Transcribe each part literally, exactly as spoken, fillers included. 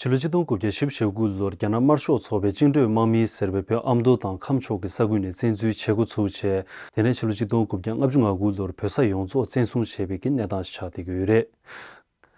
ཕྱི་ལོ་ཆིག་སྟོང་དགུ་བརྒྱ་བཞི་བཅུ་ཞེ་དགུ་ལོར་རྒྱ་ནག་དམར་ཤོག་ཚོགས་པའི་བཅིངས་འགྲོལ་དམག་མི་ཟེར་བས་བོད་ཨ་མདོ་དང་ཁམས་ཕྱོགས་ཀྱི་ས་ཁུལ་ནས་བཙན་འཛུལ་བྱེད་འགོ་ཚུགས་བྱས། དེ་ནས་ཕྱི་ལོ་ཆིག་སྟོང་དགུ་བརྒྱ་ལྔ་བཅུ་ང་དགུ་ལོར་བོད་ས་ཡོངས་རྫོགས་བཙན་བཟུང་བྱས་པའི་གི་གནས་སྟངས་ཤིག་ཆགས་བསྡད་ཀྱི་ཡོད་རེད།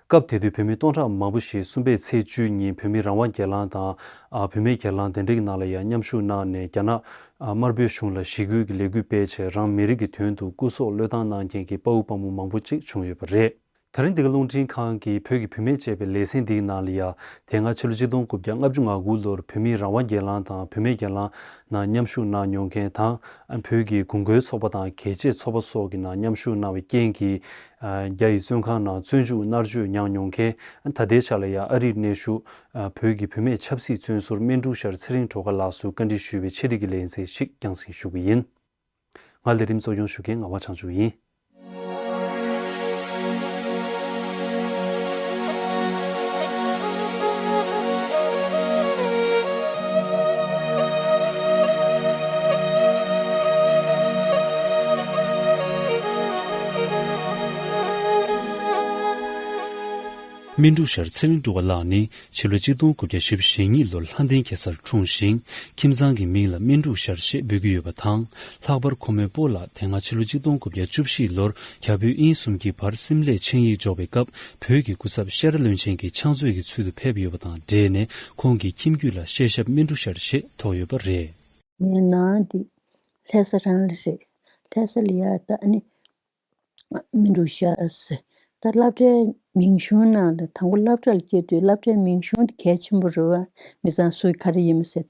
སྐབས་དེ་དུས་བོད་མི་སྟོང་ཕྲག་མང་པོ་ཞིག་གསུམ་པའི་ཚེས་བཅུའི་ཉིན་བོད་མི་རང་དབང་སྒེར་ལངས་དང་། ཨ། བུད་མེད་སྒེར་ལངས་དེ་འདྲའི་གི་ནང་ལ་ཡང་མཉམ་ཞུགས་གནང་ནས། རྒྱ་ནག་ཨ། དམར་པོའི་གཞུང་ལ་ཞི་རྒོལ་གྱི་ལས་འགུལ་སྤེལ་བྱས། རང་མི་རིགས་ཀྱི་དོན་དུ་སྐུ་སྲོག་བློས་བཏང་གནང་མཁན་གྱི་དཔའ་བོ་དཔའ་མོ་མང་པོ་ཅིག་བྱུང་ཡོད་པ་རེད། ད་རིང་འདི་ག་རླུང་འཕྲིན་ཁང་གི་བོད་ཀྱི་བུད་མེད་ཅེས་པའི་ལེ་ཚན་འདིའི་ནང་ལ་ཡང་། དེ་སྔ་ཕྱི་ལོ་ཆིག་སྟོང་དགུ་བརྒྱ་ལྔ་བཅུ་ང་དགུ་ལོར་བོད་མིའི་རང་དབང་སྒེར་ལངས་དང་བུད་མེད་སྒེར་ལངས་ནང་མཉམ་ཞུགས་གནང་མྱོང་མཁན་དང་། བོད་ཀྱི་གུང་ཁྲན་ཚོགས་པ་དང་གལ་ཆེའི་ཚོགས་པ་སོགས་ཀྱི་ནང་མཉམ་ཞུགས་གནང་བའི་རྐྱེན་གྱིས། རྒྱ་ཡི་བཙོན་ཁང་ནང་བཙོན་འཇུག་མནར་གཅོད་མྱངས་མྱོང་མཁན། ད་ལྟའི་ཆ་ལ་ཡང་ཨ་རིར་གནས་བཞུགས་བོད་ཀྱི་བུད་མེད་ཆབ་སྲིད་བཙོན་ཟུར་སྨིན་དྲུག་ཤར་ཚེ་རིང་སྒྲོལ་དཀར་ལགས་སུ་བཀའ་འདྲི་ཞུས་པའི་ཆེད་དུ་ཀྱི་ལེ་ཚན་ཞིག་རྒྱང་སྲིང་ཞུ་གི་ཡིན། ང་ལས་རིམ་གཙོ་སྐྱོང་ཞུ་མཁན་ངག་དབང་བྱང་ཆུབ་ཡིན། སྨིན་དྲུག་ཤར་ཚེ་རིང་སྒྲོལ་དཀར་ལགས་ནི། ཕྱི་ལོ་ཆིག་སྟོང་དགུ་བརྒྱ་བཞི་བཅུ་ཞེ་གཉིས་ལོར་ལྷ་ལྡན་གེ་སར་འཁྲུངས་ཤིང་། ཁྱིམ་ཚང་གི་མིང་ལ་སྨིན་དྲུག་ཤར་ཞེས་འབོད་ཀྱི་ཡོད་པ་དང་། ལྷག་པར་ཁོ་མོའི་སྤོ་ལགས་དེ་སྔ་ཕྱི་ལོ་ཆིག་སྟོང་དགུ་བརྒྱ་བཅུ་བཞི་ལོར་རྒྱ་བོད་དབྱིན་གསུམ་གྱི་བར་སིམ་ལས་ཆིངས་ཡིག་འཇོག་པའི་སྐབས། བོད་ཀྱི་སྐུ་ཚབ་ཤ་ཁྲ་བློན་ཆེན་གྱི་ཕྱག་མཛོད་ཀྱི་ཚུལ་དུ་ཕེབས་ཡོད་པ་དང་འབྲེལ་ནས། ཁོང་གི་ཁྱིམ་རྒྱུད་ལ་གཤེད་ཞབས་སྨིན་དྲུག་ཤར་ཞེས་ཐོགས་ཡོད་པ་རེད། ངའི་ནང་དེ་ལྷ་ས་རང་ལ་རེད། ལྷ་ས་ལ་ཡ་ད་ཨ་ནི། སྨིན་དྲུག་ཤར་ཟེར། ད་སློབ་གྲྭའི་མིང་གཞུང་ནང་ལ། དང་པོ་སློབ་གྲྭ་ལ་སྐྱེས་དུས་སློབ་གྲྭའི་མིང་གཞུང་དེ་གལ་ཆེན་པོ་རེད་བ། མི་ཚང་སུ་ག་རེ་ཡིན་མིན་ཟེར།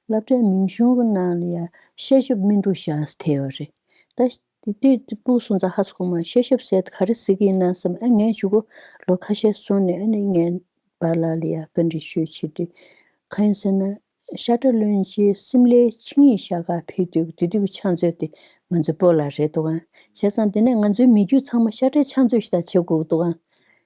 སློབ་གྲྭའི་མིང་གཞུང་གི་ནང་ལ་ཡ་ཤེས་ཞབས་སྨིན་དྲུག་ཤར་ཟེར་བྲིས་ཡོད་རེད། ད་དེ་དུས་དེ་སྤུ་གུ་སོང་ཙང་ཧ་སོ་གོ་མ། ཤེས་ཞབས་ཟེར་དེ་ག་རེ་ཟེར་གྱི་ཡིན་ན་བསམ། ཨ། ངས་གཞུག་གུ་ལོ་ཁ་ཤས་སོང་ནས་ཨ་ནི་ངའི་པཱ་ལགས་ལ་ཡ་བཀའ་འདྲི་ཞུས་བྱེད་དུས། གང་ཡིན་ཟེར་ན། ཤ་ཁྲ་བློན་ཆེན་སིམ་ལའི་ཆིངས་ཡིག་བཞག་ག་ཕེབས་དུས་དེ་དུས་ཀྱི་ཕྱག་མཛོད་དེ་ང་ཚོའི་སྤོ་ལགས་རེད་འདུག་ཨང་། བྱས་ཙང་དེ་ནས་ང་ཚོའི་མི་རྒྱུད་ཚང་མ་ཤ་ཁྲའི་ཕྱག་མཛོད་ཞིག་ད་བྱེད་དགོས་འདུག་ཨང་།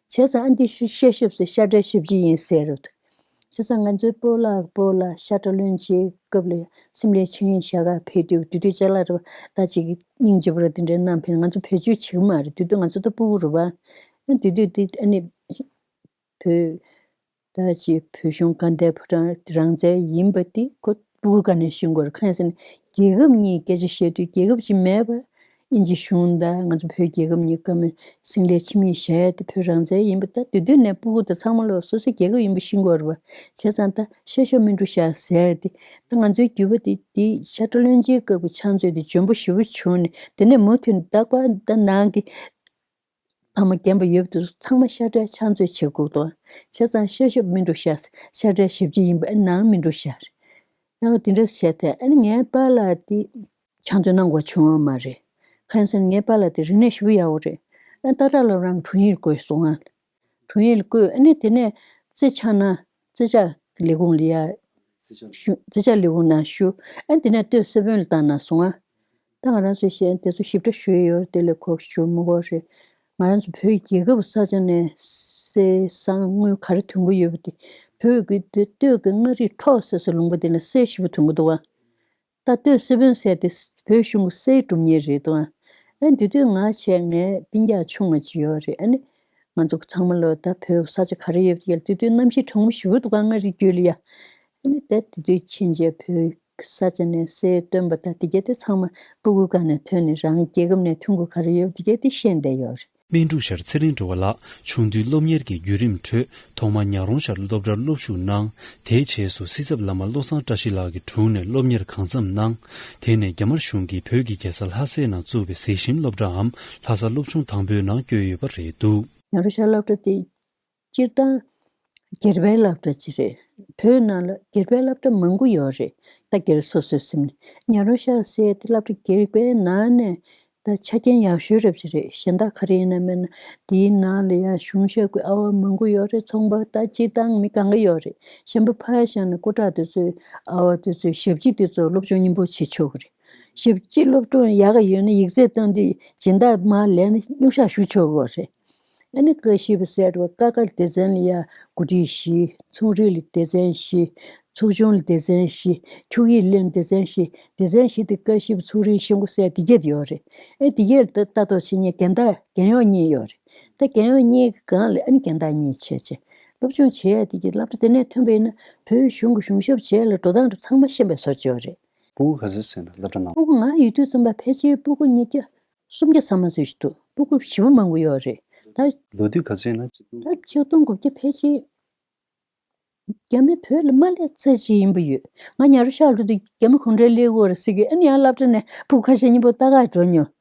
བྱས་ཙང་ཨ་འདི་ཤ་ཤ་ཞབས་ཟེར། ཤ་ཁྲའི་ཞབས་ཕྱི་ཡིན་ཟེར་རེད། བྱས་ཙང་ང་ཚོའི་སྤོ་ལགས་སྤོ་ལགས་ཤ་ཁྲ་བློན་ཆེན་སྐབས་ལ་སིམ་ལའི་ཆིངས་ཡིག་བཞག་ག་ཕེབས་དུས་དེ་དུས་ཅ་ལག་རེད་པ། ད་ཅིག་སྙིང་རྗེ་པོ་རེད། དེ་འདྲའི་གནང་ཕེབས། ང་ཚོ་བེད་སྤྱོད་བྱེད་ཀྱི་མ་རེད། དེ་དུས་ང་ཚོ་ད་སྤུ་གུ་རེད་པ། ཨ་དེ་དུས་དེ་ཨ་ནི་བོད། ད་ཅི་བོད་གཞུང་དགའ་ལྡན་ཕོ་བྲང་རང་བཙན་ཡིན་པ་དེ་ཁོ་སྤུ་གུ་སྒང་ནས་ཤེས་དགོས་རེད། གང་ཡིན་ཟེར་ན་རྒྱལ་ཁབ་གཉིས་སྐད་ཆ་བཤད་དུས་རྒྱལ་ཁབ་གཅིག་མེད་པ། དབྱིན་ཇི་གཞུང་དང་ང་ཚོ་བོད་རྒྱལ་ཁབ་གཉིས་ཀ་མེད། སིམ་ལའི་ཆིངས་ཡིག་བཞག་ཡ་དེ་བོད་རང་བཙན་ཡིན་པ། ད་དེ་དུས་ནས་སྤུ་གུ་དེ་ཚང་མ་ལོ་སོ་སོའི་རྒྱལ་ཁབ་ཡིན་པ་ཤེས་དགོས་རེད་པ། བྱས་ཙང་ད་ཤ་ཤ་སྨིན་དྲུག་ཤར་ཟེར་དེ། ད་ང་ཚོའི་རྒྱུད་པ་དེ་དེ་ཤ་ཁྲ་བློན་ཆེན་སྐབས་ཀྱི་ཕྱག་མཛོད་དེ་འཇོན་པོ་ཞེ་པོ་བྱུང་ནས། དེ་ནས་མུ་མཐུད་ནས་རྟག་པར་ད་ནང་གི་ཕ་མ་རྒན་པ་ཡོད་དུས་ཚང་མ་ཤ་ཁྲའི་ཕྱག་མཛོད་བྱེད་དགོས་འདུག། བྱས་ཙང་ཤ་ཤ་སྨིན་དྲུག་ཤར། ཤ་ཁྲའི་ཞབས་ཕྱི་ཡིན་པ། ཨ་ནང་སྨིན་དྲུག་ཤར། ཡང་དེ་འདྲ་བྱས་ཏེ་ཨ་ནི་ངའི་པཱ་ལགས་དེ་ཕྱག་མཛོད་གནང་དགོས་བྱུང་བ་མ་རེད། གང་ཡིན་ཟེར་ན་ངའི་པཱ་ལགས་དེ་རིག་གནས་ཞེ་པོ་ཡག་པོ་རེད། ཨ་སྟག་བྲག་སློབ་གྲྭའི་དྲུང་ཡིག་བསྐོས་སོང་ང་། དྲུང་ཡིག་བསྐོས། ཨ་ནི་དེ་ནས་རྩིས་ཆགས་ན་རྩིས་ཆགས་ལས་ཁུངས་ལ་ཡ་བརྩི་བྱ་ཞུ། བརྩི་བྱ་ལས་ཁུངས་ནང་ཞུ། ཨ་དེ་ནས་སྟོད་སྲིད་དཔོན་ལ་བཏང་གནང་སོང་ང་། ད་ང་རང་ཚོས་བཤད་དེ་ཚོ་ཞིབ་ཕྲ་ཞུས་ཡོད་རེད། དེ་ལས་ཁོ་ཞུ་མི་དགོས་རེད། ང་རང་ཚོ་བོད་རྒྱལ་ཁབ་ས་ཆ་ནས་གསེར་ཟངས་དངུལ་ག་རེ་ཐོན་གྱི་ཡོད་པ་དེ། བོད་ཀྱི་དེ་སྟོད་ཀྱི་མངའ་རིས་འཕྲོག་ཟེར་ཟེར་ལུང་པ་དེ་ནས་གསེར་ཞེ་པོ་ཐོན་གྱི་འདུག་བ། ད་སྟོད་སྲིད་དཔོན་ཟེར་དེ་བོད་གཞུང་གི་གསེར་སྒྲུབ་མཁན་རེད་འདུག་ཨ། ཨ་དེ་དུས་ང་བྱས་ངའི་སྤུན་ཀྱག་ཆུང་བ་ཅིག་ཡོད་རེད། ཨ་ནི་ང་ཚོ་ཚང་མ་ལོ་ད་བོད་ས་ཆ་ག་རེ་ཡོད་ཀྱི་ཡ། དེ་དུས་གནམ་གཤིས་གྲང་མོ་ཞེ་པོ་འདུག་ག་མངའ་རིས་རྒྱུད་ལ་ཡ། ཨ་ནི་ད་དེ་དུས་ཕྱིན་རྗེས་བོད་ས་ཆ་ནས་གསེར་བཏོན་པ་དང་དེ་གས་དེ་ཚང་མ་སྤུ་གུ་སྒང་ནས་ཐོན་ནས་རང་རྒྱལ་ཁབ་ནས་ཐོན་དགོས་ག་རེ་ཡོད་དེ་གས་དེ་ཤེས་བསྡད་ཡོད་རེད། སྨིན་དྲུག་ཤར་ཚེ་རིང་སྒྲོལ་དཀར་ལགས་ཆུང་དུས་སློབ་གཉེར་གྱི་བརྒྱུད་རིམ་ཁྲོད། ཐོག་མར་ཉག་རོང་ཤར་སློབ་གྲྭར་སློབ་ཞུགས་གནང་། དེའི་རྗེས་སུ་སྲིད་ཚབ་བླ་མ་བློ་བཟང་བཀྲ་ཤིས་ལགས་ཀྱི་དྲུང་ནས་སློབ་གཉེར་གང་འཚམ་གནང་། དེ་ནས་རྒྱ་དམར་གཞུང་གིས་བོད་ཀྱི་རྒྱལ་ས་ལྷ་སའི་ནང་བཙུགས་པའི་གཟིགས་ཞིབ་སློབ་གྲྭའམ་ལྷ་ས་སློབ་ཆུང་དང་པོའི་ནང་བསྐྱོད་ཡོད་པ་རེད་འདུག། ཉག་རོང་ཤར་སློབ་གྲྭ་དེ་སྤྱིར་བཏང་སྒེར་པའི་སློབ་གྲྭ་ཅིག་རེད། བོད་ནང་ལ་སྒེར་པའི་སློབ་གྲྭ་མང་པོ་ཡོད་རེད། ད་སྒེར་སོ་སོའི་ཟིན་ནས། ཉག་རོང་ཤར་ཟེར་དེ་སློབ་གྲྭ་སྒེར་པའི་ནང་ནས་ད་ཆ་རྐྱེན་ཡག་ཤོས་རབ་ཅིག་རེད། གཞན་དག་ག་རེ་ཡིན་ན་མིན་ན་དེའི་ནང་ལ་ཡ་གཞུང་ཞབས་ཀྱི་ཨ་བ་མང་པོ་ཡོད་རེད། ཚོང་པ་ད་སྤྱིར་བཏང་མི་གང་ག་ཡོད་རེད། གཞན་པ་ཕར་བཞག་ན་སྐུ་དྲག་དེ་ཚོའི་ཨ་བ་དེ་ཚོའི་ཞབས་ཕྱི་དེ་ཚོ་སློབ་སྦྱོང་སྙིང་པོ་བྱེད་ཆོག་གི་རེད། ཞབས་ཕྱི་སློབ་སྦྱོང་ཡག་ག་ཡོད་ན་ཡིག་ཚད་བཏང་དུས་སྦྱིན་བདག་མར་ལེན་ན་སྙུང་གཞག་ཞུ་ཆོག་གི་རེད། ཨ་ནི་ཀ་ཤི་པ་ཟེར་བ་ཀ་ཁ་སྡེ་ཚན་ལ་ཡ་འགོ་ཁྲིད་བཞི། ཚོང་རིག་ལ་སྡེ་ཚན་བཞི། ཚོགས་ཆུང་ལ་སྡེ་ཚན་བཞི། ཁྱུག་ཡིག་ལེན་སྡེ་ཚན་བཞི། སྡེ་ཚན་བཞི་དེ་ཀ་ཤི་པ་ཚོང་རིག་ཤེས་འགོ་ཟེར་དེ་གྱད་ཡོད་རེད། ཨ་དེ་གྱད་ལ་ལྟ་རྟོག་བྱེད་མཁན་རྒན་བདག་རྒན་གཡོག་གཉིས་ཡོད་རེད། ད་རྒན་གཡོག་གཉིས་ཀྱི་སྒང་ལ་ཨ་ནི་རྒན་བདག་གཉིས་བྱས་བྱས། སློབ་སྦྱོང་བྱེད་ཡ་དེ་གི་སློབ་གྲྭ་དེ་ནས་ཐོན་པ་ཡིན་ན་བོད་གཞུང་གི་གཞུང་ཞབས་བྱེད་ཡ་ལ་འགྲོ་སྟངས་དེ་ཚང་མ་ཤེས་པའི་བཟོ་བྱས་པ་རེད། སྤུ་གུ་ག་ཚོད་ཟེར་ན་སློབ་གྲྭ་ནང་། སྤུ་གུ་ང་ཡོད་དུས་ཙམ་པ་ཕལ་ཆེར་སྤུ་གུ་ཉིས་བརྒྱ་སུམ་བརྒྱ་ཚང་མ་ཚོད་ཅིག་འདུག་སྤུ་གུ་ཞེ་པོ་མང་པོ་ཡོད་རེད་ད། ལོ་དུས་ག་ཚོད་ཡིན་ན་ཆིག་སྟོང་། ད་ཆིག་སྟོང་དགུ་བརྒྱ་ཕལ་ཆེར། རྒྱ་མི་བོད་ལ་མ་སླེབས་ཚར་ཅིག་ཡིན་པ་ཡོད། ང་ཉ་རོ་ཤག་འགྲོ་དུས་རྒྱ་མི་གུང་ཁྲན་སླེབས་ཀྱི་ཡོད་རེད་ཟེར་གི། ཨ་ནི་ཡང་སློབ་གྲྭ་ནས་སྤུ་གུ་ཁ་ཤས་མཉམ་པོ་ལྟ་ག་འགྲོ་མྱོང་།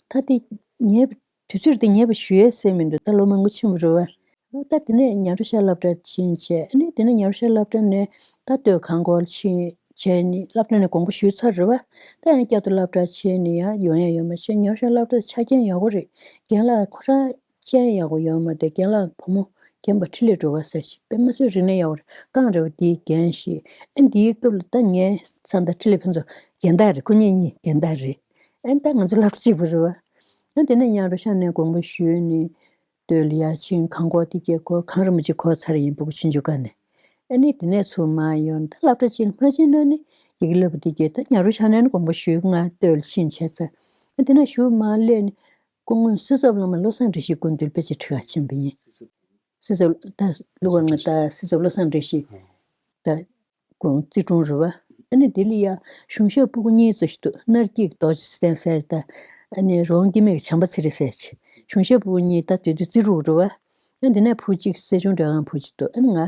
ད་དེ་ངའི་དུས་ཚོད་དེ་ངེས་པ་ཞུ་ཡས་སེམས་མི་འདུག་ད་ལོ་མང་པོ་ཕྱིན་པ་རེད་བ། ད་དེ་ནས་ཉ་རོ་ཤག་སློབ་གྲྭ་ཕྱིན་བྱས། ཨ་ནི་དེ་ནས་ཉ་རོ་ཤག་སློབ་གྲྭ་ནས་ད་སྟོད་གངས་སྐོར་ཕྱིན་བྱས་ནི་སློབ་གྲྭ་ནས་དགོངས་པ་ཞུས་ཚར་རེད་བ། ད་ཡང་བསྐྱར་དུ་སློབ་གྲྭ་ཕྱིན་ནི་ཡང་ཡོང་ཡ་ཡོད་མ་རེད། ཉ་རོ་ཤག་སློབ་གྲྭ་ཆ་རྐྱེན་ཡག་པོ་རེད། རྒན་ལགས་ཁོ་རང་སྤྱན་ཡག་པོ་ཡོད་མ་རེད། རྒན་ལགས་བུ་མོ་རྒན་པ་འཕྲིན་ལས་སྒྲོལ་དཀར་ཟེར་ཞིག་དཔེ་མི་སྲིད་རིག་གནས་ཡག་པོ་རེད། རྐང་རེད་བ་དེའི་རྒན་ཞིག་ཨ་འདིའི་སྐབས་ལ་ད་ངའི་ས་མཐའ་འཕྲིན་ལས་ཕུན་ཚོགས་རྒན་བདག་རེད། ཁོ་གཉིས་གཉིས་རྒན་བདག་རེད། ཨ་ད་ང་ཚོ་སློབ་གྲྭ་གཅིག་པ་རེད་བ། ཨ་དེ་ནས་ཉ་རོ་ཤག་ནས་དགོངས་པ་ཞུས་ནས་སྟོད་ལ་ཡར་ཕྱིན། གངས་སྐོར་དེ་གས་འཁོར། གངས་རིན་པོ་ཆེ་འཁོར་ཚར་ཡིན། སྤུ་གུ་ཆུང་ཆུང་སྒང་ནས། ཨ་ནི་དེ་ནས་ཚུར་མར་ཡོང་། ད་སློབ་གྲྭ་གཅིག་ལ་མ་ཕྱིན་ན་ནི་ཡི་གེ་བསླབ་པ་དེ་གས་ད་ཉ་རོ་ཤག་ནས་ནི་དགོངས་པ་ཞུས། ང་སྟོད་ལ་ཕྱིན་བྱས་ཚར། ཨ་དེ་ནས་གཞུག་མར་སླེབས་ནས་སྐུ་ངོ་སྲིད་ཚབ་བླ་མ་བློ་བཟང་བཀྲ་ཤིས་སྐུ་མདུན་དཔེ་ཆ་ཁྲིད་ག་ཕྱིན་པ་ཡིན། སྲིད་ཚབ་ད་ལུག་ང་ད་སྲིད་ཚབ་བློ་བཟང་བཀྲ་ཤིས་ད་ཁོང་རྩིས་དྲུང་རེད་བ། ཨ་ནི་དེ་ལ་ཡ་གཞུང་ཞབས་སྤུ་གུ་གཉིས་ཙམ་ཞིག་འདུག་སྣར་སྐྱིད་རྡོ་རྗེ་ཚེ་བརྟན་ཟེར་ད། ཨ་ནི་རོང་སྐྱིད་མེད་བྱམས་པ་ཚེ་རིང་ཟེར་ཅིག་གཞུང་ཞབས་སྤུ་གུ་གཉིས་ད་དེ་དུས་རྩིས་དྲུང་རེད་བ། ཨ་དེ་ནས་བུ་གཅིག་སྲིད་སྐྱོང་བགྲེས་ཁང་བུ་གཅིག་འདུག་ཨ་ནི་ང་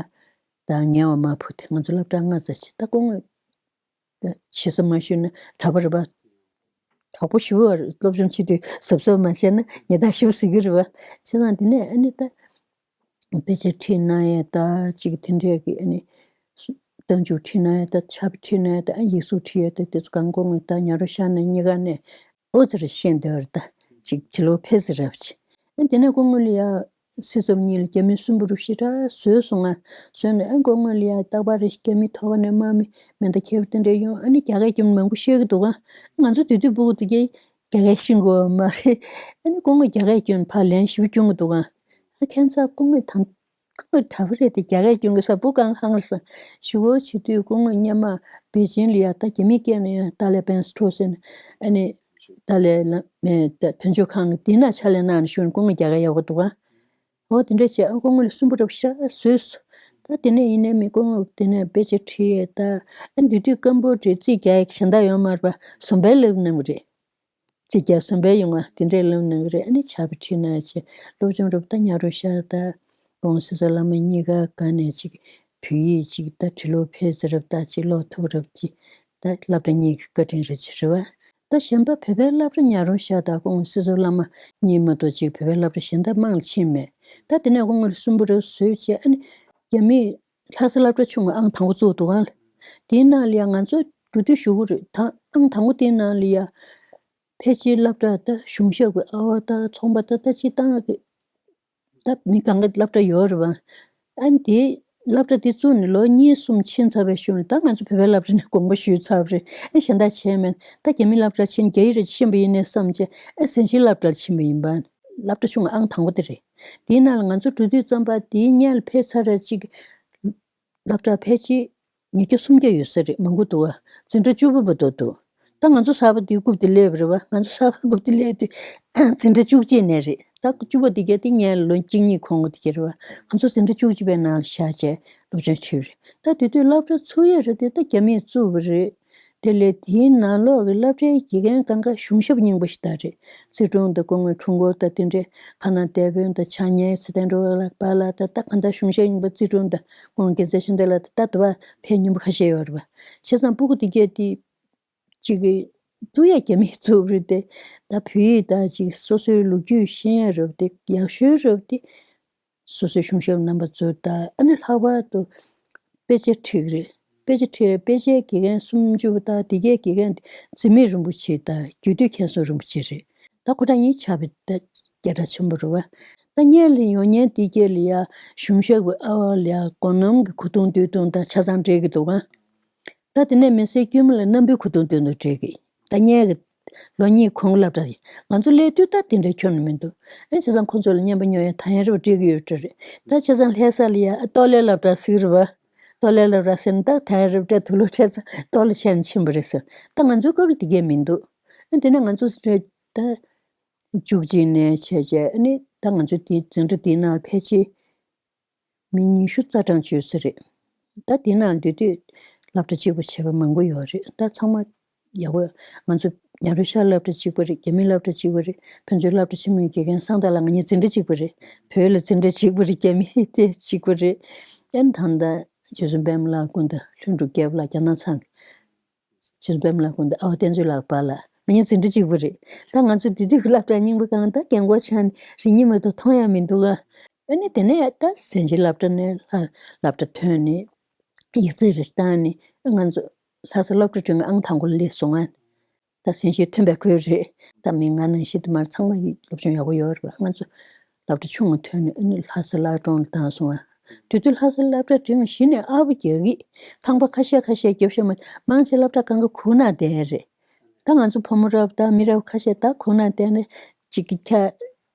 ད་ངའི་འོག་མ་བུ་དེ། ང་ཚོ་སློབ་གྲྭ་ལྔ་ཙམ་ཞིག་ད་སྐུ་ངོ་ད་ཞེ་ས་མ་ཞུས་ན་གྲྭ་པ་རེད་པ། གྲོགས་པོ་ཞུ་བར་སློབ་སྦྱོང་བྱེད་དུས་གཟབ་གཟབ་མ་བྱས་ན་ཉེས་རྡུང་ཞེ་པོ་ཟ་གི་རེད་པ། བྱས་ཙང་དེ་ནས་ཨ་ནི་ད་དཔེ་ཆ་ཁྲིད་གནང་ཡས་ད་ཅིག་དེ་འདྲས་ཀྱི་ཨ་ནི་རྟགས་འཇུག་ཁྲིད་གནང་ཡས་ད་ཕྱག་དཔེ་ཁྲིད་གནང་ཡས་ད་ཨ་ཡིག་གཟུགས་ཁྲིད་ཡས་ད་དེ་ཚོ་གང་སྐུ་ངོ་ད་ཉ་རོ་ཤག་ནས་གཉིས་ཀ་ནས་ཨོ་ཙི་རེ་ཤེས་འདོད་རེད། ད་ཅིག་དྲི་ལོ་ཕལ་ཙི་རབ་ཅིག་ཨ་དེ་ནས་སྐུ་ངོ་ལ་ཡ་སྲིད་ཚབ་གཉིས་ལ་རྒྱ་མི་གསོན་པོ་རུ་ཞེ་དྲག་བཟོས་སོང་ང་། བཟོས་ནས་ཨ་སྐུ་ངོ་ལ་ཡ་རྟག་པར་རེ་རྒྱ་མི་ཐོག་ཁ་ནས་དམག་མི་མེ་མདའ་ཁྱེར་བ་དེ་འདྲ་ཡོང་། ཨ་ནི་རྒྱ་སྐད་སྐྱོན་མང་པོ་ཤོད་ཀྱི་འདུག་ག་ང་ཚོ་དེ་དུས་སྤུ་གུ་དེ་གས་རྒྱ་སྐད་ཤེས་དགོས་མ་རེད། ཨ་ནི་སྐུ་ངོ་རྒྱ་སྐད་སྐྱོན་ཕར་ལན་ཞེ་པོ་སྐྱོན་གྱི་འདུག་ག་ཨ་ཁྱད་མཚར་སྐུ་ངོ་དང་སྐུ་ངོ་གྲྭ་པ་རེད་དེ་རྒྱ་སྐད་སྐྱོན་གྱི་ས་སྤུ་གང་ཧང་ལ་ས་ཞུ་གོ་བྱེད་དུས་སྐུ་ངོ་སྔོན་མ་པེ་ཅིང་ལ་ཡ་ད་རྒྱ་མི་སྐད་ནས་ཡ་ཏཱ་ལའི་པན་སི་ཐོ་ཟེར་ནས་ཨ་ནི་ཏཱ་ལའི་བླ་མའི་ད་དོན་གཅོད་ཁང་གི་དེ་ན་ཕྱག་ལས་གནང་ནས་བཞུགས་ནས་སྐུ་ངོ་རྒྱ་སྐད་ཡག་པོ་འདུག་ག་འོ་དེ་འདྲ་བྱས་ཨ་སྐུ་ངོ་ལ་གསོན་པོ་རབ་ཤ་བཟོས་སོ། ད་དེ་ནས་ཡིན་ནའི་མི་སྐུ་ངོ་དེ་ནས་དཔེ་ཆ་ཁྲིད་ཡས་ད་ཨ་འདི་དུས་སྐམ་པོ་རེད། རྩིས་རྒྱག་ཡས་གཞན་དག་ཡོད་མ་རེད་པ། ཟོམ་པའི་ལབ་གནང་གི་རེད། རྩིས་རྒྱག་ཟོམ་པའི་ཡོང་བ་དེ་འདྲས་ལབ་གནང་གི་རེད། ཨ་ནི་ཕྱག་དཔེ་ཁྲིད་གནང་ཡས་བྱས་སློབ་སྦྱོང་རབ་ད་ཉ་རོ་ཤག་ད་སྐུ་ངོ་སྲིད་ཚབ་བླ་མ་གཉིས་ཀ་སྒང་ནས་ཅིག་བོད་ཡིག་ཅིག་ད་འབྲི་ཀློག་ཕལ་ཙི་རབ་ད་ཅིག་ཀློག་ཐུབ་རབ་ཅིག་ད་སློབ་གྲྭ་གཉིས་ཀྱི་བཀའ་དྲིན་རེད་ཅེས་རེད་བ། ད་གཞན་པ་བོད་པའི་སློབ་གྲྭ་ཉ་རོང་ཤག་དང་སྐུ་ངོ་སྲིད་ཚབ་བླ་མ་གཉིས་མ་གཏོགས་ཅིག་བོད་པའི་སློབ་གྲྭ་གཞན་དག་མང་ལ་ཕྱིན་མེད། ད་དེ་ནས་སྐུ་ངོ་ལ་གསོན་པོ་རབ་བཟོས་བྱས་ཨ་ནི་རྒྱ་མིས་ལྷ་ས་སློབ་གྲྭ་ཆུང་བ་ཨང་དང་པོ་བཙུགས་འདུག་ག་དེའི་ནང་ལ་ཡང་ང་ཚོ་འགྲོ་དུས་ཞུ་གི་རེད། ད་ཨང་དང་པོ་དེའི་ནང་ལ་ཡ་ཕལ་ཆེར་སློབ་གྲྭ་ད་གཞུང་ཞབས་ཀྱི་ཨ་བ་ད་ཚོང་པ་ད་ད་ཅི་བཏང་གི་ད་མི་གང་ག་སློབ་གྲྭ་ཡོད་རེད་བ། ཨ་ནི་དེ་སློབ་གྲྭ་དེ་བཙུགས་ནས་ལོ་གཉིས་གསུམ་ཕྱིན་ཚར་བའི་གཞུག་ནས་ད་ང་ཚོ་བོད་པའི་སློབ་གྲྭ་ནས་དགོངས་པ་ཞུས་ཚར་བ་རེད། ཨ་གཞན་དག་བྱས་མེད། ད་རྒྱ་མི་སློབ་གྲྭར་ཕྱིན་རྒྱ་ཡིག་རེ་ཤེས་པ་ཡིན་ནའི་བསམ་བྱས་ཨ་གཞན་ཕྱིའི་སློབ་གྲྭར་ཕྱིན་པ་ཡིན་པ། སློབ་གྲྭ་ཆུང་བ་ཨང་དང་པོ་དེ་རེད། དེའི་ནང་ལ་ང་ཚོ་འགྲོ་དུས་ཙམ་པ་དེའི་སྔོན་ལ་ཕེབས་ཚར་ར་ཅིག་སློབ་གྲྭ་ཕལ་ཆེར་ཉིས་བརྒྱ་སུམ་བརྒྱ་ཡོད་ས་རེད། མང་པོ་འདུག་བ། འཛིན་གྲྭ་བཅུ་པ་བར་དུ་འདུག་ད་ང་ཚོ་གསར་པ་འདི་རྐུབ་དེ་སླེབས་པ་རེད་བ། ང་ཚོ་གསར་པ་རྐུབ་དེ་སླེབས་དུས་འཛིན་གྲྭ་བཅུ་གཅིག་ནས་རེད། ད་བཅུ་པ་འདི་ག་དེ་ངའི་ལོ་གཅིག་གཉིས་གོང་གི་དེ་ག་རེད་བ། ང་ཚོ་འཛིན་གྲྭ་བཅུ་གཅིག་པའི་ནང་ལ་བཞག་བྱས་སློབ་སྦྱོང་བྱས་པ་རེད། ད་དེ་དུས་སློབ་གྲྭ་ཚུགས་ཡས་རེད་དེ་ད་རྒྱ་མིས་བཙུགས་པ་རེད། དེ་ལས་དེའི་ནང་ལོགས་ཀྱི་སློབ་གྲྭའི་དགེ་རྒན་གང་ག་གཞུང་ཞབས་རྙིང་པ་ཞིག་ད་རེད། རྩིས་དྲུང་དང་སྐུ་ངོ་དྲུང་འཁོར་དང་དེ་འདྲས་ཁ་ནང་དེད་དཔོན་དང་ཕྱག་གཉེར་ཚེ་བརྟན་སྒྲོལ་དཀར་ལགས་པཱ་ལགས་དང་ད་གང་ལྟར་གཞུང་ཞབས་རྙིང་པ་རྩིས་དྲུང་དང་སྐུ་ངོ་རྒྱལ་མཚན་ཆོས་ལྡན་ལགས་དང་ད་དུ་བ་ཕེབས་མྱོང་པ་ཁ་ཤས་ཡོད་རེད་པ། བྱས་ཙང་སྤུ་གུ་དེ་གས་དེ་གཅིག་གི་བཙུགས་ཡས་རྒྱ་མིས་བཙུགས་པ་རེད་དེ། ད་བོད་ཡིག་ད་ཅིག་སོ་སོའི་ལོ་རྒྱུས་ཤེས་ཡས་རེད་དེ་ཡག་ཤོས་རེད་དེ། སོ་སོའི་གཞུང་ཞབས་རྣམ་པ་ཚོ་ད་ཨ་ནི་ལྷག་པར་དུ་དཔེ་ཆ་ཁྲིད་རེད། དཔེ་ཆ་ཁྲིད་དཔེ་ཆའི་དགེ་རྒན་སུམ་ཅུ་པ་ད་དེ་གའི་དགེ་རྒན་འཛིན་མེད་རིན་པོ་ཆེ་ད་རྒྱུད་སྟོད་མཁན་ཟུར་རིན་པོ་ཆེ་རེད། ད་ཁོ་ད་ཡིན་ཆགས་པའི་ད་སྐད་གྲགས་ཆེན་པོ་རེད་བ། ད་སྔོན་ལ་ཡོང་མཁན་དེ་གས་ལ་ཡ་གཞུང་ཞབས་ཀྱི་ཨ་བ་ལ་ཡ་སྒོ་ནམ་གྱི་གོ་ཐུང་སྟོད་ཐུང་ད་ཆ་ཚང་སྤྲད་ཀྱི་འདུག་ག་ད་དེ་ནས་མི་སེར་དཀྱུས་མ་ལ་སྣམ་བུའི་གོ་ཐུང་སྟོན་དུ་བྲེལ་གི། ད་ངས་ལོ་གཉིས་གོང་སློབ་གྲྭ་ང་ཚོ་སླེབས་དུས་ད་དེ་འདྲ་ཁྱོན་ནས་མི་འདུག་ཨེ་བྱས་ཙང་ཁོ་ཚོ་ལ་རྔན་པ་ཉོ་ཡ་ད་ཡང་རེ་བ་སྤྲད་གི་ཡོད་འདྲ་རེད། ད་བྱས་ཙང་ལྷ་ས་ལ་ཡ་ཨ་ཏོ་ལའི་སློབ་གྲྭ་ཟེར་གི་རེད་བ། ཏོ་ལའི་སློབ་གྲྭ་ཟེར་ན་ད་ད་ཡང་རེ་བ་སྤྲད་དུ་ལོ་ཁྲལ་ཙང་ཏོ་ལ་ཆད་ནས་ཕྱིན་པ་རེད་ཟེར། ད་ང་ཚོའི་སྐབས་ལ་དེ་གས་མི་འདུག་ཨེ་དེ་ནས་ང་ཚོ་རེ་ད་བཅུ་གཅིག་ནས་བྱས་བྱས་ཨ་ནི་ད་ང་ཚོ་དེ་འཛིན་གྲྭ་དེའི་ནང་ཕལ་ཆེར། མི་ཉི་ཤུ་རྩ་གྲངས་ཡོད་ས་རེད། ད་དེ་ནང་འདུས་སྡོད་སློབ་གྲྭ་གཅིག་པ་བྱས་པ་མང་པོ་ཡོད་རེད། ད་ཚང་མ་ཡག་པོ། ང་ཚོ་ཉ་རོ་ཤར་སློབ་གྲྭ་གཅིག་པ་རེད། རྒྱ་མི་སློབ་གྲྭ་གཅིག་པ་རེད། བོད་ཆོལ་སློབ་གྲྭ་ཆེན་མོའི་དགེ་རྒན་སངས་དར་ལགས་ང་གཉིས་འཛིན་གྲྭ་གཅིག་པ་རེད། བོད་ལ་འཛིན་གྲྭ་གཅིག་པ་རེད། རྒྱ་མི་དེ་གཅིག་པ་རེད། ཨན་ད་ལྟ་རྗེ་བཙུན་པདྨ་བཀའ་དགོན་དང་ལྷུན་གྲུབ་རྒྱལ་པོ་ལགས་རྒྱ་ནག་ཚང་། རྗེ་བཙུན་པདྨ་བཀའ་དགོན་དང་ཨ་བ་བསྟན་འཛིན་ལགས་པ་ལ་ང་གཉིས་འཛིན་གྲྭ་གཅིག་པ་རེད། ད་ང་ཚོ་དེ་དུས་ཀྱི་སློབ་གྲྭ་རྙིང་པ་གང་ད་རྒན་གོག་ཆགས་ནས་རིག་གནས་མ་གཏོགས་མཐོང་ཡ་མི་འདུག་ག་ཨ་ནི་དེ་ནས་ད་གཟན་ཆས་སློབ་གྲྭ་ནས་ལྷ་སློབ་གྲྭ་ཐོན་ནས་ཡིག་ཚད་རེ་བཏང་ནས་ང་ཚོ་ལྷ་ས་སློབ་གྲྭ་ཁྲིད་ང་ཨང་དང་པོ་ལ་སླེབས་སོང་ང་། ད་གཟན་ཆས་ཐོན་པའི་ཁུལ་རེད། ད་མི་ང་ནང་བཞིན་དུ་མར་ཚང་མ་ཡིག་སློབ་སྦྱོང་ཡག་པོ་ཡོད་རེད་པ། ང་ཚོ་སློབ་གྲྭ་ཆུང་ངུ་ཐོན་ནས་ཨ་ནི་ལྷ་ས་སློབ་གྲྭ་ལ་བཏང་སོང་ང་། དེ་དུས་ལྷ་ས་སློབ་གྲྭ་ཁྲིད་ང་གཞི་ནས་ཨ་ཕོ་རྒྱག་གི་ཁང་པ་ཁ་ཤས་ཁ་ཤས་རྒྱབ་ཤ་མ་མང་ཆེ་སློབ་གྲྭ་གང་ག་གུག་ནང་བསྡད་རེད། ད་ང་ཚོ་བུ་མོ་རབ་དང་མི་རབས་ཁ་ཤས་ད་གུག་ནང་བསྡད་ནས་གཅིག་གི་ཁ་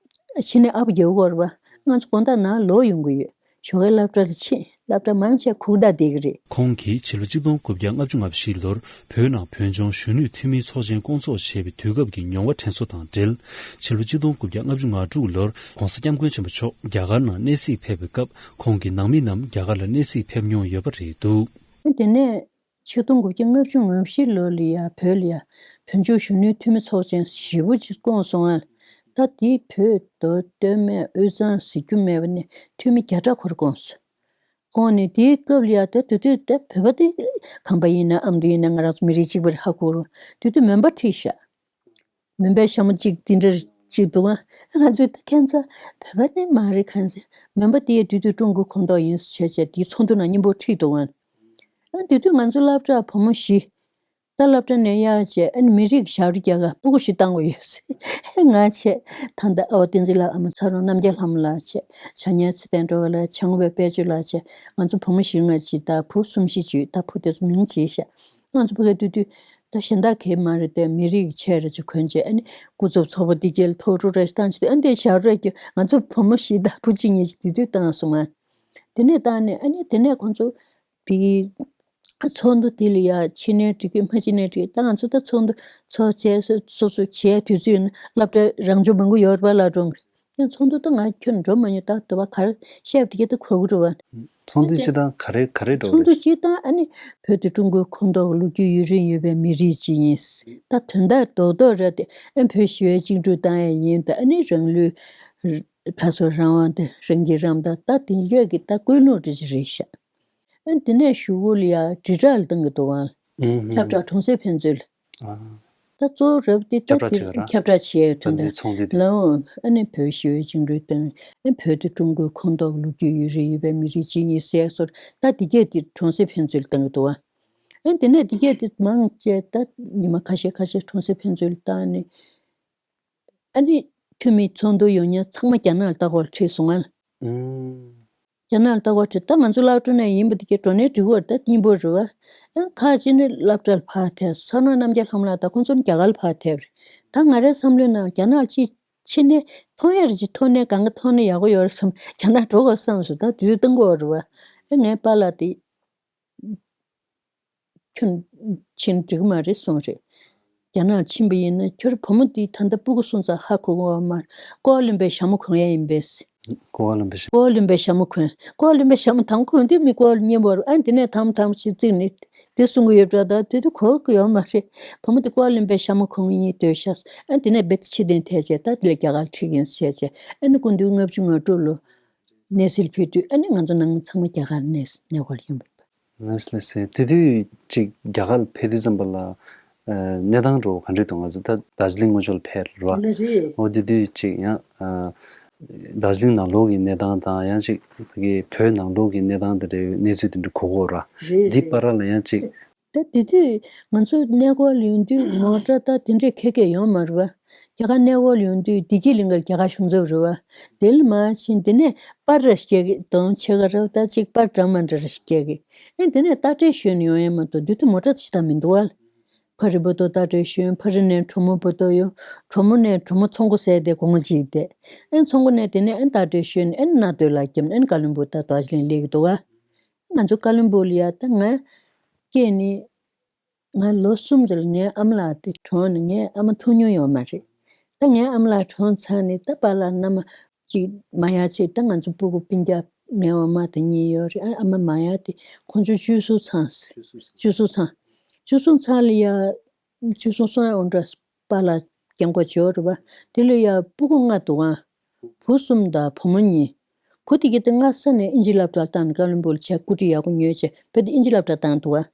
གཞི་ནས་ཨ་ཕོ་རྒྱག་གི་ཡོད་རེད་པ། ང་ཚོ་དགོང་དག་ནང་ལོག་ཡོང་གི་ཡོད། ཞོགས་ཀས་སློབ་གྲྭ་ལ་ཕྱིན། སློབ་གྲྭ་མང་ཆེ་གུག་ནང་བསྡད་ཀྱི་རེད། ཁོང་གིས་ཕྱི་ལོ་གཅིག་སྟོང་དགུ་བརྒྱ་ལྔ་བཅུ་ང་བཞི་ལོར་བོད་ནང་བོད་ལྗོངས་གཞོན་ནུའི་འཐུས་མིའི་ཚོགས་ཆེན་བསྐོང་ཚོགས་བྱས་པའི་དུས་སྐབས་ཀྱི་མྱོང་བ་དྲན་གསོ་དང་འབྲེལ། ཕྱི་ལོ་གཅིག་སྟོང་དགུ་བརྒྱ་ལྔ་བཅུ་ང་དྲུག་ལོར་༧གོང་ས་༧སྐྱབས་མགོན་ཆེན་པོ་མཆོག་རྒྱ་གར་ནང་གནས་གཟིགས་ཕེབས་པའི་སྐབས་ཁོང་གི་ནང་མི་རྣམས་རྒྱ་གར་ལ་གནས་གཟིགས་ཕེབས་མྱོང་ཡོད་པ་རེད་འདུག་དེ་ནས་ཆིག་སྟོང་དགུ་བརྒྱ་ལྔ་བཅུ་ང་བཞི་ལོ་ལ་ཡ་བོད་ལ་ཡ་བོད་ལྗོངས་གཞོན་ནུའི་འཐུས་མི་ཚོགས་ཆེན་ཞེ་པོ་ཅིག་བསྐོངས་སོང་ང་། ད་དེའི་བོད་མདོ་སྟོད་སྨད་དབུས་གཙང་ཟེར་རྒྱུ་མེད་པ་ནས་འཐུས་མི་བརྒྱ་ཕྲག་འཁོར་བསྐོངས་སོང་། བསྐོངས་ནས་དེའི་སྐབས་ལ་ཡ་ད་དེ་དུས་ད་བོད་པ་དེ་ཁམས་པ་ཡིན་ན་ཨ་མདོ་ཡིན་ན་ང་རང་ཚོ་མི་རིགས་གཅིག་པ་རེད་ཧ་གོ་རུང་དེ་དུས་མོན་པ་ཁྲིད་ཤག་མོན་པའི་ཞྭ་མོ་གཅིག་དེ་འདྲ་གཅིག་འདུག་ཨ། ང་ཚོས་ད་ཁྱད་མཚར་བོད་པ་ནི་མ་རེད་ཁ་མཚར། མོན་པ་དེ་ཡ་དེ་དུས་ཀྲུང་གོའི་ཁོངས་གཏོགས་ཡིན་ཟེར་བྱས་བྱས་དེའི་ཚོགས་འདུ་ནང་མཉམ་པོ་ཁྲིད་འདུག་ཨ། ཨ་དེ་དུས་ང་ཚོ་སློབ་གྲྭར་བུ་མོ་བཞི། ད་སློབ་གྲྭ་ནས་གཡར་བྱས་ཨ་ནི་མི་རིགས་ཞབས་བྲོ་རྒྱག་ག་སྤུ་གུ་བཞི་བཏང་དགོས་ཡོད་ཟེར། ང་བྱས་ད་ལྟ་ཨ་བ་བསྟན་འཛིན་ལགས་ཨ་མ་ཚ་རོང་རྣམ་རྒྱལ་ལྷ་མོ་ལགས་བྱས་བྱ་ཉལ་ཚེ་བརྟན་སྒྲོལ་དཀར་ལགས་བྱ་རྔོག་པའི་དཔལ་ཆོས་ལགས་བྱས་ང་ཚོ་བུ་མོ་བཞི་ལྔ་ཅིག་དང་བུ་གསུམ་བཞི་ཅིག་ད་བུ་དེ་ཚོ་མིང་བརྗེས་ཤག་ང་ཚོ་ཕ་གིར་སྡོད་དུས་ད་གཞན་དག་གས་མ་རེད་དེ་མི་རིགས་ཆས་རེ་ཅིག་གོན་བྱས་ཨ་ནི་སྐུ་ཚབ་ཚོགས་པ་འདི་གས་ལ་ཐུགས་སྤྲོ་རེ་བཏང་བྱས་ཨ་འདི་ཞབས་བྲོ་རྒྱག་ང་ཚོ་བུ་མོ་བཞི་དང་བུ་གཅིག་གཉིས་ཅིག་དེ་དུས་བཏང་སོང་ང་། དེ་ནས་བཏང་ནས་ཨ་ནི་དེ་ནས་ཁོང་ཚོ་བི་ཚོགས་འདུ་དེ་ལ་ཡ་ཕྱི་ནས་འགྲིག་གི་མ་ཕྱི་ནས་འགྲིག་ད་ང་ཚོ་ད་ཚོགས་འདུ་ཚོགས་བྱས་སོ་སོ་སོ་བྱས་དུས་ཚོད་ཡིན་ན་སློབ་གྲྭ་རང་སྦྱོང་མང་པོ་ཡོད་རེད་པ་ལ་གྲོང་གི་ཡང་ཚོགས་འདུ་ད་ང་ཁྱོད་འགྲོ་མ་མྱོང་ད་དུ་བ་གར་བཤད་པ་དེ་ག་ད་གོ་གི་རེད་བ། ཚོགས་འདུ་སྤྱི་བཏང་ག་རེ་ག་རེ་འགྲོ་ཚོགས་འདུ་རེད། སྤྱི་བཏང་ཨ་ནི་བོད་དེ་ཀྲུང་གོའི་ཁོངས་གཏོགས་ལོ་རྒྱུས་ཡུན་རིང་ཡོད་པའི་མི་རིགས་ཅིག་ཡིན། ད་དོན་དག་རྡོག་རྡོག་རེད་དེ་ཨ་བོད་ཞི་བའི་བཅིངས་འགྲོལ་བཏང་ཡ་ཡིན་ད་ཨ་ནི་རང་ལུས་ཁ་སོ་རང་དབང་དེ་རང་གིས་རང་ད་ད་དེ་ཡོད་ཀྱི་ད་ཀུན་སློང་འདྲ་ཅིག་རེད་ཤག་ཨ་དེ་ནས་གཞུག་གུ་ལ་ཡ་དྲིལ་བསྒྲགས་ལ་བཏང་གི་འདུག་ཨང་། ཨུམ། ཁྱབ་བསྒྲགས་གྲོང་གསེབ་ཕན་ཚུན་ལ། ཨ། ད་གཙོ་བོ་རབ་དེ་ད་ཁྱབ་བསྒྲགས་དེ་བྱེད་ཀྱི་ར། ཁྱབ་བསྒྲགས་བྱེད་ཡ་ད་དོན་དེ་དག་ཚོགས་འདུ་དེ། ལའོ། ཨ་ནི་བོད་ཞི་བའི་བཅིངས་འགྲོལ་བཏང་ཨ་བོད་དེ་ཀྲུང་གོའི་ཁོངས་གཏོགས་ལོ་རྒྱུས་ཡུན་རིང་ཡོད་པའི་མི་རིགས་ཅིག་ཡིན་ཟེར་སོར་ད་དེ་གས་དེ་གྲོང་གསེབ་ཕན་ཚུན་ལ་བཏང་གི་འདུག་ཨ། ཨ་དེ་ནས་དེ་གས་དེ་མང་ཆེ་ད་ཉི་མ་ཁ་ཤས་ཁ་ཤས་གྲོང་གསེབ་ཕན་ཚུན་ལ་བཏང་ནས། ཨ་ནི་འཐུས་མི་ཚོགས་འདུ་ཡོང་མཁན་ཚང་མ་རྒྱ་ནག་ལ་ལྟ་སྐོར་ཁྲིད་སོང་ང་། ཨུམ། རྒྱ་ནག་ལ་ལྟ་སྐོར་ཁྲིད་ད་ང་ཚོ་སློབ་གྲྭ་ནས་ཡིན་པ་དེ་གའི་འགྲོ་ནས་འགྲིག་གི་རེད་ད་སྙིང་པོ་རེད་བ། ཨ་ཁ་ཅིག་ནི་སློབ་གྲྭ་ལ་ཕར་ཐེབས་སོ་ན་རྣམ་རྒྱལ་ལྷ་མོ་ལགས་ད་ཁོང་ཚོ་ནི་རྒྱ་གར་ལ་ཕར་ཐེབས་རེད། ད་ང་རའི་བསམ་བློའི་ནང་རྒྱ་ནག་ལ་ཅིག་ཕྱིན་ནས་མཐོང་ཡ་རེ་ཅིག་མཐོང་ནས་གང་ག་མཐོང་ན་ཡག་པོ་ཡོད་རེད་བསམ་རྒྱ་ནག་འགྲོ་དགོས་བསམ་སོང་ད་དུས་ཚོད་གཏོང་དགོས་རེད་བ། ཨ་ངའི་པཱ་ལགས་དེ། ཁྱོད་ཕྱིན་འགྲིག་མ་རེད་གསུངས་རེད། རྒྱ་ནག་ཕྱིན་པ་ཡིན་ན་ཁྱོད་བུ་མོ་འདི་ད་ལྟ་སྤུ་གུ་སོང་ཙང་ཧ་གོ་གི་ཡོད་མ་རེད། ཀོ་ལིམ་པའི་ཞྭ་མོ་གོན་ཡ་ཡིན་པས། ཀོ་ལིམ་པའི་ཞྭ། ཀོ་ལིམ་པའི་ཞྭ་མོ་གོན། ཀོ་ལིམ་པའི་ཞྭ་མོ་དང་གོན་དུས་མི་ཀོ་ལ་མཉེན་པོ་རེད་ཨ་འདི་ནས་དམ་དམ་ཞིག་བརྩིགས་ནས་དེ་གསུང་གི་ཡོད་པ་ད་དེ་དུས་གོ་གི་ཡོད་མ་རེད། བུ་མོ་དེ་ཀོ་ལིམ་པའི་ཞྭ་མོ་གོན་གི་ཡིན་འདོད་ཤག་ཨ་འདི་ནས་རྦད་དེ་ཕྱི་གཏན་ཐལ་བྱས་ད་དེ་ལ་རྒྱ་གར་ཁྲིད་ཀྱིན་བྱས་བྱས་ཨ་ནི་སྐུ་མདུན་ལྔ་བཅུ་ང་དྲུག་ལོ། གནས་ཚུལ་ཕུལ་དུས་ཨ་ནི་ང་ཚོ་ནང་མི་ཚང་མ་རྒྱ་གར་གནས་གནས་སྐོར་ཡིན་པ། ལགས་ལགས་སེ་དེ་དུས་ཅིག་རྒྱ་གར་ལ་ཕེབས་དུས་ཙམ་པ་ལ་ཨ་གནས་སྟངས་འགྲོ་ག་འདྲ་འདུག་ང་ཚོ་ད་དར་ཇི་ལིང་སྔོན་ཕྱོགས་ལ་ཕེབས་རེད་བ། ལགས་རེད། འོ་དེ་དུས་ཅིག་ཡང་ཨ་དར་ཇི་ལིང་ནང་ལོགས་ཀྱི་གནས་སྟངས་དང་ཡང་ཅིག་ཕ་གི་བོད་ནང་ལོགས་ཀྱི་གནས་སྟངས་དེ་འདྲའི་གནས་ཚུལ་དེ་འདྲ་གོ་གོ་ར། རེད་འདི་རེད། བར་ལ་ཡང་ཅིག་ད་དེ་དུས་ང་ཚོ་གནས་སྐོར་ལ་ཡོང་དུས་མོ་ཊ་ད་དེ་འདྲས་ཁེ་ཁེ་ཡོང་མ་རེད་བ། རྒྱ་གར་གནས་སྐོར་ལ་ཡོང་དུས་བདེ་སྐྱིད་གླིང་གར་རྒྱ་གར་གཞུང་ཚབ་རེད་བ། དེ་ལ་མར་ཕྱིན་དེ་ནས་པར་ར་སྐྱེལ་གི་དང་ཆེ་ག་རེད་ད་ཅིག་པར་འདྲ་མ་འདྲ་ར་སྐྱེལ་གི་ཨེ་དེ་ནས་རྟ་དྲེལ་ཞོན་ཡོང་ཡ་མ་གཏོགས་དེ་དུས་མོ་ཊ་ཅི་ད་མི་འདུག་བ། ཕ་རི་བུ་ཏོ་རྟ་དྲེལ་ཞོན་ཕ་རི་ནས་གྲོ་མོ་བུ་ཏོ་ཡོང་གྲོ་མོ་ནས་གྲོ་མོ་ཚོང་སྒོ་ཟས་དེ་གོང་ཅིག་དེ་ཨེ་ཚོང་སྒོ་ནས་དེ་ནས་ཨེ་རྟ་དྲེལ་ཞོན་ཨེ་ན་དོས་ལ་རྒྱབ་ཨེ་ཀ་ལོན་སྦུག་ད་དོ་ཅི་ལིང་སླེབས་གི་འདུག་བ། ང་ཚོ་ཀ་ལོན་སྦུག་ལ་ཡ་ད་ང་སྐྱེས་ནས་ང་ལོ་གསུམ་ཙམ་ལ་ངའི་ཨ་མ་ལགས་དེ་གྲོངས་ནས་ངའི་ཨ་མ་ཐུག་མྱོང་ཡོད་མ་རེད། ད་ངའི་ཨ་མ་ལགས་གྲོངས་ཚར་ནས་ད་པཱ་ལགས་མནའ་མ་གཅིག་མ་ཡར་ཕྱིན་ད་ང་ཚོ་སྤུ་གུ་སྤུན་ཀྱག་ ངའི་འོག་མ་དེ་གཉིས་ཡོད་རེད། ཨ་ཨ་མ་མ་ཡ་དེ་ཁོང་ཚོ་ཆུ་ཟོ་ཚང་། ཆུ་ཟོ་ཚང་། ཆུ་ཟོ་ཚང་ལ་ཡ། ཆུ་ཟོ་སོང་ཡ་འོང་འདྲ་པཱ་ལགས་སྐྱབས་མགོན་ཇོ་རེད་པ། དེ་ལ་ཡ་སྤུ་གུ་ལྔ་འདུག་ཨ། བུ་གསུམ་དང་བུ་མོ་གཉིས། བུ་དེ་གི་དེ་སྔ་ས་ནས་ཨིན་ཇི་སློབ་གྲྭ་བཏང་ནས་ཀ་ལོན་སྦུག་ལ་བྱས་སྐུ་དྲིན་ཡག་པོ་ཉོས་བྱས་བོད་དེ་ཨིན་ཇི་སློབ་གྲྭ་བཏང་འདུག་ཨ།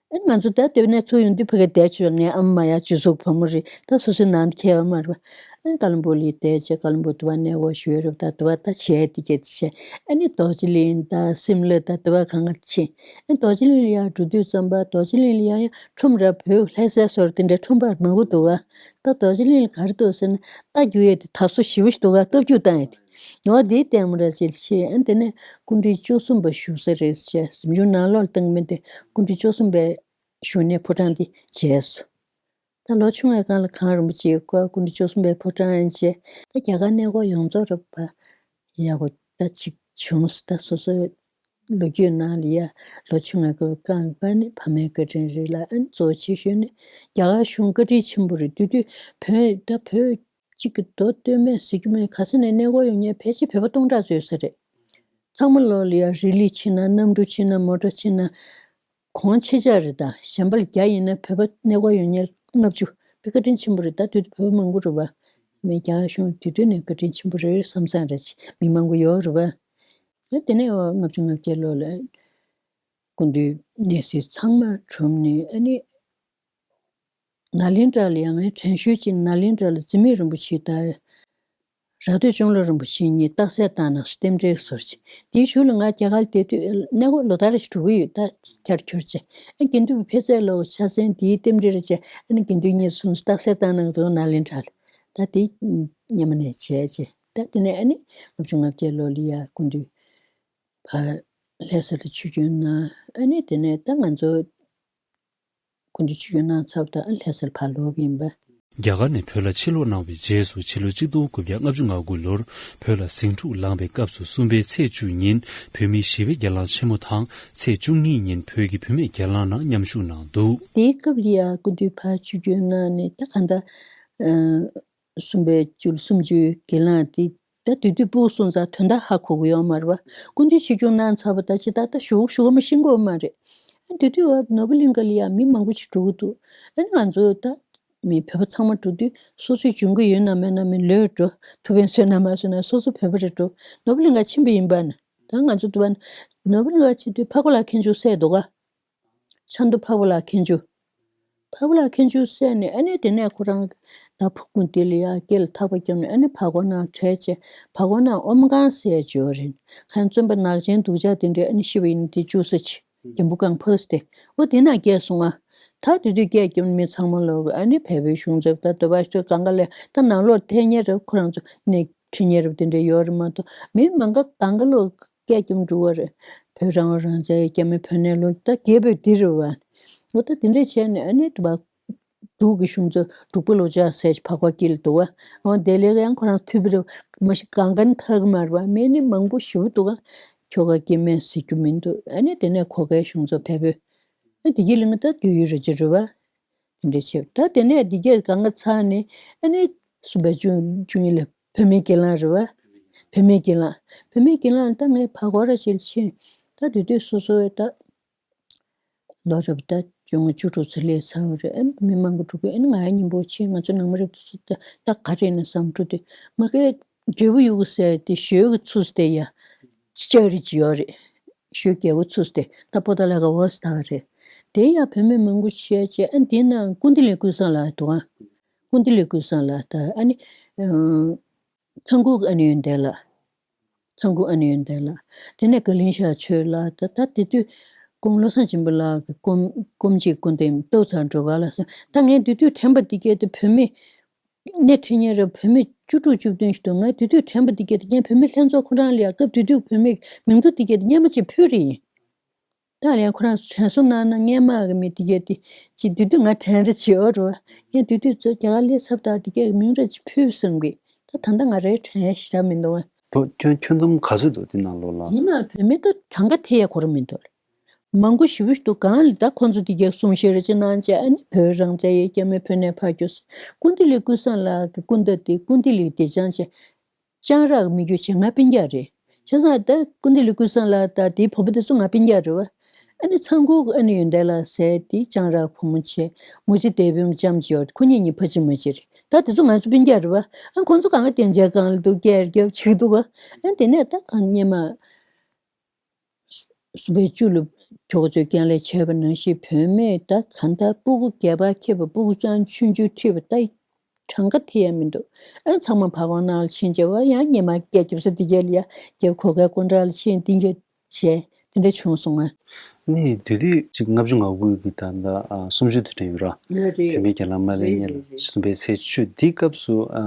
ཨ་ང་ཚོ་ད་དེ་ནས་ཚུར་ཡོང་དུས་ཕ་གི་བསྡད་ཆོག་ངའི་ཨ་མ་ཡ་ཆུ་ཟོ་བུ་མོ་རེད། ད་སོ་སོའི་ནང་དུ་ཁྱེར་བ་མ་རེད་པ། ཨ་ཀ་ལོན་སྦུག་ལ་བསྡད་བྱས་ཀ་ལོན་སྦུག་དུ་བ་གནས་སྐོར་ཞུ་ཡ་རེད་པ། ད་དུ་བ་ད་བྱས་དེ་གས་དེ་བྱས། ཨ་ནི་རྡོ་རྗེ་གླིང་དང་སིམ་ལ་དང་དེ་བ་གང་ག་ཕྱིན། ཨ་རྡོ་རྗེ་གླིང་ལ་ཡར་འགྲོ་དུས་ཙམ་པ་རྡོ་རྗེ་གླིང་ལ་ཡང་ཡང་ཁྲོམ་ར་བོད་ལྷ་སའི་སོར་དེ་འདྲའི་ཁྲོམ་པ་མང་པོ་འདུག་བ། ད་རྡོ་རྗེ་གླིང་ལ་ག་རེ་འདུག་ཟེར་ན་རྟ་རྒྱུག་ཡས་དེ་དར་སོ་ཞེ་པོ་ཞིག་འདུག་ག་སྟབས་རྒྱུག་བཏང་ཡས་དེ། ངོ་དེའི་ལྟད་མོ་ར་ཅིག་ཕྱིན། ཨ་དེ་ནས་སྐུ་ཕྲེང་བཅུ་གསུམ་པ་བཞུགས་ས་རེད་ཟེར་བྱས་གཟིམ་ཆུང་ནང་ལོགས་ལ་བཏང་གི་མེད་དེ་སྐུ་ཕྲེང་བཅུ་གསུམ་པའི་བཞུགས་གནས་ཕོ་བྲང་དེ་མཇལ་སོང་། ད་ལོ་ཆུང་བའི་སྒང་ལ་གངས་རིན་པོ་ཆེའི་སྐུ་སྐུ་ཕྲེང་བཅུ་གསུམ་པའི་ཕོ་བྲང་ཡན་ཆད་ད་རྒྱ་གར་གནས་སྐོར་ཡོངས་རྫོགས་རབ་པ་ཡག་པོ་ད་ཅིག་བྱུང་སོང་། ད་སོ་སོའི་ལོ་རྒྱུས་ནང་ལ་ཡ་ལོ་ཆུང་བའི་སྐབས་རྐང་པ་ནི་ཕ་མའི་བཀའ་དྲིན་རེད་ལ། ཨ་ནི་གཙོ་ཆེ་ཤོས་ནི་རྒྱ་གར་གཞུང་བཀའ་དྲིན་ཆེན་པོ་རེད། དེ་དུས་བོད་ད་བོད་གཅིག་གི་མདོ་སྟོད་སྨད་ཟེར་རྒྱུ་མིན། ག་ས་ནས་གནས་སྐོར་ཡོང་མཁན་ཕལ་ཆེར་བོད་པ་སྟོང་ཕྲག་ཙམ་ཡོད་ས་རེད། ཚང་མ་ལོག་ལ་ཡ་རི་ལི་ཕྱིན་ན་གནམ་གྲུ་ཕྱིན་ན་མོ་ཊ་ཕྱིན་ན། གོང་ཆེ་ཆག་རེད། ད་གཞན་པ་ལ་རྒྱ་ཡིན་ན་བོད་པ་གནས་སྐོར་ཡོང་མཁན་ལྔ་བཅུ་བོད་བཀའ་དྲིན་ཆེན་པོ་རེད། ད་དུས་དུས་བོད་པ་མང་པོ་རེད་པ། མི་རྒྱ་གཞུང་དུས་དུས་ནས་བཀའ་དྲིན་ཆེན་པོ་རེད་བསམ་བསམ་རེད། མི་མང་པོ་ཡོད་རེད་པ། དེ་ནས་ལྔ་བཅུ་ང་བརྒྱད་ལོ་ལ་སྐུ་མདུན་གནས་གཟིགས་ཚང་མ་གྲུབ་ནས་ཨ་ནི། ནཱ་ལེནྡྲ་ལ་ཡང་ངའི་དྲན་ཤུལ་གཅིག་ནཱ་ལེནྡྲ་ལ་འཛིན་མེད་རིན་པོ་ཆེ་དང་། ར་སྟོད་སྐྱོང་ལོ་རིན་པོ་ཆེ་གཉིས་རྟགས་གསལ་བཏང་ན་རྟེན་འབྲེལ་ཟེར་བྱས། དེའི་གཞུག་ལ་ང་རྒྱ་གར་ལ་བསྡད་དུས་གནས་སྐོར་ལོ་ལྟར་རེ་ཞིག་འགྲོ་གི་ཡོད། ད་ཁྱར་ཁྱོར་བྱས། ཨ་དགེ་འདུན་པ་ཕེབས་ཚད་ལ་ཕྱག་མཚན་དེའི་རྟེན་འབྲེལ་རེ་བྱས། ཨ་ནི་དགེ་འདུན་གཉིས་གསུམ་རྟགས་གསལ་བཏང་གནང་འདུག་ནཱ་ལེནྡྲ་ལ། ད་དེ་སྔོན་མ་ནས་བྱས་བྱས། ད་དེ་ནས་ཨ་ནི་ལྔ་བཅུ་ང་བརྒྱད་ལོ་ལ་ཡ་སྐུ་མདུན་ཕར་ལྷ་ས་ལ་ཆིབས་བསྒྱུར་གནང་། ཨ་ནི་དེ་ནས་ད་ང་ཚོ་སྐུ་མདུན་ཆིབས་བསྒྱུར་གནང་ཚར་དང་ལྷ་སར་ཕར་ལོག་གི་ཡིན་པ། རྒྱ་གར་ནས་བོད་ལ་ཕྱིར་ལོག་གནང་བའི་རྗེས་སུ་ཕྱི་ལོ་ཆིག་སྟོང་དགུ་བརྒྱ་ལྔ་བཅུ་ང་དགུ་ལོར་བོད་ལ་ཟིང་འཁྲུག་ལངས་པའི་སྐབས་སུ་གསུམ་པའི་ཚེས་བཅུ་ཉིན་བོད་མིའི་ཞི་བའི་གྱེན་ལངས་ཆེན་མོ་དང་ཚེས་བཅུ་གཉིས་ཉིན་བོད་ཀྱི་བུད་མེད་གྱེན་ལངས་ནང་མཉམ་ཞུགས་གནང་འདུག། དེའི་སྐབས་ལ་ཡ་སྐུ་མདུན་ཕར་ཆིབས་བསྒྱུར་གནང་ནས་ད་གང་ལྟར། གསུམ་པའི་བཅུ་གསུམ་བཅུའི་གྱེན་ལངས་དེ་ད་དུས་དུས་སྤུ་གུ་སོང་ཙང་དོན་དག་ཧ་གོ་གི་ཡོད་མ་རེད་པ། སྐུ་མདུན་ཆིབས་བསྒྱུར་གནང་ཚར་བ་ད་ཅི་ད་ལྟ་ཞུ་ཞུ་བ་མ་ཤེས་གི་ཡོད་མ་རེད། ཨ་དུས་དུས་བ་ནོར་བུ་གླིང་ག་ལ་ཡ་མི་མང་པོ་ཞིག་འགྲོ་གི་འདུག། ཨ་ནི་ང་ཚོ་ད་མི་བོད་པ་ཚང་མ་འགྲོ་དུས་སོ་སོའི་འཇོན་གི་ཡོད་ན་མེད་ན་མི་ལོས་འགྲོ། ཐུབ་པའི་བསོད་ནམས་མ་བསོད་ན་སོ་སོ་བོད་པ་རེ་འགྲོ། ནོར་བུ་གླིང་ག་ཕྱིན་པ་ཡིན་པ་ན་ད་ང་ཚོ་དུ་བ་ནོར་བུ་གླིང་ག་ཕྱིན་དུས་འཕགས་པ་ལགས་མཁན་ཆུང་བསད་འདུག་ག། ཆབ་མདོ་འཕགས་པ་ལགས་མཁན་ཆུང་། འཕགས་པ་ལགས་མཁན་ཆུང་བསད་ནས་ཨ་ནི་དེ་ནས་ཁོ་རང་ད་ཕུག་མོ་དེ་ལ་ཡ་སྐེ་ལ་ཐག་པ་བརྒྱབ་ནས་ཨ་ནི་བར་སྐོར་ནང་བྲོས་བྱས་བར་སྐོར་ནང་ཨོམ་སྒང་ཟེར་ཡ་ཅིག་ཡོད་རེད། ཁ་ཡང་བཙུན་པ་ནག་ཅན་སྡུག་ཅག་དེ་འདྲས་ཨ་ནི་ཤི་བ་ཡིན་ན་དེ་བཅུག་ས་ཅིག་འགྲེང་བུ་སྒང་ཕུག་ས་དེ་འོ་དེ་ན་སྐྱེལ་སོང་ང་། ད་དེ་དུས་སྐྱེལ་རྒྱབ་ནས་མི་ཚང་མ་ལོག་ཨ་ནི་བལ་པོའི་གཞུང་ཚབ་ད་དོ་བ་ཞོ་གང་ག་ལས་ད་ནང་ལོགས་ཐད་ཉེ་རབས་ཁོ་རང་ཚོ་ནས་ཁྲི་ཉེ་རབས་དེ་འདྲས་ཡོད་རེད་མ་གཏོགས་མི་མང་ག་གང་ག་ལོག་སྐད་ཀྱང་འགྲོ་བ་རེད། བོད་རང་དབང་རང་བཙན་རྒྱ་མི་བོད་གནས་ལོ་ད་རྒྱལ་པོས་འདི་རེད་བ། འོ་ད་དེ་འདྲས་བྱས་ནས་ཨ་ནི་དུ་བ་འབྲུག་གི་གཞུང་ཚོ་འབྲུག་པ་ལོ་ཅག་ཟེར་བག་བག་སྐྱིལ་འདུག་བ། འོ་དེ་ལས་ཡང་ཁོ་རང་ཐུབ་པ་རེད་མ་གཞི་གང་ག་ནི་ཐག་གི་མ་རེད་བ། མི་ནི་མང་པོ་ཞེ་པོ་འདུག་ག། ཁྱོ་ག་སྐྱེ་དམན་ཟེར་རྒྱུ་མི་འདུག། ཨ་ནི་དེ་ནས་ཁོ་གའི་གཞུང་ཚོ་བལ་པོས་ཨ་དེ་གི་ལིང་ད་རྒྱུ་ཡུལ་རེ་ཅི་རེད་བ། དེ་འདྲས་བྱས་ད་དེ་ནས་འདི་གས་གང་ག་ཚར་ནས་ཨ་ནི་གསུམ་པའི་བཅུ་བཅུ་གཉིས་ལ་བུད་མེད་གྱེན་ལངས་རེད་བ། བུད་མེད་གྱེན་ལངས་བུད་མེད་གྱེན་ལངས་ད་ངས་བར་སྐོར་ར་ཅིག་ཕྱིན། ད་དེ་དུས་སོ་སོའི་ད་ལོ་རབས་ད་བཅུ་ལྔ་བཅུ་དྲུག་ཚེ་ལས་ཚར་བ་རེད། ཨ་ནི་མི་མང་པོ་འགྲོ་གི་ཨ་ནི་ང་ཡ་སྙིང་པོ་ཆེ་ང་ཚོ་ནང་མི་རབས་དེ་ཚོ་ད་ད་ག་རེ་ཡིན་ན་བསམ་འགྲོ་དུས་མ་གའི་འབྲས་བུ་ཡུ་གུ་ཟེར་དེ་ཞོལ་གྱི་ཚུགས་དེ་ཡ། ཅི་ལྕགས་རི་ཅི་ཡོད་རེད། ཞོལ་རྒྱལ་པོ་ཚུགས་དེ་ད་པོ་ཏ་ལ་ག་འོ་ས་ད་ག་རེད། དེ་ཡ་བུད་མེད་མང་པོ་ཆེ་ཆེ་ཨ་འདི་ན་ཀུན་བདེ་ལས་ཀུན་བཟང་ལགས་འདུག་ཨ། ཀུན་བདེ་ལས་ཀུན་བཟང་ལགས་ད་ཨ་ནི། ཚང་ཁུག་ཨ་ནི་ཡོན་ཏན་ལགས། ཚང་ཁུག་ཨ་ནི་ཡོན་ཏན་ལགས། དེ་ནས་དགའ་གླིང་ཤར་ཆོས་ལགས་ད་ད་དེ་དུས་སྐུ་ངོ་བློ་བཟང་སྦྱིན་པ་ལགས་ཀྱི་སྐུ་སྐུ་མཆེད་སྐུ་ལྡེམ་ཏོག་ཙམ་འགྲོ་ག་ལ་སོང་ད་ངས་དེ་དུས་དྲན་པ་འདི་སྐད་དུ་བུད་མེད། སྣེ་ཁྲིད་མཁན་རེ་བུད་མེད་བཅུ་དྲུག་བཅུ་བདུན་ཞིག་འདུག་ངས་དེ་དུས་དྲན་པ་འདི་སྐད་དུ་ངས་བུད་མེད་ལྷན་ཚོགས་ཁོ་རང་ལ་ཡ་སྐབས་དེ་དུས་བུད་མེད་མིང་ཐོ་འདི་སྐད་དུ་སྔན་མ་ཅིག་ཕུལ་རེ་ཡིན། ད་ལན་ཁོ་རང་ཚོ་དྲན་གསོ་གནང་ན་སྔན་མ་གི་མི་འདི་སྐད་དེ་ཅིག་དེ་དུས་ང་དྲན་རེ་བྱེད་འོ་རེ་བ། ངས་དེ་དུས་ཚོ་རྒྱ་གར་སླེབས་ཚབ་ད་འདི་སྐད་གི་མིང་ར་ཅིག་ཕུལ་བསམ་གི། ད་ད་ལྟ་ང་རའི་དྲན་ཡ་ཞེ་དྲག་མི་འདུག་ཨ། དོ་ཁྱོད་ཁྱོད་ཚོ་ག་ཚོད་འདུག་དེ་ནང་ལོགས་ལ། ཡིན་ན་བུད་མེད་ད་གྲངས་ཀ་དེ་ཡ་གོ་ར་མི་འདུག་མང་པོ་ཞེ་པོ་ཞིག་འདུག་གང་ལ་ད་ཁོང་ཚོ་འདི་གའི་གསུང་བཤད་རེ་ཅིག་གནང་བྱས་ཨ་ནི་བོད་རང་བཙན་ཡོད་རྒྱ་མི་བོད་ནས་ཕར་རྒྱུགས་སོང་། ཀུན་བདེ་ལས་ཀུན་བཟང་ལགས་ཀྱི་སྐུ་ཟླ་དེ་ཀུན་བདེ་ལས་བདེ་ཆེན་བྱས། སྤྱང་རག་མི་རྒྱུད་བྱས་ང་སྤུན་ཀྱག་རེད། བྱས་ཙང་ད་ཀུན་བདེ་ལས་ཀུན་བཟང་ལགས་དང་དེའི་བུ་མོ་དེ་ཚོ་ང་སྤུན་ཀྱག་རེད་བ། ཨ་ནི་ཚང་ཁུག་ཨ་ནི་ཡོན་ཏན་ལགས་ཟེར་དེ་ལྕང་ར་བུ་མོ་བྱས་མུ་ཅི་དེ་བོན་གྱི་ལྕམ་ཅིག་ཡོད་ཁོ་གཉིས་གཉིས་ཕ་གཅིག་མ་གཅིག་རེད། ད་དེ་ཚོ་ང་ཚོ་སྤུན་ཀྱག་རེད་བ། ཨ་ཁོང་ཚོ་གང་ག་སྟེང་ཆ་གང་ལ་འདུག་སྐྱེལ་རྒྱབ་བྱེད་འདུག་བ། ཨ་དེ་ནས་ད་གང་སྙེ་མ། གསུམ་པའི་བཅུ་ལ་ཁྱོ་ག་ཚོས་རྐྱེན་ལས་བྱས་པ་ནང་བཞིན་བུད་མེད་ད་གང་ལྟར་སྤུ་གུ་སྐྱེས་པ་ཁྱེད་པ་སྤུ་གུ་ཙང་ཆུང་ཆུང་ཁྲིད་པ་ད་གྲངས་ཀ་ཐེ་ཡ་མི་འདུག་ཨ་ཚང་མ་ཕ་བོང་ནང་ལ་ཕྱིན་བྱས་བ་ཡང་སྙེ་མ་སྐད་རྒྱབ་ས་དེ་ག་ལ་ཡ་རྒྱབ་གོ་གའི་སྐུ་འདྲ་ལ་ཕྱིན་ཏིང་གེ་བྱས་དེ་འདྲ་བྱུང་སོང་ང་། ནི་དུས་དུས་ཅིག་ལྔ་བཅུ་ང་དགུ་གི་ད་ལྟ་ཨ་གསུམ་བཅུ་དུས་དྲན་ཡོད་ར། ལ་རེད། བུད་མེད་རྒྱ་ལམ་མ་ལེ་རེད་ཉེ་ལ་རེད་རེད། གསུམ་པའི་ཚེས་བཅུ་འདིའི་སྐབས་སུ་ཨ་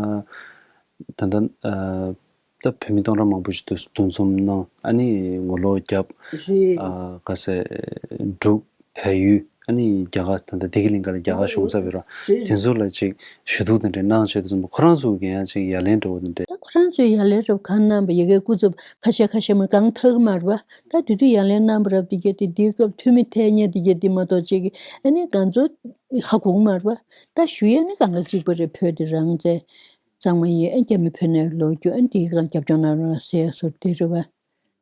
ད་ལྟ་ཨ་ད་བོད་མི་སྟོང་ཕྲག་མང་པོ་ཞིག་འདུ་འདུ་འཛོམས་གནང་ཨ་ནི་ངོ་ལོག་བརྒྱབ། རེད། ཨ་ག་ཟེ་འབྲུག་བལ་ཡུལ་ཨ་ནི་རྒྱ་གར་ད་ལྟ་བདེ་སྐྱིད་གླིང་ག་ལ་རྒྱ་གར་གཞུང་ཚབ་ཡོད་ར། རེད། དེ་ཚོ་ལ་ཅིག་ཞུ་གཏུག་དེ་འདྲ་གནང་བྱས་དུས་ཙམ་པ་ཁོ་རང་ཚོ་གི་ཡང་ཅིག་ཡ་ལན་འདྲ་བོ་དེ་འདྲ། ད་ཁོ་རང་ཚོས་ཡ་ལན་རབ་གང་གནང་པ་ཡ་གའི་སྐུ་ཚབ་ཁ་ཤས་ཁ་ཤས་མ་གང་ཐག་མ་རེད་བ། ད་དེ་དུས་ཡ་ལན་གནང་པ་རབ་དེ་གྱད་དེ་དེའི་སྐབས་འཐུས་མི་ཐད་ཉེ་དེ་གྱད་དེ་མ་གཏོགས་ཅིག་གི་ཨ་ནི་གང་ཚོ་ཧ་གོ་གི་མ་རེད་བ། ད་ཞུ་ཡ་ནི་གང་ག་གཅིག་པ་རེད། བོད་དེ་རང་བཙན་གཙང་མ་ཡིན་ཨ་རྒྱ་མི་བོད་ནས་ལོག་རྒྱུ་ཨ་ནི་དེའི་སྒང་རྒྱབ་སྐྱོར་གནང་རོགས་ཟེར་ཡ་སོར་དེ་རེད་བ།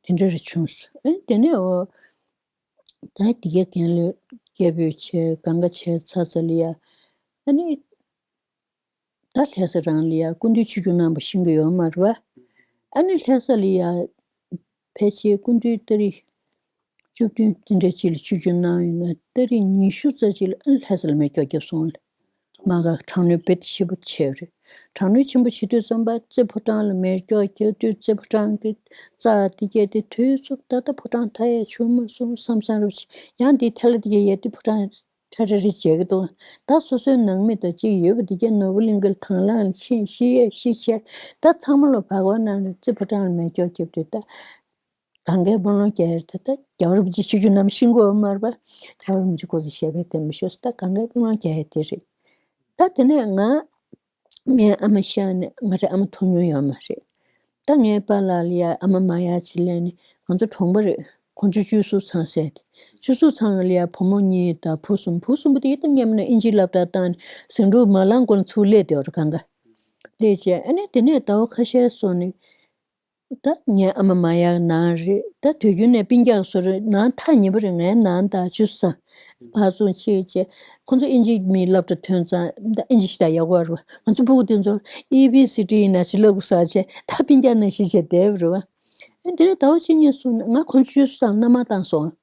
དེ་འདྲ་རེ་བྱུང་སོང་ཨ་ནི་དེ་ནས་འོ། ད་དེ་གའི་རྒན་ལོས་སྐད་འབོད་བྱས་གང་ག་བྱས་ཚར་ཚར་ལ་ཡ། ཨ་ནི་ད་ལྷ་ས་རང་ལ་ཡ་སྐུ་མདུན་ཆིབས་བསྒྱུར་གནང་བ་ཤེས་ཀྱི་ཡོད་མ་རེད་བ། ཨ་ནི་ལྷ་ས་ལ་ཡ་ཕལ་ཆེར་སྐུ་མདུན་ཏ་རིག་བཅུ་བདུན་དེ་འདྲ་ཅིག་ལ་ཆིབས་བསྒྱུར་གནང་ཡོད་ན་ཏ་རིག་ཉི་ཤུ་རྩ་གཅིག་ལ་ཨ་ནི་ལྷ་ས་ལ་མེ་སྒྱོགས་བརྒྱབ་སོང་ལ། མ་ག་དྲག་གནོན་དཔེ་ཆེན་པོ་བྱས་རེད། དྲག་གནོན་ཆེན་པོ་བྱེད་དུས་ཙམ་པ་རྩེ་ཕོ་བྲང་ལ་མེ་སྒྱོགས་རྒྱག་དུས་རྩེ་ཕོ་བྲང་གི་རྩ་དེ་གས་དེ་དུས་ཚོད་ད་ལྟ་ཕོ་བྲང་མཐའ་ཡས་བྱུང་མ་སོང་བསམ་བསམ་རབས་ཡང་དེ་ཐལ་དེ་གས་ཡས་དེ་ཕོ་བྲང་ཁྲ་ཁྲ་རེ་བྱེད་ཀྱི་འདུག་ད་སོ་སོའི་ནང་མི་དང་གཅིག་ཡོད་པ་དེ་གས་ནོར་བུ་གླིང་གི་དང་བླངས་ཕྱིན་ཤི་ཡས་ཤི་བྱས་ད་ཚང་མ་ལོ་བག་བ་ནང་ནས་རྩེ་ཕོ་བྲང་ལ་མེ་སྒྱོགས་རྒྱབ་དུས་ད། གང་གའི་དཔུང་ལོང་རྒྱག་ཡ་དེ་ད་རྒྱལ་བ་རིན་པོ་ཆེ་ཆིབས་བསྒྱུར་གནང་ཤེས་དགོས་མ་རེད་པ། རྒྱལ་བ་རིན་པོ་ཆེ་སྐུ་ཚེ་ཞབས་པད་བརྟན་པ་ཤོག་ཟེར་ད་གང་གའི་དཔུང་ལོང་རྒྱག་ཡ་དེ་རེད། ད་དེ་ནས་ང་ངའི་ཨ་མ་ཤི་ནས་ང་རའི་ཨ་མ་མཐོང་མྱོང་ཡོད་མ་རེད། ད་ངའི་པཱ་ལགས་ལ་ཡ་ཨ་མ་མ་ཡ་ཅིག་སླེབས་ནས་ང་ཚོ་གྲོང་པ་རེད་ཁོང་ཚོ་བཅུ་གསུམ་ཚང་ཟེར་ཏེ་བཅུ་གསུམ་ཚང་ལ་ཡ་བུ་མོ་གཉིས་དང་བུ་གསུམ་བུ་གསུམ་པོ་དེ་ད་སྔོན་མ་ནས་ཨིན་ཇིའི་སློབ་གྲྭ་བཏང་ནས་ཟིང་འཁྲུག་མ་ལངས་གོང་ལ་ཚུར་སླེབས་བསྡད་པ་རེད་གང་ག་སླེབས་བྱས་ཨ་ནི་དེ་ནས་ཟླ་བ་ཁ་ཤས་སོང་ནས། ད་ངའི་ཨ་མ་མ་ཡག་ནང་རེད་ད་དུས་རྒྱུན་ནས་སྤུན་ཀྱག་ཚོ་རེད་ནང་ཐག་ཉེ་པོ་རེད་ངའི་ནང་ད་བཅུ་ས་ཕར་ཚུར་ཕྱེ་བྱས་ཁོང་ཚོ་ཨིན་ཇི་མི་སློབ་གྲྭ་ཐོན་ཙང་ད་ཨིན་ཇི་ཞིག་ད་ཡག་པོ་རེད་ང་ཚོ་ཕྲུ་གུ་དེ་ཚོ་ཨེ་བི་སི་ཌི་ཡི་ནང་བཞིན་སློབ་དགོས་ས་བྱས་ད་སྤུན་ཀྱག་ནང་བཞིན་བྱས་བསྡད་པ་རེད་བ། ཨ་དེ་ནས་ཟླ་བ་གཅིག་གཉིས་སོང་ནས་ང་ཁོང་ཚོ་བཅུ་ས་མནའ་མ་བཏང་སོང་།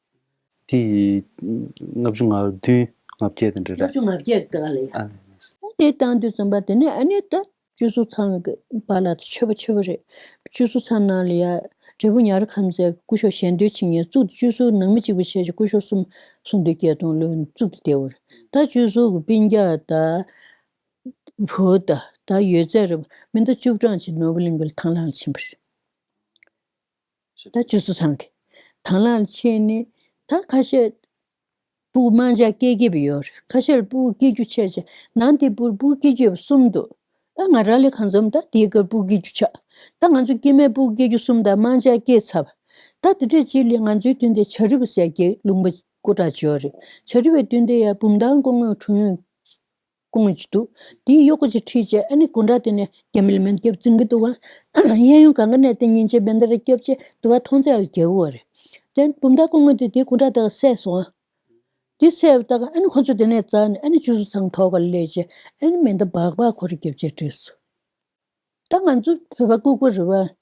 དེ་ལྔ་བཅུ་ང་བདུན་ང་བརྒྱད་དེ་འདྲ་རེད། ལྔ་བཅུ་ང་བརྒྱད་ག་ལ་ཡ། ཨ་ལས། དེ་བཏང་དུས་ཙམ་པ་དེ་ནས་ཨ་ནི་ད་བཅུ་གསུམ་ཚང་གི་པཱ་ལགས་དེ་ཆོས་པ་ཆོས་པ་རེད། བཅུ་གསུམ་ཚང་ནང་ལ་ཡ་འབྲས་སྤུངས་ཉ་ར་ཁམས་ཚའི་སྐུ་ཞབས་ཞལ་འདོན་བྱེད་མཁན་གཙུག་ཏུ་བཅུ་གསུམ་ནང་མི་གཅིག་པུ་བྱས་ཀྱི་སྐུ་ཞབས་གསུམ་གསུང་འདོན་སྐྱོར་གཏོང་ལོན་གཙུག་ཏུ་བསྡད་པ་རེད། ད་བཅུ་གསུམ་གི་སྤུན་ཀྱག་ད་བུ་ད་ད་ཡོད་ཚད་རེད་མི་ད་བཅུ་གྲངས་ཅིག་ནོར་བུ་གླིང་གི་ཐང་ལྷང་ཕྱིན་པ་རེད། ད་བཅུ་གསུམ་ཚང་གི་དང་བླངས་བྱས་ནས་ད་ཁ་ཤས་སྤུ་གུ་དམར་འབྱར་སྐྱེ་སྐྱེ་བ་ཡོད་རེད། ཁ་ཤས་སྤུ་གུ་སྐྱེ་རྒྱུ་ཆེ་ཆེ་ནང་དེ་སྤུ་སྤུ་གུ་སྐྱེ་རྒྱུ་ཡོད་པ་གསུམ་འདུག་ད་ང་རང་ལས་གང་འཚམ་ད་དེའི་སྐབས་སྤུ་གུ་སྐྱེ་རྒྱུ་ཆགས་ད་ང་ཚོ་སྐྱེ་དམན་སྤུ་གུ་སྐྱེ་རྒྱུ་གསུམ་དང་དམར་འབྱར་སྐྱེས་ཚར་བ་ད་དེ་འདྲས་ཅིག་ལས་ང་ཚོའི་མདུན་དེ་བྱ་རི་པ་ཟེར་གྱི་ལུང་པ་སྐུ་དྲག་ཅིག་ཡོད་རེད། བྱ་རི་པའི་མདུན་དེ་ཡ་བུམ་ཐང་སྐུ་ངོ་དྲུང་ཡོང་སྐུ་ངོ་ཅིག་འདུག་དེའི་གཡོག་པོ་ཅིག་ཁྲིད་བྱས་ཨ་ནི་སྐུ་འདྲ་དེ་ནས་རྒྱ་མི་ལ་མེ་མདའ་བརྒྱབ་འཛིང་གི་འདུག་ག་གཡས་གཡོན་གང་ག་ནས་དེ་ཉིན་བྱེད་མེ་མདའ་རེ་བརྒྱབ་བྱས་དུ་བ་མཐོང་ཚད་ལ་རྒྱལ་བོ་རེད། དེ་བུམ་ཐང་སྐུ་ངོ་དེ་དེའི་སྐུ་འདྲ་དེ་ག་བསད་སོང་ཨ། དེ་བསད་པ་ད་ག་ཨ་ནི་ཁོ་ཚོ་དེ་ནས་འཛེགས་ནས་ཨ་ནི་བཅུ་གསུམ་ཚང་ཐོག་ཁ་ལ་སླེབས་བྱས་ཨ་ནི་མེ་མདའ་སྦག་སྦག་ཁོ་རེ་བརྒྱབ་བྱས་བྲོས་སོང་། ད་ང་ཚོ་བོད་པ་ལྐུགས་པ་རེད་བ།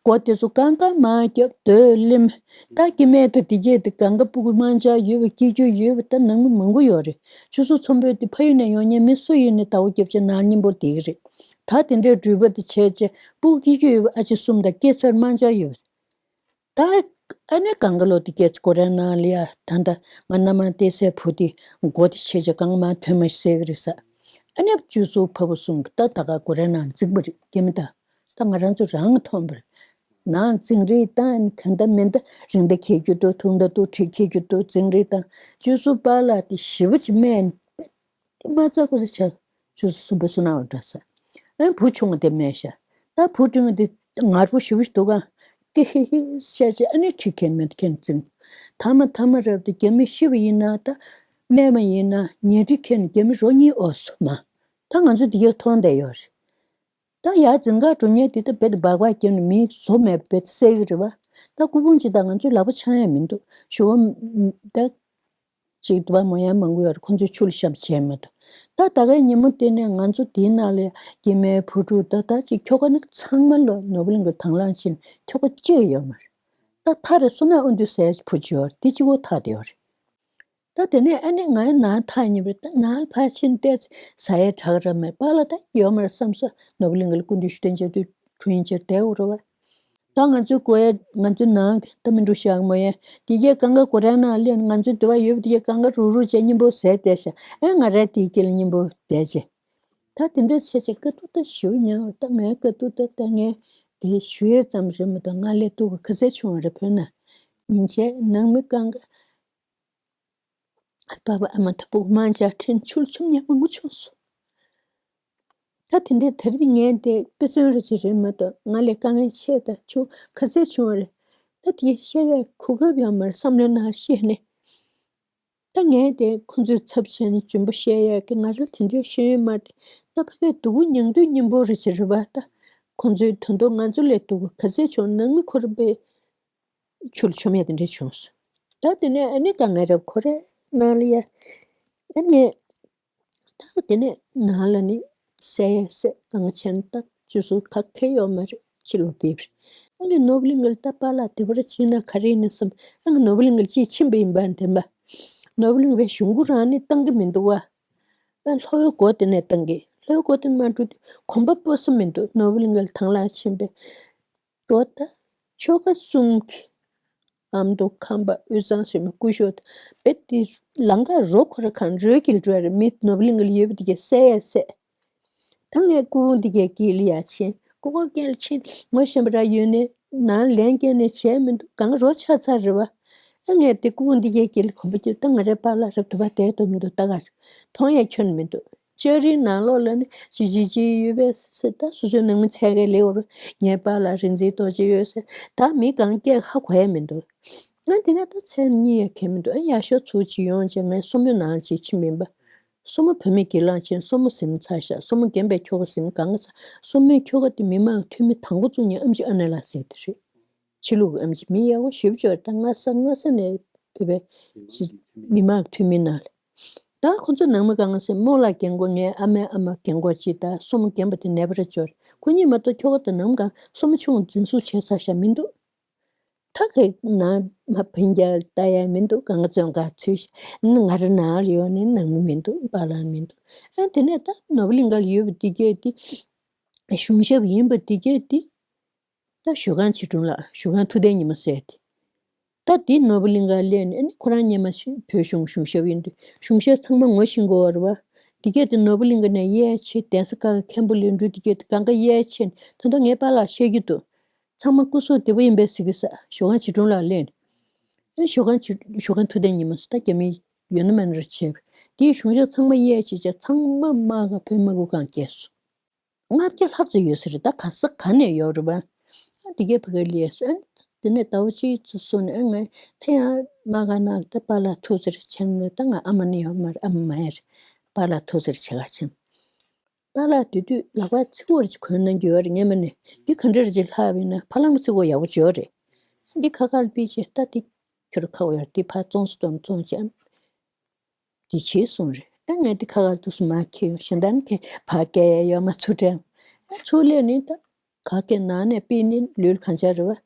མགོ་དེ་ཚོ་རྐང་རྐང་མར་བརྒྱབ་རྡོས་གླེམ། ད་སྐྱེ་དམན་དང་དེ་གྱད་དེ་གང་ག་སྤུ་གུ་དམར་འབྱར་ཡོད་པ་སྐྱེ་རྒྱུ་ཡོད་པ་ད་ནང་མི་མང་པོ་ཡོད་རེད། ཆུ་ཚོད་ཚོམ་བུ་དེ་ཕ་ཡུལ་ནས་ཡོང་མཁན་མི་སུ་ཡིན་ནའི་ཟླ་བ་བརྒྱད་ཅུ་ནང་སྙིང་པོ་དེ་གི་རེད། ད་དེ་འདྲའི་འགྲུལ་པ་དེ་བྱས་རྗེས་སྤུ་གུ་སྐྱེ་རྒྱུ་ཡོད་པ་ཨ་ཅེ་གསུམ་དང་སྐྱེས་ཚར་དམར་འབྱར་ཡོད་པ། ད་ཨ་ནི་གང་ག་ལོ་དེ་སྐྱེས་ཚར་ཁོ་རའི་ནང་ལ་ཡ་ད་ལྟ་ང་མནའ་མ་བསྟེན་སའི་བུ་དེ་མགོ་དེ་ཆེ་ཆེ་གང་མ་ཐོན་མ་ཟེར་གི་རེད་ས། ཨ་ནི་བཅུ་གསུམ་ཕ་བུ་གསུམ་གི་ད་ད་ག་ཁོ་རའི་ནང་འཛིང་པ་རེད་སྐྱེ་མི་ད། ད་ང་རང་ཚོ་རང་མཐོང་པར། ནང་འཛིང་རེས་བཏང་ནི་གང་ལྟར་མིན་ད་རིང་ད་ཁེལ་རྒྱུ་འདུག་ཐུང་ད་འདུག་ཁྲིད་ཁེལ་རྒྱུ་འདུག་འཛིང་རེས་བཏང་བཅུ་གསུམ་པཱ་ལགས་དེ་ཞེ་པོ་ཅིག་སྨད་ནི། དེ་མ་རྩ་ཁོ་ཚོ་ཆ། བཅུ་གསུམ་པ་བསོད་ནམས་འདྲ་ས། ཨ་བུ་ཆུང་བ་དེ་སྨད་ཤག་ད་བུ་ཆུང་བ་དེ་ངར་པོ་ཞེ་པོ་ཞིག་འདུག་ག་ཏི་ཧི་ཧི་བཤད་བྱས་ཨ་ནི་ཁྲིད་ཁེལ་མེད་ཁེལ་འཛིང་། ཐ་མ་ཐ་མ་རབ་ཏུ་རྒྱ་མི་ཤི་བ་ཡིན་ན་ད། སྨད་མ་ཡིན་ན་ཉལ་ཁྲི་ཁེལ་ནས་རྒྱ་མི་རོ་གཉིས་ཨོ་སོ་མ། ད་ང་ཚོ་དེ་ག་མཐོང་བསྡད་ཡོད་རེད། ད་ཡར་འཛིང་ག་འགྲོ་མཁན་དེ་ད་རྦད་དེ་སྦག་སྦག་བརྒྱབ་ནས་མི་བཟོ་མེད་པ་རྦད་དེ་བསད་གི་རེད་བ། ད་སྐུ་ཕུང་ཅིག་དང་ང་ཚོའི་ལག་པ་འཆང་ཡ་མི་འདུག་ཞུ་བ་ད་ཅིག་དུ་བ་མོ་ཡང་མང་པོ་ཡོད་རེད། ཁོང་ཚོས་ཆུ་ལ་བཤམས་བྱས་མི་འདུག་ད་ད་གའི་ཉིན་མོ་དེ་ནས་ང་ཚོ་དེའི་ནང་ལ་སྐྱེ་དམན་བུ་ཕྲུག་ད་ལྟ་ཅིག་ཁྱོ་ག་ནི་ཚང་མ་ལོ་ནོར་བུ་གླིང་གི་དང་བླངས་ཕྱིན་ཁྱོ་ག་གཅིག་ཡོད་མ་རེད། ད་ཐག་རེ་སོ་ན་ཨོ་འདུས་ཟས་བུ་ཅིག་ཡོད་རེད། དེ་གཅིག་པོ་ཐག་དེ་ཡོད་རེད། ད་དེ་ནས་ཨ་ནི་ང་ནང་ཐག་ཉེ་བར་ད་ནང་ལ་ཕར་ཕྱིན་ཏེ་ཟ་ཡས་གྲགས་ར་མེད་པ་ལ་ད་ཡོད་མ་རེད་བསམ་ས་ནོར་བུ་གླིང་གི་སྐུ་མདུན་ཞུ་དོན་བྱེད་དུས་ཁྲུ་ཡིན་ཅེར་བསྡད་འོ་ར་བ། ད་ང་ཚོའི་གོ་ཡ་ང་ཚོའི་ནང་གི་ད་མི་འགྲོ་ཤག་མོ་ཡ་དེ་གའི་གང་ག་གོ་ར་ན་ལེན་ང་ཚོའི་དེ་བ་ཡོད་པ་དེ་གའི་གང་ག་རུག་རུག་བྱས་སྙིང་པོ་ཟས་བསྡད་ཤག་ཨ་ང་ར་དེ་གའི་ལ་སྙིང་པོ་བསྡད་ཅེ། ད་དེ་འདྲ་བྱས་ཅེ་དཀའ་ཐུག་ད་ཞུ་ཉང་ད་ངའི་དཀའ་ཐུག་ད་ད་ངས་དེ་ཞུ་ཡས་ཙམ་རེད་མ་གཏོགས་ང་ལས་སྡུག་ག་ག་ཚད་བྱུང་བ་རེད་བོད་ན་ཡིན་ཅེ་ནང་མི་གང་ག་ཨ་ཕ་ཨ་མ་ད་སྤུ་གུ་མང་ཇག་ཁྲིན་ཆུ་ལ་ཆུམ་ཉག་མང་པོ་བྱུང་སོང་། ད་དེ་འདྲའི་དེ་རིང་ངས་དེ་དཔེ་མཚོན་རེ་ཅིག་རེད་མ་གཏོགས་ང་ལས་དཀའ་ངལ་ཆེ་ད་ཆུ་ག་ཚད་བྱུང་བ་རེད། ད་དེ་བཤད་ཡ་གོ་སྐབས་ཡོད་མ་རེད་བསམ་བློའི་ནང་བཤད་ནས། ད་ངས་དེ་ཁོང་ཚོའི་ཚབ་བྱས་ནས་འཇོན་པོ་བཤད་ཡ་གི་ང་རང་དེ་འདྲའི་ཤེས་ཡོན་མ་རེད། ད་ཕ་གིའི་སྡུག་པོ་མྱང་དུས་སྙིང་པོ་རེ་ཅིག་རེད་བ། ད་ཁོང་ཚོའི་དོན་དུ་ང་ཚོ་ལས་སྡུག་པོ་ག་ཚད་བྱུང་ནང་མི་ཁོ་རང་པས། ཆུ་ལ་ཆུམ་ཡ་དེ་འདྲས་བྱུང་སོང་། ད་དེ་ནས་ཨ་ནི་དཀའ་ངལ་རབ་ཁོ་རེ་ནང་ལ་ཡ། ཨ་ནི། ད་དེ་ནས་ནང་ལ་ནི་ཟས་ཡ་ཟས་གང་ཆེན་ད་ཅུ་སུ་ཁ་ཁེ་ཡོད་མ་རེད་ཕྱི་ལོག་ཕེབས་རེད། ཨ་ནི་ནོར་བུ་གླིང་གི་ད་པཱ་ལགས་དེ་བར་ཕྱིན་ན་ག་རེ་ཡིན་ན་བསམ། ཨ་ནི་ནོར་བུ་གླིང་གི་ཅིག་ཕྱིན་པ་ཡིན་པ་འདེམས་པ། ནོར་བུ་གླིང་བའི་གཞུང་གུ་རང་ནི་བཏང་གི་མི་འདུག་བ། ཨ་ལྷོ་ཡོ་སྒོ་དེ་ནས་བཏང་གི་ལྷོ་ཡོ་སྒོ་དེ་མ་འགྲོ་དུས་གོམ་པ་སྤོ་ས་མི་འདུག་ནོར་བུ་གླིང་གི་དང་བླངས་ཕྱིན་པས། འགྲོ་ད། ཆོལ་ཁ་གསུམ་གྱི་ཨ་མདོ་ཁམས་པ་དབུས་གཙང་ཞེས་མི་སྐུ་ཞབས་དཔེ་དེ་ལང་ཀ་རོ་ཁོ་ར་ཁང་རོས་ཀྱིས་འགྲོ་རེ་མི་ནོར་བུ་གླིང་གི་ཡོད་པ་དེ་གས་སད་ཡས་སད། ད་ངས་སྐུ་འདི་གས་དཀྱིལ་ལ་ཡ་ཕྱིན་སྐུ་ཁོག་སྐྱེལ་ཕྱིན་ངོ་ཤེས་པ་ར་ཡོད་ནས་ནང་ལན་སྐྱེལ་ནས་བྱས་མི་འདུག་གང་རོ་ཆགས་ཚར་རེད་བ། ཨ་ངས་དེ་སྐུ་འདི་གས་དཀྱིལ་གོམ་པ་བསྐྱུར་ད་ང་རའི་པཱ་ལགས་རབ་ཏུ་བ་བསྡད་དུ་མི་འདུག་ད་ག་རེ་མཐོང་ཡས་ཁྱོན་མི་འདུག་ལྕགས་རིའི་ནང་ལོགས་ལ་ནི་ཅི་ཅི་ཅི་ཡོད་པས་ཟེར། ད་སོ་སོའི་ནང་མི་འཚོལ་ག་ལེ་འོར་ངའི་པཱ་ལགས་རིག་འཛིན་རྡོ་རྗེ་ཡོད་ཟེར། ད་མི་གང་སྐད་ཧ་གོ་ཡ་མི་འདུག་ང་དེ་ནས་ད་མཚན་གཉིས་ཡ་གལ་མི་འདུག་ཨ་ཡག་ཤོས་ཚུར་ཅིག་ཡོང་བྱས་ངས་སོ་མོའི་ནང་ཅིག་ཕྱིན་མིན་པ། སོ་མོ་བུད་མེད་སྒེར་ལངས་ཕྱིན་སོ་མོ་ཟིན་ཚར་ཤག་སོ་མོ་རྒན་པའི་ཁྱོ་ག་ཟིན་གང་ག་ཚ། སོ་མོའི་ཁྱོ་ག་དེ་མི་མང་འཐུས་མི་དང་པོ་བཙུགས་ཉིན་ཨམ་ཆི་ཨ་ནེ་ལགས་ཟེར་དེ་རེད། ཕྱི་ལུགས་ཨེམ་ཆི་མི་ཡག་པོ་ཞེ་པོ་ཅིག་ཡོད་རེད། ད་སྔ་ས་སྔ་ས་ནས་བོད་པའི་ཕྱི་མི་མང་འཐུས་མི་ནང་ལ། ད་ཁོ་ཚོ་ནང་མི་གང་ཟེར་རྨོ་ལགས་རྒན་གོག་ངའི་ཨ་མའི་ཨ་མ་རྒན་གོག་ཅིག་དང་སྲུ་མོ་རྒན་པ་དེ་ནད་པ་རེད་ཅོར་ཁོ་གཉིས་མ་གཏོགས་ཁྱོ་ག་དང་ནང་མི་གང་སྲུ་མོ་ཆུང་འཛིན་བཟུང་བྱས་ཚར་ཤག་མི་འདུག་ད་ཁོས་ནང་མ་ཕན་རྒྱ་ལྟ་ཡ་མི་འདུག་གང་བཙོན་ག་ཚུད་ཤག་ང་རང་ནང་ལ་ཡོད་ནི་ནང་མི་མི་འདུག་པཱ་ལགས་མི་འདུག་ཨ་དེ་ནས་ད་ནོར་བུ་གླིང་ག་ལ་ཡོད་པ་འདི་གས་དེ་གཞུང་ཞབས་ཡིན་པ་འདི་གས་དེ། ད་ཞོལ་ཁང་ཆོས་སྒྲོན་ལགས་ཞོལ་ཁང་ཐུབ་བསྟན་ཉི་མ་ཟེར་ཏེ། ད་དེ་ནོར་བུ་གླིང་ག་སླེབས་ནས་ཨ་ནི་ཁོ་རང་སྔོན་མ་བོད་གཞུང་གཞུང་ཞབས་ཡིན་དུས་གཞུང་ཞབས་ཚང་མ་ངོ་ཤེས་དགོས་པ་རེད་བ། འདི་གས་དེ་ནོར་བུ་གླིང་ག་ནས་གཡས་ཕྱིན་གདན་ས་ཁག་མཁན་པོ་ལས་འགྲོ་འདི་གས་དེ་གང་ག་གཡས་ཕྱིན་ད་ལྟ་ངའི་པཱ་ལགས་བཤད་ཀྱི་འདུག་ཚང་མ་སྐུ་གཟུགས་བདེ་པོ་ཡིན་པས་ཟེར་གི་ས་ཞོལ་ཁང་ཆོས་སྒྲོན་ལགས་སླེབས་ནས། ཨ་ཞོལ་ཁང་ཆོས་ཞོལ་ཁང་ཐུབ་བསྟན་ཉི་མ་ཟེར་ད་རྒྱ་མི་ཡོད་ན་མེད་ན་རེ་བྱས་པས་དེའི་གཞུང་ཞབས་ཚང་མ་གཡས་ཕྱིན་བྱས་ཚང་མ་དམག་ག་བོད་དམག་གུ་གང་བསྐྱལ་སོང་། ལྔ་བརྒྱ་ལྷག་ཙམ་ཡོད་ས་རེད། ད་ག་ས་ག་ནས་ཡོད་རེད་པ། ཨ་འདི་གས་ཕ་གིར་སླེབས་སོང་། ཨ་དེ་ནས་ཟླ་བ་གཅིག་ཙམ་སོང་ནས་ཨ་ང་ད་ཡང་དམག་སྒར་ནང་ལ་ད་པཱ་ལགས་ཐུག་ཟེར་ཕྱིན་ནས་ད་ང་ཨ་མ་ནི་ཡོད་མ་རེད། ཨ་མ་མ་ཡ་རེད། པཱ་ལགས་ཐུག་ཟེར་བྱེད་ག་ཕྱིན། པཱ་ལགས་དེ་དུས་ལག་པར་ཚིག་གོ་རེ་ཅིག་གོན་གནང་གི་ཡོད་རེད་སྔོན་མ་ནས། འདི་ག་འདྲ་རེ་ཅིག་ལྷག་པ་ཡིན་ན་ཕ་ལམ་ཚིག་གོ་ཡག་པོ་ཅིག་ཡོད་རེད། འདི་ཁ་ཁར་ཕུད་བྱས་ད་འདི་ཁྱོད་ར་ཁ་བ་ཡོད་འདི་ཕར་བཙོང་སུ་གཏོང་བཙོང་བྱས། འདི་བྱེད་གསུངས་རེད། ཨ་ངས་འདི་ཁ་ཁར་འདུག་སེ་མར་འཁྱེར་ཡོང་གཞན་དག་ནི་ཁྱེད་ཕར་བསྐྱལ་ཡ་ཡོད་མ་ཚུར་སྤྲད། ཨ་ཚུར་སླེབས་ནས་ད་ག་གེ་ནང་ནས་ཕུད་ནི་ལུས་ལ་གང་ཆགས་རེད་བ།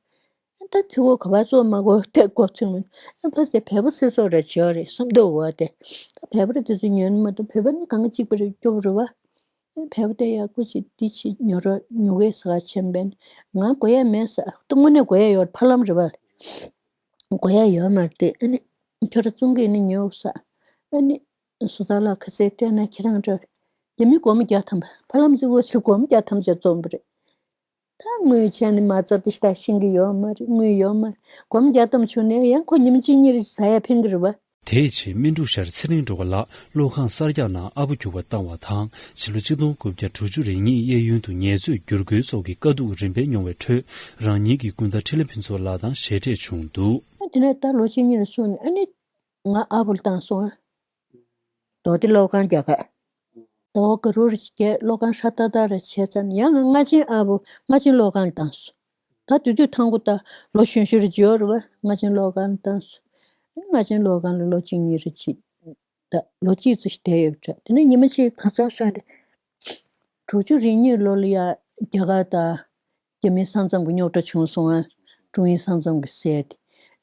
ཨ་ད་ཚིག་གོ་ག་པར་བཙོང་མ་གོ་དེ་གོ་ཚོད་མིན། ཨ་ཕ་ཟེ་བལ་པོ་སེ་སོགས་ར་བྱེད་ཡོད་རེད་བསམ་འདུག་བ་དེ། ད་བལ་པོ་ར་དེ་ཚོ་ཉོས་ནི་མ་གཏོགས་བོད་པ་ནི་གང་ག་གཅིག་པ་རེད་སྐྱོ་པོ་རེད་བ། བལ་པོ་དེ་ཡག་པོ་ཅིག་འདི་ཅིག་ཉོ་རོགས་ཉོ་གེ་ཟེར་ག་ཕྱིན་པས་ང་དགོས་ཡ་མེད་ཟེར། ད་དངོས་གནས་དགོས་ཡ་ཡོད་ཕ་ལམ་རེད་བ། དགོས་ཡ་ཡོད་མ་རེད་དེ། ཨ་ནི་ཁྱོད་ར་བཙོང་གི་ནི་ཉོ་ཟེར། ཨ་ནི་བཟོ་ལྟ་ལགས་ཁ་ཟས་སྤྲད་ན་ཁྱེད་རང་འདྲ་རྒྱ་མི་སྒོར་མོ་བརྒྱ་ཐམ་པ་ཕ་ལམ་རྫི་བོ་ཞིག་སྒོར་མོ་བརྒྱ་ཐམ་ཞིག་བཙོང་པ་རེད། ད་དངུལ་ཆད་ནི་མ་རྩ་དེ་ཤ་ཤིང་གི་ཡོད་མ་རེད། དངུལ་ཡོད་མ་རེད། སྒོར་མོ་བརྒྱ་ཐམ་བྱུང་ནས་ཡང་ཁོ་ཉིན་གཅིག་གཉིས་རེ་ཟ་ཡ་ཕན་གི་རེད་བ། དེའི་རྗེས་སྨིན་དྲུག་ཤར་ཚེ་རིང་སྒྲོལ་དཀར་ལགས་གློག་ཁང་གསར་རྒྱག་ནང་ཨ་བོ་གྱུར་པ་བཏང་བ་དང་ཕྱི་ལོ་ཆིག་སྟོང་དགུ་བརྒྱ་དྲུག་ཅུ་རེ་གཉིས་གཡས་གཡོན་དུ་ངལ་རྩོལ་བསྒྱུར་བཀོལ་སོགས་ཀྱི་དཀའ་སྡུག་རིམ་པས་མྱོང་བའི་ཁྲོད་རང་ཉིད་ཀྱི་སྐུ་ཟླ་འཕྲིན་ལས་ཕུན་ཚོགས་ལགས་དང་ཞལ་འཕྲད་བྱུང་འདུག་དེ་ནས་ད་ལོ་གཅིག་གཉིས་ལ་སོང་ནས་ཨ་ནི་ང་ཨ་བོ་ལ་བཏང་སོང་ཨ། རྡོ་སྡེ་གློག་ཁང་རྒྱག་ག་ཟླ་བ་ག་རུ་རེ་བརྒྱད་གློག་ཁང་ཧྲ་ཏག་ཏག་རེ་བྱས་ཚར་ནས་ཡང་ང་རྔ་ཆེན་ཨ་བོ་རྔ་ཆེན་གློག་ཁང་ལ་བཏང་སོང་། ད་དུས་དུས་ཐང་གོ་ད་ལོ་གཞོན་གཞོན་རེ་བྱེད་ཡོད་རེད་བ། སྔ་ཕྱི་ལོགས་ཁང་བཏང་སོང་། སྔ་ཕྱི་ལོགས་ཁང་ལ་ལོ་གཅིག་གཉིས་རེ་བྱེད། ད་ལོ་གཅིག་ཙམ་ཞིག་བསྡད་ཡོད་པ་འདྲ། དེ་ནས་ཉི་མ་གཅིག་གང་འཚམ་སོང་རེད། དྲུག་ཅུ་རེ་གཉིས་ལོ་ལ་ཡ་རྒྱ་གར་དང་རྒྱ་མིའི་ས་མཚམས་ཀྱི་རྙོག་དྲ་བྱུང་སོང་ཨ། ཀྲུང་དབྱིན་ས་མཚམས་ཀྱི་སེལ་ཏེ།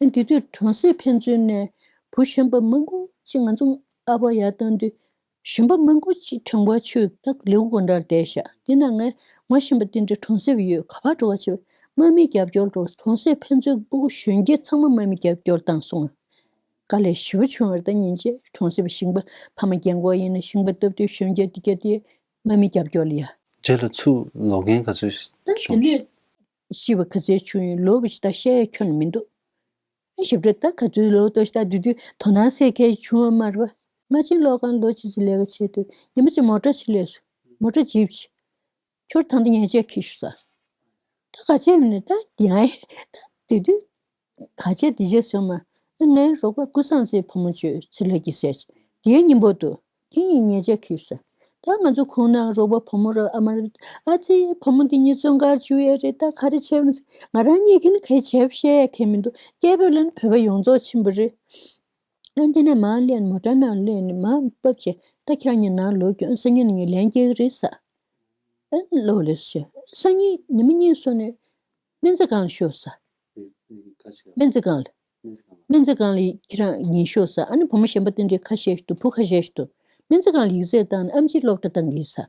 ཨ་དེ་དུས་གྲོང་གསེབ་ཕན་ཚུན་ནས་བུ་གཞོན་པ་མང་པོ་ཅིག་ང་ཚོ་ཨ་ཕ་ཡར་བཏང་དུས་གཞོན་པ་མང་པོ་ཅིག་གྲོང་པ་ཆུ་ད་ལེའུ་དགོན་གྲྭར་བསྡད་ཤག་དེ་ན་ངས་ངོ་ཤེས་པ་དེ་འདྲ་གྲོང་གསེབ་ཡོད་ག་པར་འགྲོ་བ་བྱེད་པ། དམག་མི་རྒྱབ་སྐྱོར་འགྲོ། གྲོང་གསེབ་ཕན་ཚུན་སྤུ་གུ་གཞོན་སྐྱེས་ཚང་མ་དམག་མི་རྒྱབ་སྐྱོར་བཏང་སོང་ཨ། དཀའ་ལས་ཞེ་པོ་བྱུང་བ་རེད། ད་ཉིན་བྱེད་གྲོང་གསེབ་ཞིང་པ་ཕ་མ་རྒན་གོག་ཡིན་ན་ཞིང་པ་སྟབས་བདེ་གཞོན་སྐྱེས་དེ་ག་དེ་དམག་མི་རྒྱབ་སྐྱོར་ལ་ཡ། རྗེས་ལ་ཚུར་ལོག་མཁན་ག་ཚོད་ད་དེ་བྱུང་། ནས་ཤི་བ་ག་ཚོད་བྱུང་ཡིན་ལོ་བ་ཞིག་ད་བཤད་ཡ་ཁྱོན་ནས་མི་འདུག་ཨ་ཞིབ་ཕྲ་ད་ག་ཚོད་ལོ་ལྟོས་ཤིག་ད་དེ་དུས་དོ་སྣང་སེ་ཁའི་བྱུང་བ་མ་རེད་བ། སྔ་ཕྱི་ལོགས་ཁང་ལོ་གཅིག་ཅིག་ལས་ཀ་བྱེད་དུས་ཉི་མ་གཅིག་མོ་ཊ་ཞིག་སླེབས་སོང་། མོ་ཊ་ཇིབ་ཞིག་ཁྱོད་ད་ལྟ་ཉལ་ཆས་འཁྱེར་ཤོག་ཟེར། ད་ག་བྱས་མིན་ད་ཡང་ད་དེ་དུས་ག་བྱས་དེ་བྱས་སོང་མ། ངའི་རོགས་པ་ཀུན་བཟང་ཚེ་བུ་མོ་བྱོས་ཚེ་ལྷ་སྐྱིད་ཟེར། དེའི་སྙིང་པོ་འདུག་དེ་གཉིས་ཉལ་ཆས་འཁྱེར་ཤོག་ཟེར། ད་ང་ཚོ་ཁོང་ནང་རོགས་པ་བུ་མོ་ར་ཨ་མ་ར་ཨ་ཙི་བུ་མོ་འདི་གཉིས་བཙོན་ཁང་བཅུག་ཡས་རེད། ད་ག་རེ་བྱས་མིན་ང་རང་གཉིས་ཀྱིས་ནི་ག་རེ་བྱས་བཤད་ཡས་ཁེལ་མི་འདུག་སྐྱེས་བུ་ལ་ནི་བོད་པ་ཡོངས་རྫོགས་ཕྱིན་པ་རེད། ཨ་འདི་ནས་མར་སླེབས་ནས་མོ་ཊ་ནང་སླེབས་ནས་མར་བབས་བྱས་ད་ཁྱེད་རང་གཉིས་ནང་ལོག་རྒྱུ། ཨ་སང་ཉིན་ནས་ངས་ལན་སྐྱེལ་གི་རེད་ཟེར། ཨ་ལོག་ལེ་ཟེར། སང་ཉིན་ཉི་མ་གཉིས་སོང་ནས་སྨན་རྩིས་ཁང་ལ་ཤོག་ཟེར། སྨན་རྩིས་ཁང་ལ། སྨན་རྩིས་ཁང་ལ་ཁྱེད་རང་གཉིས་ཤོག་ཟེར། ཨ་ནི་བུ་མོ་གཞན་པ་དེ་འདྲའི་ཁ་ཤས་ཤིག་འདུག་བུ་ཁ་ཤས་ཤིག་འདུག་སྨན་རྩིས་ཁང་ལ་ཡིག་ཚད་བཏང་ནས་ཨེམ་ཆི་སློབ་གྲྭ་བཏང་གི་ཡིན་ཟེར།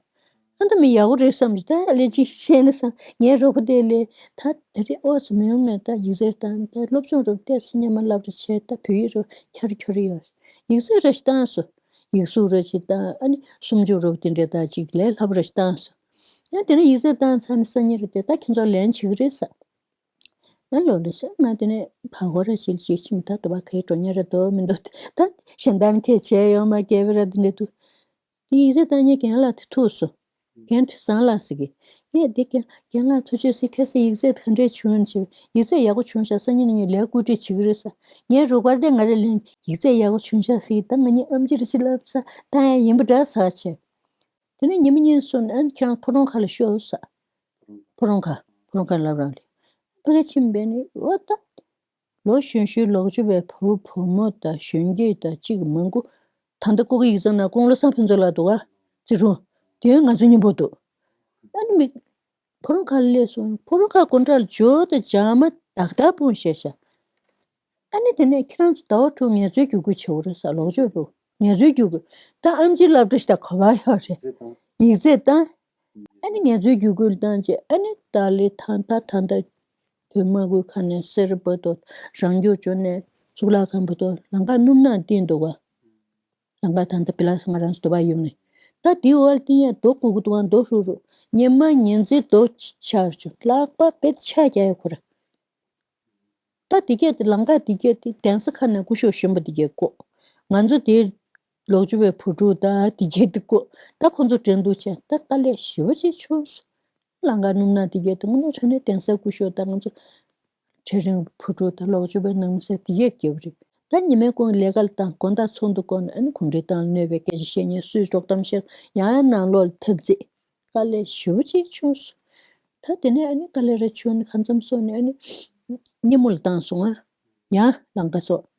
ཨ་ད་མི་ཡག་པོ་རེད་བསམ་གྱི། ད་ལས་ཅིག་བཤད་ན་བསམ། ངའི་རོགས་པ་དེ་ལས་ད་དེ་རིང་ཨོ་ཙི་མི་ཡོང་མེད། ད་ཡིག་ཚད་བཏང་ད་སློབ་སྦྱོང་རོགས་ཏོག་ཙམ་སྔོན་མ་བསླབ་རེ་བྱས། ད་བོད་ཡིག་རོགས་འཁྱར་འཁྱོར་ཡོད། ཡིག་ཚད་རེ་ཞིག་བཏང་སོང་། ཡིག་གཟུགས་རེ་ཞིག་བཏང་། ཨ་ནི་སུམ་ཅུ་རོགས་དེ་འདྲའི་ད་ཅིག་ལས་སླ་པོ་རེ་ཞིག་བཏང་སོང་། ཡང་དེ་ནས་ཡིག་ཚད་བཏང་ཚར་ནས་སང་ཉིན་རེ་དེ་ད་ཁྱེད་ཚོ་ལན་བྱེད་ཀྱི་རེད་ཟེར། ང་ལོ་ལོ་ཟེར། ང་དེ་ནས་བ་གོ་ར་ཞིག་ཅིག་ཕྱིན། ད་དུ་བ་གའི་འགྲོ་ཉེ་ར་འདུག་མི་འདུག་ད་གཞན་དང་ཁས་བྱས་ཡོང་མ་སྐྱེ་བེ་ར་འདི་འདྲ་འདུག་དེ་ཡིག་ཚད་བཏང་མཁན་རྒན་ལགས་དེ་ཐུག་སོང་། རྒན་ཁྲི་བཟང་ལགས་ཟེར་གི། ངས་འདི་རྒན་རྒན་ལགས་ཐུགས་རྗེ་ཆེ། ཁ་སང་ཡིག་ཚད་ག་འདྲས་བྱུང་ཡོད་ཅེས། ཡིག་ཚད་ཡག་པོ་བྱུང་ཤག་སང་ཉིན་ནས་ངས་ལས་བཀོད་སྒྲིག་བྱེད་ཀྱི་རེད་ཟེར། ངའི་རོགས་པ་དེ་ང་རེ་ལན། ཡིག་ཚད་ཡག་པོ་བྱུང་ཤག་ཟེར་གི། ད་ང་གཉིས་ཨེམ་ཆི་རེ་ཞིག་བསླབ་ས་བཏང་ཡ་ཡིན་པ་འདྲ་ཟེར་བྱས། དེ་ནས་ཉི་མ་གཉིས་སོང་ནས་ཨ་ནི་ཁྱེད་རང་ཕོ་བྲང་ཁ་ལ་ཤོག་ཟེར། ཕོ་བྲང་ཁ། ཕོ་བྲང་ཁ་ལབ་རང་ལས། ཕ་གི་ཕྱིན་པས་ནི་འོ་ད། ལོ་གཞོན་གཞོན་ལོག་སྤྱོད་པའི་བུ་བུ་མོ་དང་གཞོན་སྐྱེས་དང་གཅིག་མང་པོ། ད་ལྟ་ཀོ་ཀི་ཡིག་ཚང་ནང་དགུང་ལོ་བཟང་ཕུན་ཚོགས་ལགས་འདུག་ག་རྩིས་དྲུང་། དེ་ང་ཚོ་མཉམ་པོ་འདུག་ཨ་ནི་མི། ཕོ་བྲང་ཁ་ལ་སླེབས་སོང་། ཕོ་བྲང་ཁ་སྒོ་འགྲམ་ལ་ཇོ་དང་འཇག་མ་དག་དག་སྤུངས་བཞག་ཤག་ཨ་ནི་དེ་ནས་ཁྱེད་རང་ཚོ་ཟླ་བ་དྲུག་ངལ་རྩོལ་བརྒྱུད་སྐུལ་བྱེད་དགོས་རེད་ཟེར། ལོག་སྤྱོད་པོ་ངལ་རྩོལ་བརྒྱུད་སྐུལ། ད་ཨེམ་ཆི་སློབ་གྲྭ་ཞིག་ད་ག་པར་ཡོད་རེད། ཡིག་ཚད་བཏང་། ཨ་ནི་ངལ་རྩོལ་བརྒྱུད་སྐུལ་བཏང་རྗེས་ཨ་ནི་ད་ལི་ཐང་ད་ད་ད་བོད་དམག་ཁུལ་ཁ་ནས་སེ་ར་བར་དུ། རང་སྐྱོང་ལྗོངས་ནས་གཙུག་ལག་ཁང་བར་དུ་ལམ་ཁ་སྣུམ་ནག་བཏིང་འདུག་ག་ལམ་ཁ་ད་ལྟ་བི་ལ་ས་ང་རང་ཚོ་དུ་བ་ཡོང་ནས། ད་དེའི་འོག་ལ་བཏིང་ཡ་རྡོ་བརྐོ་གི་འདུག་ག་རྡོ་ཧྲུག་ཧྲུག་ཉི་མ་ཉིན་མཚན་རྡོ་ཆག་བྱུང་། ལྷག་པར་དཔེ་ཆ་རྒྱག་ཡ་ཁོ་ར། ད་དེ་གས་དེ་ལམ་ཁ་དེ་གས་དེ་གདན་ས་ཁ་ནས་སྐུ་ཞབས་གཞོན་པ་དེ་གས་བསྐོ། ང་ཚོ་དེ་ལོག་སྤྱོད་པའི་བུ་ཕྲུག་ད་དེ་གས་དེ་བསྐོ། ད་ཁོ་ཚོ་འགྲན་བསྡུར་བྱས། ད་དཀའ་ལས་ཞེ་པོ་ཅིག་བྱུང་སོང་། ལམ་ཁ་སྣུམ་ནག་དེ་གས་དེ་དངོས་གནས་དྲང་གནས་གདན་ས་སྐུ་ཞབས་དང་ང་ཚོ་གྲལ་རིམ་བུ་ཕྲུག་དང་ལོག་སྤྱོད་པའི་ནང་མི་སེར་དེ་གས་རྒྱབ་རིགས། ད་ཉི་མའི་གུང་ལས་ཀ་ལ་བཏང་། དགོང་དག་ཚོགས་འདུ་བསྐོར་ནས་ཨ་ནི་གུང་ཁྲན་ཏང་གནོད་པའི་སྐད་ཆ་བཤད་མཁན་སུས་དཀྲོག་གཏམ་བཤད། ཡང་ཡང་ནང་ལོགས་ལ་འཐབ་རྩོད། དཀའ་ལས་ཞེ་པོ་ཅིག་བྱུང་སོང་། ད་དེ་ནས་ཨ་ནི་དཀའ་ལས་ར་བྱུང་ནས་ཁ་མཚམས་སོང་ནས་ཨ་ནི་སྙེ་མོ་ལ་བཏང་སོང་ང་། ཡང་ལམ་ཁ་སོགས།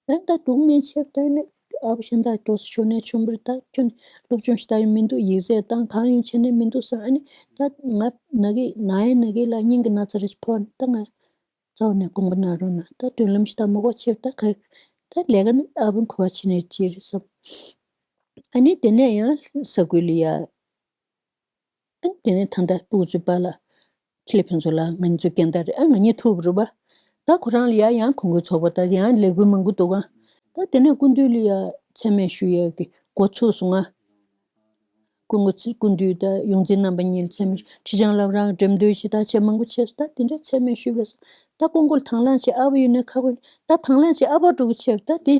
ཨ་ནི་ད་སྡུག་མེད་ཆེ་ད་ནི་ཨ་བ་གཞན་དག་འགྲོ་སོང་ཆོ་ནས་ཆུང་བར་ད་ཁྱོད་སློབ་སྦྱོང་ཞིག་ད་ཡོང་མི་འདུག་ཡིག་ཚད་བཏང་གང་ཡོང་བྱས་ནས་མི་འདུག་བསམ། ཨ་ནི་ད་ང་ན་གི་ན་ཡ་ན་གི་ལ་སྙིང་གི་ན་ཚ་རེ་ཕོག་ནས་ད་ང་རྩ་བ་ནས་དགོངས་པ་གནང་རོགས་གནང་། ད་མདུན་ལམ་ཞིག་ད་མ་གོ་ཆེ་ད་ག་ད་ལས་ཀ་ནི་ཨ་བ་གོ་བ་བྱས་ནས་ཅི་རེད་བསམ། ཨ་ནི་དེ་ནས་ཡང་ས་ཁུལ་ལ་ཡ། ཨ་དེ་ནས་ད་ལྟ་སྤུ་གུ་ཚོའི་པཱ་ལགས་ཁྲི་ལས་ཕུན་ཚོགས་ལགས་ང་ཚོའི་རྒན་བདག་རེད། ཨ་ང་གཉིས་ཐུག་པ་རེད་པ། ད་ཁོ་རང་ལ་ཡ་ཡང་གོང་བུ་ཚོགས་པ་ད་ཡང་ལས་འགུལ་མང་པོ་འདུག་ག་ད་དེ་ནས་སྐུ་མདུན་ལ་ཡ་མཚན་སྨད་ཞུ་ཡས་ཀྱི་འགོ་ཚུགས་སོང་ང་། སྐུ་ངོ་ཚེ་སྐུ་མདུན་ད་ཡོངས་འཛིན་རྣམ་པ་གཉིས་ལ་མཚན་སྨད་ཁྲི་བྱང་བླ་བྲང་འགྲེམས་སྟོན་ཞིག་ད་བྱས་མང་པོ་བྱས་སོང་། ད་དེ་འདྲ་མཚན་སྨད་ཞུས་པས་སོང་། ད་ཀོང་ཀོ་ལ་དང་བླངས་བྱས་ཨ་ཕ་ཡོད་ན་ཁ་ཁོ་ད་དང་བླངས་བྱས་ཨ་ཕ་འགྲོ་གི་བྱས་པ་ད་དེ།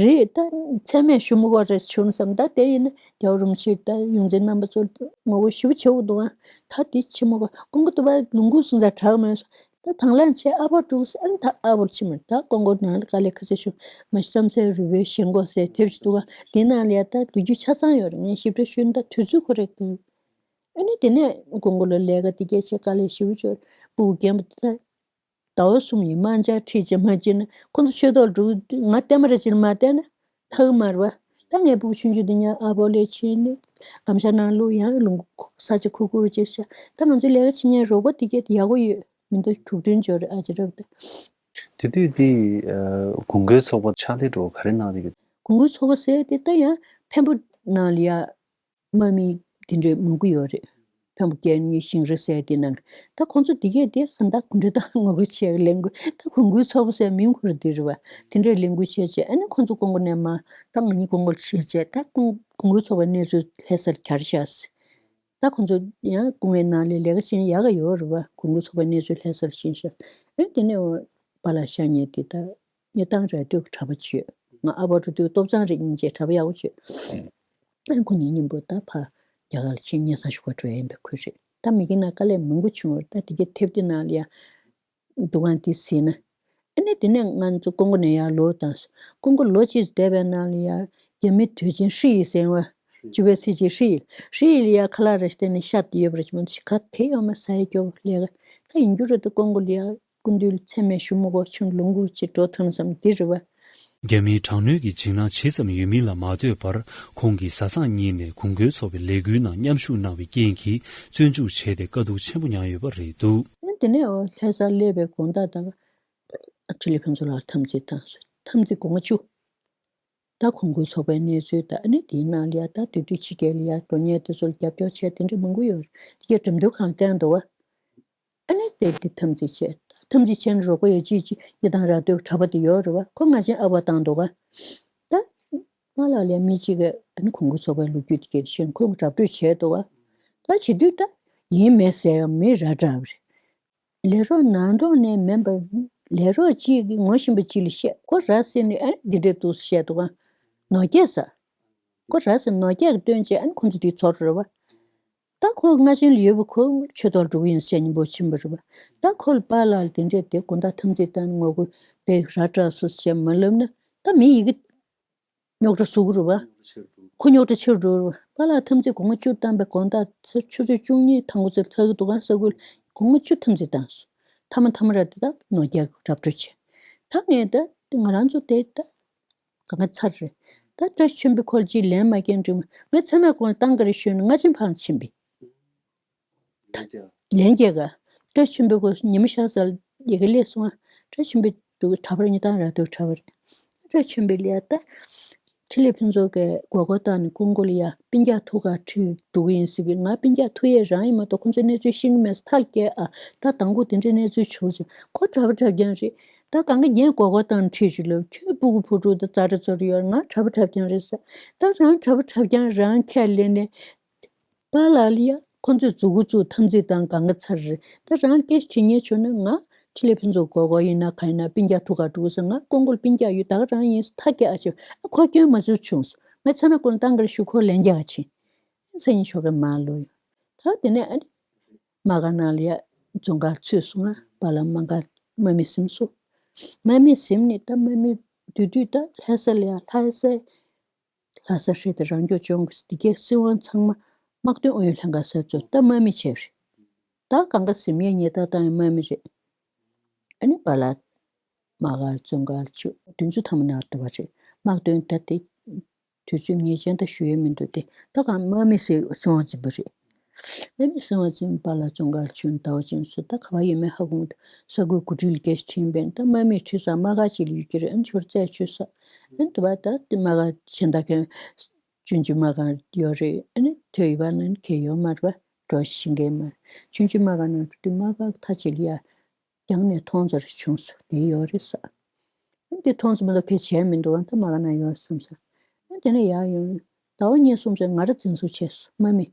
རེད། ད་མཚན་སྨད་ཞུ་མི་དགོས་རེད་བྱུང་བསམ། ད་དེ་ཡིན་ན་རྒྱལ་བ་རིན་པོ་ཆེ་ད་ཡོངས་འཛིན་རྣམ་པ་ཚོ་ངོ་རྒོལ་ཞེ་པོ་བྱེད་དགོས་འདུག་ཨ། ད་དེ་བྱེད་མི་དགོས། ཀོང་ཀོ་དུ་བ་ལུང་ཁུག་སོང་ཙང་དྲག་མེད་སོང་། ད་དང་བླངས་བྱས་ཨ་ཕ་འགྲོ་ཟེར། ཨ་ནི་ད་ཨ་ཕར་ཕྱིན་མ་ད་ཀོང་ཀོ་ནང་ལ་དཀའ་ལས་ཁ་ཤས་བྱུང་། མ་གཞི་བསམ་སའི་རུས་པའི་ཞེན་ཁོག་ཟེར་དེབ་ཅིག་འདུག་ཨ། དེ་ནང་ལ་ཡ་ད་ལོ་རྒྱུས་ཆ་ཚང་ཡོད་རེད། ངས་ཞིབ་ཕྲ་ཞུས་ན་ད་དུས་ཚོད་ཁོ་རེ་དགོས། ཨ་ནི་དེ་ནས་ཀོང་ཀོ་ལ་ལས་ཀ་དེ་གས་བྱས་དཀའ་ལས་ཞེ་པོ་བྱུང་། སྤུ་གུ་རྒན་པོ་དེ་ཟླ་བ་གསུམ་ཡིན་དམག་འཇགས་ཁྲིད་བྱས་མ་བྱས་ན་ཁོ་ཚོ་ཆོས་ཐོག་འགྲོ་གི་འདུག་ང་བལྟས་མ་རེད་ཅེས་མ་བལྟས་ན་ཐག་མ་རེད་པ། ད་ངའི་སྤུ་གུ་ཆུང་ཆུང་དེ་ཉག་ཨ་ཕོ་ལས་ཕྱིན་ནས་གམ་ཤ་ནང་བླུགས། ཡང་རླུང་ས་ཆ་ཁུག་ཁུག་རུ་བྱས་ཤག་ད་ང་ཚོའི་ལས་ཀ་བྱེད་མཁན་རོགས་པ་དེ་གས་དེ་ཡག་པོ་ཡོད་མི་འདུག་གྲུབ་དོན་འབྱོར་རེད་ཨ་ཅེ་རབ་ད། དེ་དུས་དེ་ཨ་གུང་དགོན་ཚོགས་པ་ཕྱག་ལས་འགྲོ་ག་རེ་གནང་བསྡད་ཀྱི། གུང་དགོན་ཚོགས་པ་ཟེར་དེ་ད་ཡང་འཕན་པོ་ནང་ལ་ཡ། དམག་མི་དེ་འདྲའི་མང་པོ་ཡོད་རེད། འཕན་པོ་སྐད་གཉིས་ཤིང་རི་ཟེར་དེ་ནང་གི་ད་ཁོང་ཚོ་དེ་གས་དེ་ཧན་ད་གུང་ཁྲན་ཏང་ངོ་རྒོལ་བྱེད་ཀྱི་ལས་འགུལ་ད་གུང་དགོན་ཚོགས་པ་ཟེར་མིང་ཁུར་དེ་རེད་བ། དེ་འདྲའི་ལས་འགུལ་བྱས་བྱས་ཨ་ནི་ཁོང་ཚོ་ཀོང་ཀོ་ནས་མར་ད་ང་གཉིས་ཀོང་ཀོ་ལ་ཕྱིན་བྱས་ད་ཀོང་གུང་དགོན་ཚོགས་པའི་གནས་ཚུལ་ལྷ་སར་གྱར་ཤག་ད་ཁོང་ཚོ་ཡང་སྐུ་ངལ་ནང་ལས་ལས་ཀ་བྱེད་ཡག་ག་ཡོད་རེད་བ། གུང་དགོན་ཚོགས་པའི་གནས་ཚུལ་ལྷ་སར་ཕྱིན་ཤག་ཨེ་དེ་ནས་པཱ་ལགས་ཤ་ཉེ་དེ་ད། གཉེན་ཐང་ར་སྟོད་ཀྱི་གྲྭ་པ་བྱོས། ང་ཨ་ཕ་འགྲོ་དུས་སྟོབས་ཚང་རེད་སྙིང་རྗེ་གྲྭ་པ་ཡག་པོ་བྱོས། ཁོ་གཉིས་མཉམ་པོ་ད་ཕ་རྒྱ་གར་ལ་ཕྱིན་གཉེན་ཚང་ཞུ་བར་འགྲོ་ཡ་ཡིན་པའི་ཁུལ་རེད། ད་མི་གི་ན་དཀའ་ལས་མང་པོ་བྱུང་བར་ད་དེ་གའི་ཐེབས་དེ་ནང་ལ་ཡ། འདུ་ཁང་དེ་ཟིན་ན། ཨ་ནི་དེ་ནས་ང་ཚོ་ཀོང་ཀོ་ནས་ཡར་ལོག་བཏང་སོང་། ཀོང་ཀོ་ལོ་གཅིག་བསྡད་པའི་ནང་ལ་ཡ། རྒྱ་མི་དུས་ཆེན་ཧྲི་ཡི་ཟེར་བ། ཅི་བའི་སྲིད་ཀྱི་ཧྲི་ཡི། ཧྲི་ཡི་ལ་ཡ་ཁ་ལག་རེ་བསྟན་ནས་ཤ་དེ་ཡོད་པ་རེད་ཅི་མ་གཏོགས་ག་གེ་ཡོད་མ་ཟ་ཡ་སྐྱོ་བོ་ལས་ཀ་ད་ཡིན་རྒྱུ་རེད་ད་ཀོང་ཀོ་ལ་ཡ། སྐུ་མདུན་ལ་མཚན་སྨད་ཞུ་མི་དགོས་ཁྱོད་ལོངས་སྐུ་ཅིག་འགྲོ་ཐུབ་ཙམ་འདི་རེད་བ། རྒྱ་མིའི་དྲག་གནོན་གྱི་འཇིགས་སྣང་ཇི་ཙམ་ཡོད་མིན་ལ་མ་ལྟོས་པར་ཁོང་གིས་བཟའ་ཚང་གཉིས་ནས་གུང་དགོན་ཚོགས་པའི་ལས་འགུལ་ནང་མཉམ་ཞུགས་གནང་བའི་རྐྱེན་གྱིས་བཙོན་འཇུག་བྱས་ཏེ་དཀའ་སྡུག་ཆེན་པོ་མྱངས་ཡོད་པ་རེད་འདུག་དེ་ནས་འོ་ལྷ་སར་སླེབས་པའི་དགོང་དག་དང་། འཕྲིན་ལས་ཕུན་ཚོགས་ལགས་འཐབ་འཛིང་བཏང་སོང་། འཐབ་འཛིང་སྒོ་ང་བཅུ། ད་གུང་དགོན་ཚོགས་པའི་གནས་ཚུལ་དང་ཨ་ནི་དེའི་ནང་ལ་ཡ་ད་དུས་དུས་ཕྱི་རྒྱལ་ལ་ཡ་འགྲོ་མཁན་དེ་ཚོ་ལ་རྒྱབ་སྐྱོར་བྱས་དེ་འདྲ་མང་པོ་ཡོད་རེད། དེ་གའི་འགྲེམས་སྟོན་ཁང་བསྟན་འདུག་བ། ཨ་ནི་དེ་དེ་འཐབ་འཛིང་བྱས། འཐབ་འཛིང་བྱས་ནས་རོགས་པ་ཡོད་ཅིག་ཅིག་གཉེན་ཐང་ར་སྟོད་གྲྭ་པ་དེ་ཡོད་རེད་བ། ཁོ་ང་ཆེན་ཨ་ཕ་བཏང་འདུག་བ། ད་ང་ལ་ལས་མི་གཅིག་གིས་ཨ་ནི་གུང་དགོན་ཚོགས་པའི་ལོ་རྒྱུས་དེ་གའི་ཤེས་ཁོས་ར་སྤྲོད་བྱས་འདུག་བ། ད་བྱེད་དུས་ད་ཡིན་མེད་ཟེར་ཡང་མི་ར་འདྲ་བ་རེད། ལས་རོགས་ནང་འགྲོ་ནས་མིན་པར། ལས་རོགས་གཅིག་གིས་ངོ་ཤེས་པ་གཅིག་ལ་བཤད། ཁོ་ར་བསད་ནས་ཨ་ནི་འདི་འདྲའི་འདུག་བཤད་འདུག་ག་ནོར་རྒྱས་ཟ། ཁོ་ར་བསད་ནོར་རྒྱས་ཀྱིས་བཏོན་བྱས་ཨ་ནི་ཁོ་ཚོ་དེ་ཚོར་རེད་བ། ད་ཁོ་རྔ་ཆེན་ལ་ཡོད་པ་ཁོ་ཆོས་ཐོག་འགྲོ་གི་ཡིན་བཤད་སྙིང་པོ་ཕྱིན་པ་རེད་བ། ད་ཁོ་ལ་པཱ་ལགས་ལ་དེ་འདྲས་དེ་དགོང་དག་འཐབ་འཛིང་བཏང་ངོ་རྒོལ་བས་ར་སྤྲད་སོང་ཟེར་མ་ལབ་ན་ད་མི་ཡི་གེ་རྙོག་དྲ་བཟོ་གི་རེད་བ། ཁོ་རྙོག་དྲ་ཆེ་རུ་འགྲོ་རེད་བ། པཱ་ལགས་འཐབ་འཛིང་སྒོ་ང་བཅུ་བཏང་པའི་དགོང་དག་ཚེས་ཆུ་ཚོད་བཅུ་གཉིས་ཐང་པོ་ཚེ་ཚ་གི་འདུག་ག་ས་ཁུལ་སྒོ་ང་བཅུ་འཐབ་འཛིང་བཏང་སོང་། མཐའ་མ་མཐའ་མ་ར་དེ་ད་ནོར་རྒྱས་ར་སྤྲོད་བྱས། ད་ངས་ད་ང་རང་ཚོ་དེ་ད། གང་ག་ཚར་རེད། ད་བཀྲ་ཤིས་ཆོས་འཕེལ་ཁོ་ལ་ཅིག་ལན་མ་སྐྱོན་འགྲིག་མ། ངས་མཚན་ནག་ཁོང་ལ་བཏང་ག་རེ་ཞུས་ནས་རྔ་ཆེན་ཕར་ཕྱིན་པས། ད་ལན་རྒྱག་ག་བཀྲ་ཤིས་ཆོས་འཕེལ་ཁོ་ཉི་མ་ཤར་ས་ལ་ཡི་གེ་སླེབས་སོང་ང་། བཀྲ་ཤིས་ཆོས་འཕེལ་འདུག་གྲྭ་པ་རེད། གཉེན་ཐང་ར་སྟོད་གྲྭ་པ་རེད། བཀྲ་ཤིས་ཆོས་འཕེལ་ལ་ཡ་ད། འཕྲིན་ལས་ཕུན་ཚོགས་ཀྱིས་མགོ་སྐོར་བཏང་ནས་ཀོང་ཀོ་ལ་ཡ་སྤུན་ཀྱག་ཐུག་ག་ཁྲིད་འགྲོ་གི་ཡིན་ཟེར་གི། ང་སྤུན་ཀྱག་ཐུག་ཡས་རང་ཡིན་མ་གཏོགས་ཁོང་ཚོའི་གནས་ཚུལ་ཤེས་ཀྱི་མེད་ས་ཐག་བཀྱེད་ཨ། ད་དང་པོ་དེ་འདྲའི་གནས་ཚུལ་བྱུང་ཟེར། ཁོ་གྲྭ་པ་གྲྭ་རྐྱང་རེད། ད་གང་ག་རྒན་མགོ་སྐོར་བཏང་ཁྲིད་ཅིག་ལབ། ཁྱོད་སྤུ་གུ་བུ་ཕྲུག་དང་རྩ་འདྲ་ཚོ་རེ་ཡོད། ང་གྲྭ་པ་གྲྭ་རྐྱང་རེད་ཟེར། ད་རང་གྲྭ་པ་གྲྭ་རྐྱང་རང་ཁས་ལེན་ནས། པཱ་ལགས་ལ་ཡ་ཁོ་ཚོས་མཛུ་གུ་བཙུགས་འཐབ་འཛིང་བཏང་གང་ག་ཚར་རེད། ད་རང་སྐད་ཆ་དྲི་ཉན་བྱུང་ན་ང་འཕྲིན་ལས་ཕུན་ཚོགས་མགོ་སྐོར་ཡིན་ན་གང་ཡིན་ན་སྤུན་ཀྱག་ཐུག་ག་འགྲོ་ཟེར། ང་ཀོང་ཀོ་ལ་སྤུན་ཀྱག་ཡོད། ད་ག་རང་ཡིན་ཟེར་ཐག་བཀྱེད་ཨ་ཆེ། ཨ་ཁོ་སྐྱོན་མ་བཟོ་བྱུང་ཟེར། ང་མཚན་ནག་ཁོང་ལ་བཏང་ག་རེ་ཞུ། ཁོ་ལན་རྒྱག་ག་ཕྱིན། སང་ཉིན་ཞོགས་ཀས་མར་ལོག་ཡོང་། ད་དེ་ནས་ཨ་ནི། དམག་སྒར་ནང་ལ་ཡ་རྫོང་ཁག་ཚུད་སོང་ང་། པཱ་ལགས་དམག་སྒར་དམག་མི་ཟིན་སོང་། དམག་མི་ཟིན་ནས་ད་དམག་མི་དེ་དུས་ད་ལྷ་ས་ལ་ཡ་ལྷ་སའི་ལྷ་ས་ཧྲེ་ཏི་རང་སྐྱོང་ལྗོངས་ཀྱི་དེ་གའི་སྲིད་དབང་ཚང་མ་དམག་དོན་ཨུ་ཡོན་ལྷན་ཁང་ཟེར་ཚོ་ད་དམག་མི་བྱས་པ་རེད། ད་གང་ག་ཟིན་ཡས་ཉེས་རྡུང་བཏང་ཡས་དམག་མི་རེད། ཨ་ནི་པཱ་ལགས་དམག་སྒར་རྫོང་ཁག་ཆུ་བདུན་ཅུ་ཐམ་པ་ནང་འདུ་བ་རེད། དམག་དོན་ད་དེ། དུས་ཚོད་ངེས་ཅན་ད་ཞུ་ཡས་མི་འདུག་སྟེ། ད་གང་དམག་མི་སྲིད་དབང་འཛིན་པ་རེད། དམག་མི་སྲིད་དབང་འཛིན་པ་ལ་རྫོང་ཁག་ཆུང་ཟླ་བ་ཅན་སུ་ད་ག་བ་ཡོད་མེད་ཧ་གོ་མི་འདུག་ས་ཁུལ་འགོ་ཁྲིད་ལ་སྐད་ཆ་དྲིས་པས་ད་དམག་མི་ཁྲིད་ས་དམག་སྒར་གཅིག་ལ་ཡོད་ཀྱི་རེད། ཨ་ནི་ཁྱོད་རྩད་ཆོད་ས། ཨ་ནི་དུ་བ་ད་དེ་དམག་སྒར་གཞན་དག་གི་ཆུང་ཆུང་དམག་སྒར་ཡོད་རེད། ཨ་ནི་ཐོས་ཡོད་པ་ན་ཁེ་ཡོད་མ་རེད་པ། འགྲོ་ཤེས་མཁན་མ་རེད། ཆུང་ཆུང་དམག་སྒར་ནང་དུ་དེ་དམག་སྒར་མཐའ་གཅིག་ལ་ཡ། རྒྱང་ནས་མཐོང་ཚར་བྱུང་སོང་། དེ་ཡོད་རེད་ཟེར། ཨ་འདི་མཐོང་ཙམ་མ་གཏོགས་ཕལ་བྱས་མི་འདུག་ཨ་ད་མ་ག་ན་ཡོད་བསམ་ས། ཨ་དེ་ནས་ཡར་ཡོང་། ཟླ་བ་གཉིས་གསུམ་ཙམ་ང་རང་འཛིན་བཟུང་བྱས་སོང་དམག་མི།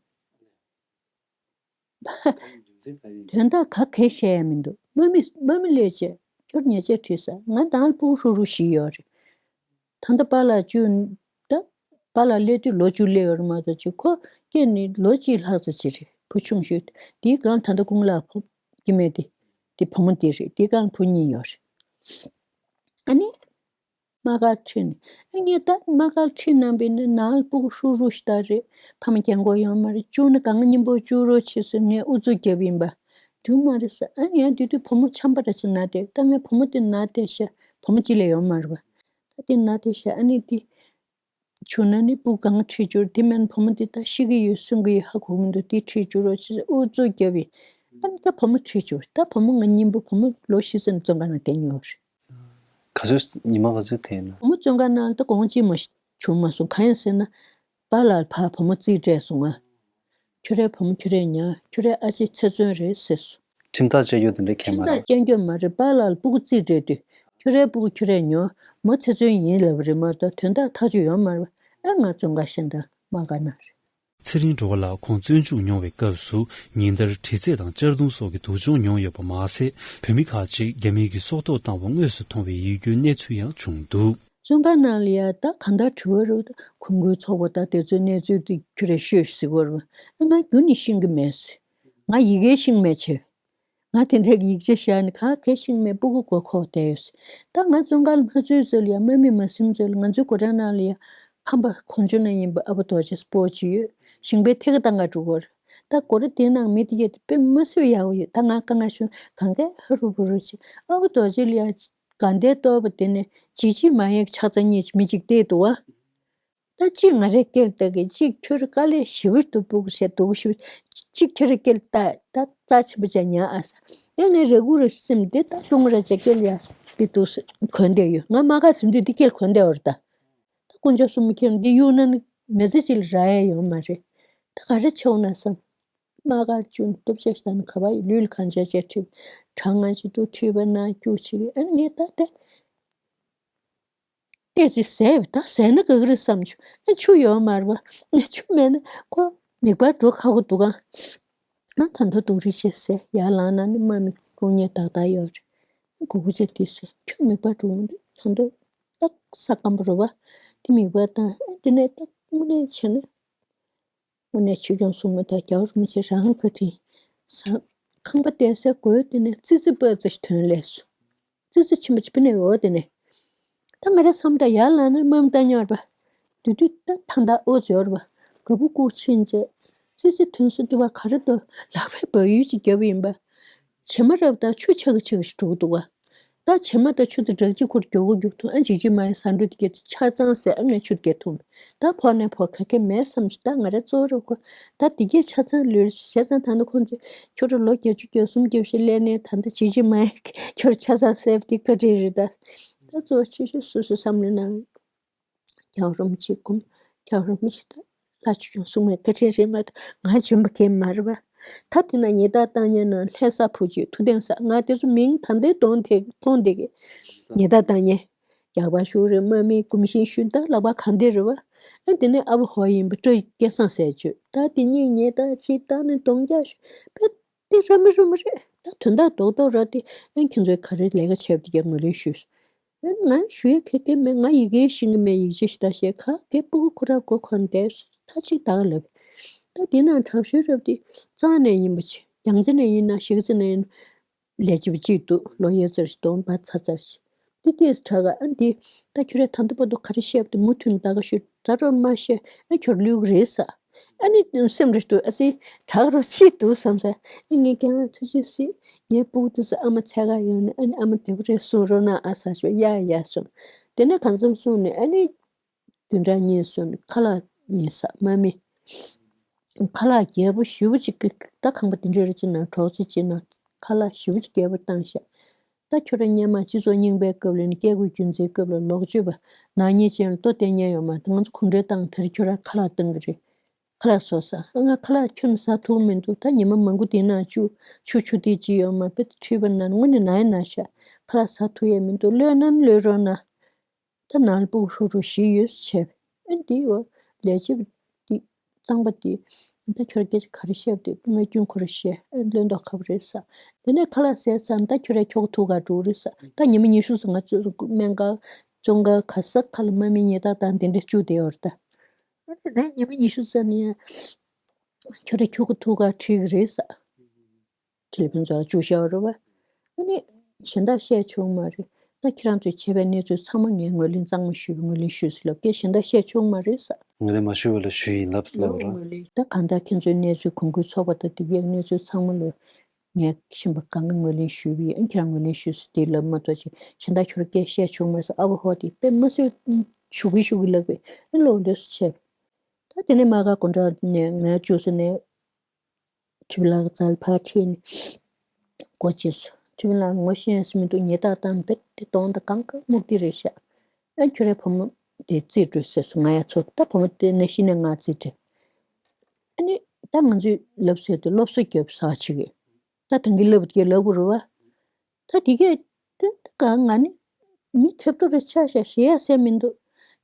དོན་དག་ག་གེ་བཤད་ཡ་མི་འདུག་དམག་མི་དམག་མི་སླེབས་བྱས་ཁྱོད་ཉེས་ཆད་བྲིས་ས། ང་དང་ཕྲུ་གུ་ཧྲུག་ཧྲུག་བཞི་ཡོད་རེད། ད་ལྟ་པཱ་ལགས་བཅུ། ད་པཱ་ལགས་སླེབས་དུས་ལོ་བཅུ་སླེབས་ཡོད་རེད་མ་གཏོགས་ཅིག་ཁོ་སྐྱེས་ནས་ལོ་གཅིག་ལྷག་ཙམ་ཅིག་རེད། བུ་ཆུང་ཤོས་དེའི་སྒང་ད་ལྟ་ཀུན་ལེགས་ཕོ་སྐྱེ་དམན་དེ་དེ་བུ་མོ་དེ་རེད། དེའི་སྒང་བུ་གཉིས་ཡོད་རེད། ཨ་ནི། དམག་སྒར་ཁྲིད་ནས། ཨ་ངས་ད་དམག་སྒར་ཁྲིད་གནང་བས་ནི་ནང་ལ་སྤུ་གུ་ཧྲུག་ཧྲུག་ཞིག་ད་རེད། ཕ་མ་སྐྱེལ་དགོས་ཡོད་མ་རེད། བཅུག་ན་གང་སྙིང་པོ་བཅུག་རོགས་བྱེད་ཟེར་ངས་ཨུ་ཚུགས་བརྒྱབ་ཡིན་པ། འགྲིག་མ་རེད་ཟེར། ཨ་ཡང་དེ་དུས་བུ་མོ་ཆམ་པ་ར་ཅིག་ན་བསྡད། ད་ངས་བུ་མོ་དེ་ན་བསྡད་ཤག་བུ་མོ་གཅིག་ལས་ཡོད་མ་རེད་པ། ད་དེ་ན་བསྡད་ཤག་ཨ་ནི་དེ་བྱུང་ན་ནི་སྤུ་གུ་གང་ཁྲིད་འགྱུར། དེ་མིན་བུ་མོ་དེ་ད་ཤི་གི་ཡོད་གསོན་གི་ཡོད་ཧ་གོ་གི་མི་འདུག་དེ་ཁྲིད་འགྱུར་རོགས་ཅེས་ཨུ་ཚུགས་བརྒྱབ་ཡིན། ཨ་ནི་ད་བུ་མོ་ཁྲིད་འགྱུར། ད་བུ་མོ་ང་གཉིས་པོ་བུ་མོ་ལོ་བཞི་ཙམ་བཙོན་ཁང་ནང་བསྡད་མྱོང་རེད། ག་ཚོད་ཉི་མ་ག་ཚོད་དེ་ཡིན་ན། བུ་མོ་བཙོན་ཁང་ནང་ད་དགོངས་གཅིག་མ་བྱུང་མ་སོང་། གང་ཡིན་ཟེར་ན། པཱ་ལགས་ཕར་བུ་མོ་རྩིས་སྤྲད་སོང་ང་། ཁྱོད་རའི་བུ་མོ་ཁྱོད་རས་ཉར། ཁྱོད་རའི་ཨ་ཅེ་ཚེ་བཙོན་རེད་ཟེར་སོང་། ཁྲིམས་ཐག་བཅད་རྒྱུ་དེ་འདྲ་ཁས་མ་ཁྲིམས་ཐག་རེད། བཅད་རྒྱུ་མ་རེད། པཱ་ལགས་ལ་སྤུ་གུ་རྩིས་སྤྲད་དུས། ཁྱོད་རའི་སྤུ་གུ་ཁྱོད་རས་ཉོ། མོ་ཚེ་བཙོན་ཡིན་ལབ་རེད་མ་གཏོགས་དོན་དག་ཐག་གཅོད་ཡོད་མ་རེད། ཨ་ང་བཙོན་ཁང་ཤན་ད་མ་དགའ་ན་རེད། ཚེ་རིང་སྒྲོལ་དཀར་ལགས་ཁོང་བཙོན་འཇུག་མྱོང་བའི་སྐབས་སུ་ཉིན་ལྟར་དྲི་རྩད་དང་གཅར་རྡུང་སོགས་ཀྱི་སྡུག་སྦྱོང་མྱོང་ཡོད་པ་མ་ཟད། བོད་མི་ཁག་ཅིག་རྒྱ་མིའི་གི་སྲོག་ཐོག་བཏང་བ་དངོས་སུ་མཐོང་བའི་ཡིད་སྐྱོའི་གནས་ཚུལ་ཡང་བྱུང་འདུག་བཙོན་ཁང་ནང་ལ་ཡ་ད་གང་ལྟར་དྲི་བ་རུ་ད་གོང་བུའི་ཚོགས་པ་ད་དེ་ཚོའི་གནས་ཚུལ་དེ་ཁྱོད་རས་ཤོད་ཟེར་བ་རུ། ཨ་ང་རྒྱུན་ནས་ཤེས་ཀྱི་མེད་ཟེར། ང་ཡི་གེ་ཤེས་མེད་ཆེ། ང་དེ་འདྲའི་ཡིག་ཆ་བཞག་ནས་ག་གེ་ཤེས་མེད། སྤུ་གུ་མགོ་འཁོར་བསྡད་ཡོད་ཟེར། ད་ང་བཙོན་ཁང་ལ་མ་ཚུད་ཚོད་ལ་ཡ་དམག་མི་མ་ཟིན་ཚོད་ལ་ང་ཚོའི་སྒོ་འགྲམ་ནང་ལ་ཡ་ཁམས་པ་གོ་འཇོ་ན་ཡིན་པ་ཨ་བོ་རྡོ་རྗེ་སྤོ་ཅིག་ཡོད། ཞིང་པའི་ཐད་ཀ་བཏང་ག་འགྲོ་གི་རེད། ད་སྒོ་ར་དེའི་ནང་མི་དེ་གས་དེ་དཔེ་མ་སྲིད་ཡག་པོ་ཡོད། ད་ང་དཀའ་ངལ་ཤོར་གང་ག་ཧ་རུ་བུ་རུ་བྱེད། ཨ་བོ་རྡོ་རྗེ་ལ་ཡ་དགའ་ལྡན་ལྟོ་བ་དེ་ནས་ཅི་ཅི་མ་ཡག་ཆགས་ཚང་གཉིས་ཀྱི་མི་གཅིག་བལྟས་འདུག་བ། ད་གཅིག་ང་རའི་སྐེ་ལ་བཏགས་ཀྱི། གཅིག་ཁྱོད་རའི་དཀའ་ལས་ཞེ་པོ་འདུག་སྤུ་གུ་བྱས་སྡུག་ཞེ་པོ། གཅིག་ཁྱོད་རའི་སྐེ་ལ་བཏགས་ད་རྩ་ཆེན་པོ་བྱས་ཉར་ཨ་ས། ཨེ་ངས་རེ་སྒུག་རེ་སེམས་འདི་ད་སློང་ར་བྱས་སྐེ་ལ་ཡ་འདི་འདུག་གོན་བསྡད་ཡོད། ང་དམག་སྒར་ཟིན་དུས་འདི་སྐེ་ལ་གོན་བསྡད་ཡོད་རེད་ད། ད་དཀོན་མཆོག་གསུམ་མཁྱེན། འདི་གཡུག་ན་ནི་མི་ཚེ་གཅིག་ལ་རག་ཡ་ཡོད་མ་རེད། ད་ག་རེ་བྱེད་འོང་ན་བསམ། དམག་སྒར་བཅུག་ནས་སྟོབས་ཆེ་ཞིག་དང་ཁ་བ་ཡི་ལུས་ལ་གང་བྱས་བྱས་ཁྲིད། གྲང་ང་ཅིག་འདུག་ཁྲིད་པ་ན་སྐྱུག་ཅིག་ཨ་ནི་ངས་ད་དེ། ཏོག་ཙམ་ཟས་པ་ད་ཟས་ན་དགའ་གི་རེད་བསམ་བྱུང་། ཨ་ཆུ་ཡོད་མ་རེད་པ། ཨ་ཆུ་མེད་ན་ཁོ་མིད་པ་འགྲོ་ཁག་པོ་འདུག་ག་ཨ་ད་དུང་སྡུག་རུས་བྱས་ཟས་ཡར་ལངས་ན་ནི་དམག་མི་དཀོན་གཉེར་ཏག་ཏག་ཡོད་རེད། ཨ་གུ་གུ་བྱས་དེ་ཟས་ཁྱོད་མིད་པ་འགྲོ་མི་འདུག་ད་དུང་ཏག་ས་སྐམ་པོ་རེད་པ། དེ་མིད་པ་བཏང་། ཨ་དེ་ནས་ཏག་དངོས་གནས་བྱས་ན། དངོས་གནས་ཆོས་སྐྱོང་སྲུང་མ་དང་རྒྱལ་བ་རིན་པོ་ཆེ་རང་བཀའ་དྲིན་བཟང་། ཁང་པ་བལྟས་སའི་སྒོའི་དེ་ནས་ཙི་ཙི་པ་ཙི་ཞིག་ཐོན་སླེབས་སོང་། ཙི་ཙི་ཆེན་པོ་ཅིག་ཕི་ནས་འོ་དེ་ནས། ད་ང་རའི་བསམ་ད་ཡར་ལངས་ན་དམག་མི་ལྟ་ཉོར་བ། དེ་དུས་ད་ད་ད་ཨོ་ཙི་ཡོར་བ། ག་བུ་ཀུ་ཕྱིན་བྱས། ཙི་ཙི་ཐོན་ས་དེ་བ་ག་རེ་འདུག་ལག་པས་འབག་ཡུལ་ཅིག་བརྒྱབ་ཡིན་པ། བྱེ་མ་རབ་དང་ཆུ་ཆག་གི་ཆག་གི་ཞིག་འགྲོ་གི་འདུག་བ། ད་བྱེ་མ་དང་ཆུ་དང་སྦྲགས་ཅིག་ཁུར་རྒྱུག་གི་རྒྱུག་ཐུབ། ཨ་འཇིགས་ཅིག་མ་ཡིན་ཟ་འགྲོ་དེ་གས་ཆ་ཚང་ཟས་ཨ་ངས་ཆུ་དེ་གས་འཐུང་། ད་ཕོག་ནས་ཕོག་ག་གེ་མེད་བསམ་ཞིག་ད་ང་ར་གཙོ་བོ་རུ་གོ། ད་དེ་གས་ཆ་ཚང་ལུས་བྱས་ཙང་ད་ནི་ཁོང་ཚོས་ཁྱོད་ར་ལོ་བརྒྱད་ཅུ་གྱ་གསུམ་གྱ་བཞི་སླེབས་ནས་ད་ལྟ་འཇིགས་ཅིག་མ་ཡིན་ཁྱོད་ཆ་ཚང་ཟས་དེ་བཀའ་དྲིན་རེད་ད། ད་གཙོ་བོ་ཆེ་ཤོས་སོ་སོའི་བསམ་བློའི་ནང་། རྒྱལ་བ་རིན་པོ་ཆེའི་སྐུ། རྒྱལ་བ་རིན་པོ་ཆེ་དང་ལྷ་ཆོས་སྐྱོང་སྲུང་མའི་བཀའ་དྲིན་རེད་མ་གཏོགས་ང་འཇོན་པ་གང་ཡང་མ་རེད་པ། ད་དེ་ན་ཉེས་རྡུང་བཏང་མཁན་ནང་ལྷ་ས་བུ་གཅིག་ཐུབ་བསྟན་ས། ང་དེ་ཚོ་མིང་ད་ལྟའི་གདོང་དེ་མཐོང་བསྡད་ཀྱི། ཉེས་རྡུང་བཏང་མཁན། རྒྱག་པ་ཤུགས་རེད། དམག་མིའི་གོམ་ཤིང་ཤུན་ད་ལག་པ་གང་བདེ་རེད་པ། ཨ་དེ་ནས་ཨ་བོ་ཧོ་ཡིན་པ་སྤྲ་སྐལ་བཟང་ཟེར་བྱོས། ད་དེ་གཉིས་ཉེས་རྡུང་གཅིག་བཏང་ནས་གདོང་རྒྱག་ཤུ་པས། དེ་ར་མི་རུ་མི་རེད། ད་དོན་དག་རྡོག་རྡོག་ར་དེ་ཨ་ཁྱོད་ཚོས་ག་རེ་ལས་ཀ་བྱས་པ་དེ་ག་ངོས་ལེན་ཞུས། ཨ་ང་ཞུ་ཡ་ག་གེ་མེད། ང་ཡི་གེ་ཤེས་ཀྱི་མེད། ཡིག་ཆ་ཞིག་ད་བཤད་ག་གེ་སྤུ་གུ་ཁོ་ར་མགོ་འཁོར་བསྡད་ད་ཅིག་ད་ག་ལབ། ད་དེ་ན་དྲག་ཤོས་རབ་དེ་གཙང་ནས་ཡིན་པ་ཆེ། རྒྱལ་རྩེ་ནས་ཡིན་ན་གཞིས་རྩེ་ནས་ཡིན་ན་ལས་བྱེད་པ་གཅིག་འདུག་ལོ་ཡས་ཙར་ཞིག་གདོང་པ་ཚ་ཚར་ཞིག་འདི་ལྟས་དྲག་ག་ཨ་འདི་ད་ཁྱོད་རས་ད་ལྟ་བར་དུ་ག་རེ་བཤད་པ་དེ་མུ་མཐུད་ད་ག་ཤོད་ད་རོགས་མ་བཤད་ཨ་ཁྱོད་ལུས་ཀྱི་རེད་ས། ཨ་ནི་སེམས་རེ་ཏུ་ཨ་ཙི་དྲག་རོགས་ཅི་འདུག་བསམ་ས། ཨ་ངས་ཀྱང་ཐུགས་རྗེ་གཟིགས། ངའི་སྤུ་གུ་དེ་ཚོ་ཨ་མ་འཚོལ་ག་ཡོང་ནས་ཨ་ནི་ཨ་མ་བདེ་པོ་རེད་གསུང་རོགས་གནང་ཨ་ས་ཞོ་ཡ་ཡ་གསུངས། དེ་ནས་གང་འཚམ་གསུངས་ནས་ཨ་ནི་བདུན་ཕྲག་གཉིས་སོང་ནས་ཁ་ལག་ཉོས་ས་དམག་མི། ཁ་ལག་རྒྱས་པོ་ཞེ་པོ་ཅིག་གི་ད་ཁང་པ་དེ་འདྲ་རེ་ཅིག་ནང་གྲོགས་ཚོད་ཅིག་ནང་ཁ་ལག་ཞེ་པོ་ཅིག་རྒྱས་པོ་བཏང་ཤག་ད་ཁྱོད་རང་སྔོན་མ་སྤྱི་ཚོགས་རྙིང་པའི་སྐབས་ལ་ནི་སྐྱེ་དགུའི་རྒྱུ་མཚན་སྐབས་ལ་ལོག་སྤྱོད་པ་ནག་ཉེས་ཅན་ལ་ལྟོ་སྟེར་མཁན་ཡོད་མ་རེད། ང་ཚོ་གུང་ཁྲན་ཏང་དེར་ཁྱོད་རང་ཁ་ལག་བཏང་གི་རེད། ཁ་ལག་བཟོ་ས། ཨ་ང་ཁ་ལག་ཁྱོན་ཟ་ཐུབ་མི་འདུག་ད་ཉི་མ་མང་པོ་དེ་ན་ཆུ་ཆུ་ཆུ་དེ་ཅི་ཡོད་མ་དཔེ་ཁྲིད་པ་ན་དངོས་གནས་ན་ཡ་ན་ཤ། ཁ་ལག་ཟ་ཐུབ་ཡས་མི་འདུག་གློད་ན་གློད་རོགས་གནང་། ད་ནང་ལ་སྤུ་གུ་ཧྲུག་ཧྲུག་ཞིག་ཡོད་ཟེར་བྱས། ཨ་འདི་འོ་ལས་བྱེད་པ་འདི་གཙང་པ་འདི་ད་ཁྱོད་སྐད་ཆ་ག་རེ་བཤད་པ་འདི་ངས་སྐྱོན་ཁོ་ར་བཤད་ཨ་ལོན་མདོག་ཁ་པོ་རེད་ས། དེ་ནས་ཁ་ལག་ཟས་ཙམ་ད་ཁྱོད་ར་ཁྱོ་ག་ཐུག་ག་འགྲོ་རེད་ས། ད་ཉི་མ་ཉི་ཤུ་ཙམ་ང་ཚོ་སྨན་ཁང་བཙོན་ཁང་ག་ས་ཁ་ལ་དམག་མི་ཉེས་རྡུང་དང་དེ་འདྲ་བཅུག་བསྡད་ཡོད་རེད་ད། ཨ་ནི་ད་ཉི་མ་ཉི་ཤུ་ཙམ་ནས་ཡང་ཁྱོད་ར་ཁྱོ་ག་ཐུག་ག་ཁྲིད་གི་རེད་ས། ཁྲིད་ལ་ཕན་ཚུན་བཅུག་བཞག་རེད་བ། ཨ་ནི་གཞན་དག་བཤད་ཆོག་མ་རེད། ད་ཁྱེད་རང་ཚོས་བྱས་པའི་གནས་ཚུལ་ཚང་མ་ངས་ངོས་ལེན་གཙང་མ་ཞུས་པ། ངོས་ལེན་ཞུས་ཟེར་ལབ་ཀྱི། གཞན་དག་བཤད་ཆོག་མ་རེད་ཟེར། ངོས་ལེན་མ་ཞུས་པ་ལ་ཞུས་ཡིན་ལབ་ལབ་ར། ངོས་ལེན། ད་གང་ལྟར་ཁྱེད་ཚོའི་གནས་ཚུལ་གོང་བཀུར་ཚོགས་པ་དང་དེ་གའི་གནས་ཚུལ་ཚང་མ་ལ་ངས་ཤེས་པ་གང་ག་ངོས་ལེན་ཞུས་པ་ཡིན། ཁྱེད་རང་ངོས་ལེན་ཞུས་ཟེར་དེ་ལབ་མ་གཏོགས་ཅིག་གཞན་དག་ཁྱོད་རང་སྐད་བཤད་ཆོག་མ་རེད་ཟེར། ཨ་བ་ཧོ་དེ་དཔེ་མ་སྲིད་ཞུ་གི་ཞུ་གི་ལབ་པས། ཨེ་ལོ་འདོད་སུ་བྱས། ད་དེ་ནས་མ་ག་དགོན་གྲྭ་ནས་ང་བཅུག་ཟེར་ནས། ཁྲི་པ་ལགས་རྩར་ཕར་ཁྲིད་ནས་སྒོ་ཕྱེས་སོང་། ཁྲི་པ་ལགས་ངོ་ཤེས་སུ་མི་འདུག་ཉེ་རྟགས་བཏང་བས་དེ་གདོང་དང་གང་ག་སྨུག་སྟེ་རེད་ཤག་ཨ་ཁྱོད་རའི་བུ་མོ་དེ་རྩིས་སྤྲོད་ཟེར་སོང་། ང་ཡ་ཚོ་ད་བུ་མོ་དེ་ནས་གཞི་ནས་ང་རྩིས་སྤྲད། ཨ་ནི་ད་ང་ཚོས་ལབ་ཟེར་དུས་སློབ་གསོ་རྒྱོབ་ཟ་ཆེ་གི། ད་ཐང་གི་ལབ་དེ་ལབ་དགོས་རེད་བ། ད་དེ་གས་དེ་ག་ང་ནི་མི་ཁྲབ་ཏོ་རེ་ཆགས་ཤག་ཞེ་ཡ་སེམས་མི་འདུག་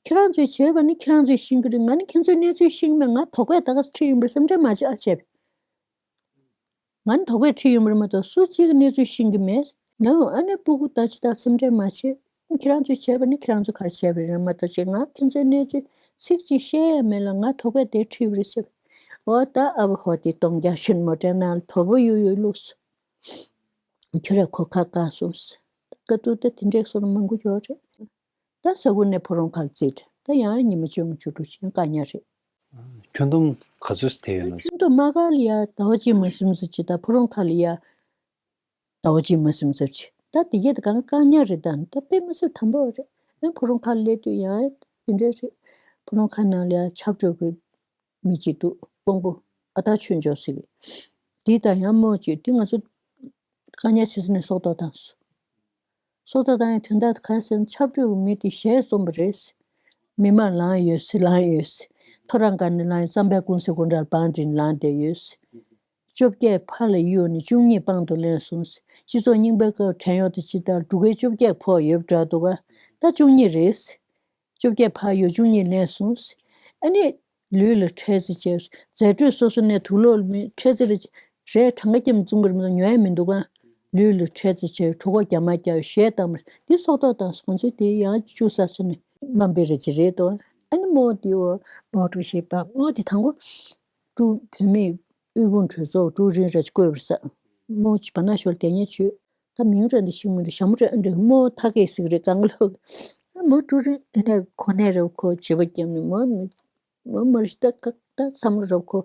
ཁྱེད་རང་ཚོས་བྱས་པ་ནི་ཁྱེད་རང་ཚོས་ཤེས་ཀྱི་རེད། ང་ནི་ཁྱེད་ཚོའི་གནས་ཚུལ་ཤེས་ཀྱི་མེད། ང་དོགས་པས་ད་ག་ཁྲིད་ཡིན་པར་སེམས་ཁྲལ་མ་བྱེད་ཨ་བྱས། ང་ནི་དོགས་པས་ཁྲིད་ཡོང་བ་རེད་མ་གཏོགས་སུ་གཅིག་གི་གནས་ཚུལ་ཤེས་ཀྱི་མེད། ནའོ་ཨ་ནེ་སྤུ་གུ་ད་ཅི་ལྟར་སེམས་ཁྲལ་མ་བྱེད། ཁྱེད་རང་ཚོས་བྱས་པ་ནི་ཁྱེད་རང་ཚོ་ག་རེ་བྱས་པ་རེད་མ་གཏོགས་ཅིག་ང་ཁྱེད་ཚོའི་གནས་ཚུལ་ཚིག་གཅིག་བཤད་ཡ་མེད་ལ་ང་དོགས་པས་དེ་ཁྲིད་པ་རེད་ཟེར། འོ་ད་ཨ་བ་ཧོ་དེ་གདོང་རྒྱག་ཤུན་མོ་དྲན་ན་དོ་པོ་ཡོད་ཡོད་ལུགས། ཁྱོད་ར་ཁོ་ཁ་བཀག་སོང་། དཀའ་སྡུག་ད་དེ་འདྲས་སོང་མང་པོ་ཡོད་རེད། ད་ས་ཁུལ་ནས་ཕོ་རོང་ཁ་ལ་རྩིས་སྤྲད། ད་ཡང་ཉི་མ་བཅོ་ལྔ་བཅུ་དྲུག་ཕྱིན་བཀག་ཉར་རེད། ཁྱོན་བསྡོམས་ག་ཚོད་ཐེབས་ཡོད་ན། ཁྱོན་བསྡོམས་མ་ག་ལ་ཡ་ཟླ་བ་གཅིག་མ་ཟིན་ཙམ་ཅིག་ད་ཕོ་རོང་ཁ་ལ་ཡ་ཟླ་བ་གཅིག་མ་ཟིན་ཙམ་ཅིག་ད་དེ་གས་ད་གང་བཀག་ཉར་རེད། ད་ད་དཔེ་མ་སྲིད་དམ་པོ་རེད། ཡང་ཕོ་རོང་ཁ་ལ་སླེབས་དུས་ཡང་དེ་འདྲས་རེད། ཕོ་རོང་ཁ་ནང་ལ་ཡ་ཆབ་བྲོ་གི་མི་གཅིག་འདུག་དཔོན་པོ་ཨ་སྟག་ཆོས་འབྱོར་ཟེར་གི། དེ་དང་ཡང་རྨོ་གཅིག་དེ་ང་ཚོ་བཀག་ཉར་བྱེད་ས་ནས་སྲོག་ཐོག་བཏང་སོང་། སྲོག་ཐོག་བཏང་ཡའི་དོན་དག་ག་རེ་ཟེར་ན་ཆབ་བྲོ་གི་མི་དེ་ཞལ་རྩོམ་པ་རེད། མི་མང་ལངས་ཡོད་སི་ལངས་ཡོད་སི། ཐོ་རངས་སྒར་ནས་ལངས་ཡོད། གཙང་པའི་ཀུང་སི་དགོན་གྲྭར་བང་བསྒྲིགས་ལངས་བསྡད་ཡོད་སི། བཅོ་བརྒྱད་ཕར་ལ་གཡུགས་ནས་བཅུ་གཉིས་པང་དུ་ལེན་སོང་སི། སྤྱི་ཚོགས་རྙིང་པའི་སྐབས་བྲན་གཡོག་དང་ཅི་ལྟར་འབྲུག་རྒྱལ་བཅོ་བརྒྱད་ཕོག་ཡོད་འདྲ་འདུག་ག་ད་བཅུ་གཉིས་རེད་སི། བཅོ་བརྒྱད་ཕར་ཡོད་བཅུ་གཉིས་ལེན་སོང་། ཨ་ནི་ལུས་ལ་འཕྲལ་སེལ་བྱས། རྫས་སྤྲོད་སོ་སོ་ནས་དུག་ལོག་མི་འཕྲལ་སེལ་རེ་རེ་གྲངས་ཀ་ཀྱང་བཙུན་གྱི་རེད་མི་འདུག་ཉོ་ཡ་མི་འདུག་ག་ལུས་ལ་འཕྲལ་སེལ་བྱས་གྲོད་ཁོག་རྒྱ་མ་རྒྱག་གཞས་བཏང་བ་འདི་སྲོག་ཐོག་བཏང་སོང་ཚེ་དེ་ཡང་བཅུ་ས་ཚོ་ནས་དམའ་འབེབས་རེ་ཅི་རེད་དོ། ཨ་ནི་རྨོ་དེ་འོ་རྨོ་ཀྲུའུ་ཞི་པ་རྨོ་དེ་དང་པོ་ཀྲུའུ་བོད་མིའི་དབུལ་ཕོངས་གྲོས་ཚོགས་ཀྲུའུ་རིན་རེ་བསྐོས་པ་རེད་ས། རྨོ་ཅི་བ་ན་ཞོལ་དེ་ཉེ་བྱུས། ད་མིང་ར་འདི་ཤིང་མོ་འདི་ཞྭ་མོ་ར་འདི་རྨོ་ཐ་གེ་ཟིག་རེད་གང་ལོ། མོ་ཀྲུའུ་རིན་དེ་ནས་གོ་གནས་ར་ཁོ་བྱེད་པ་རྒྱབ་ནས་མོ་མི་མོ་མ་རེད་ད་ད་བསམ་བློ་ར་ཁོ་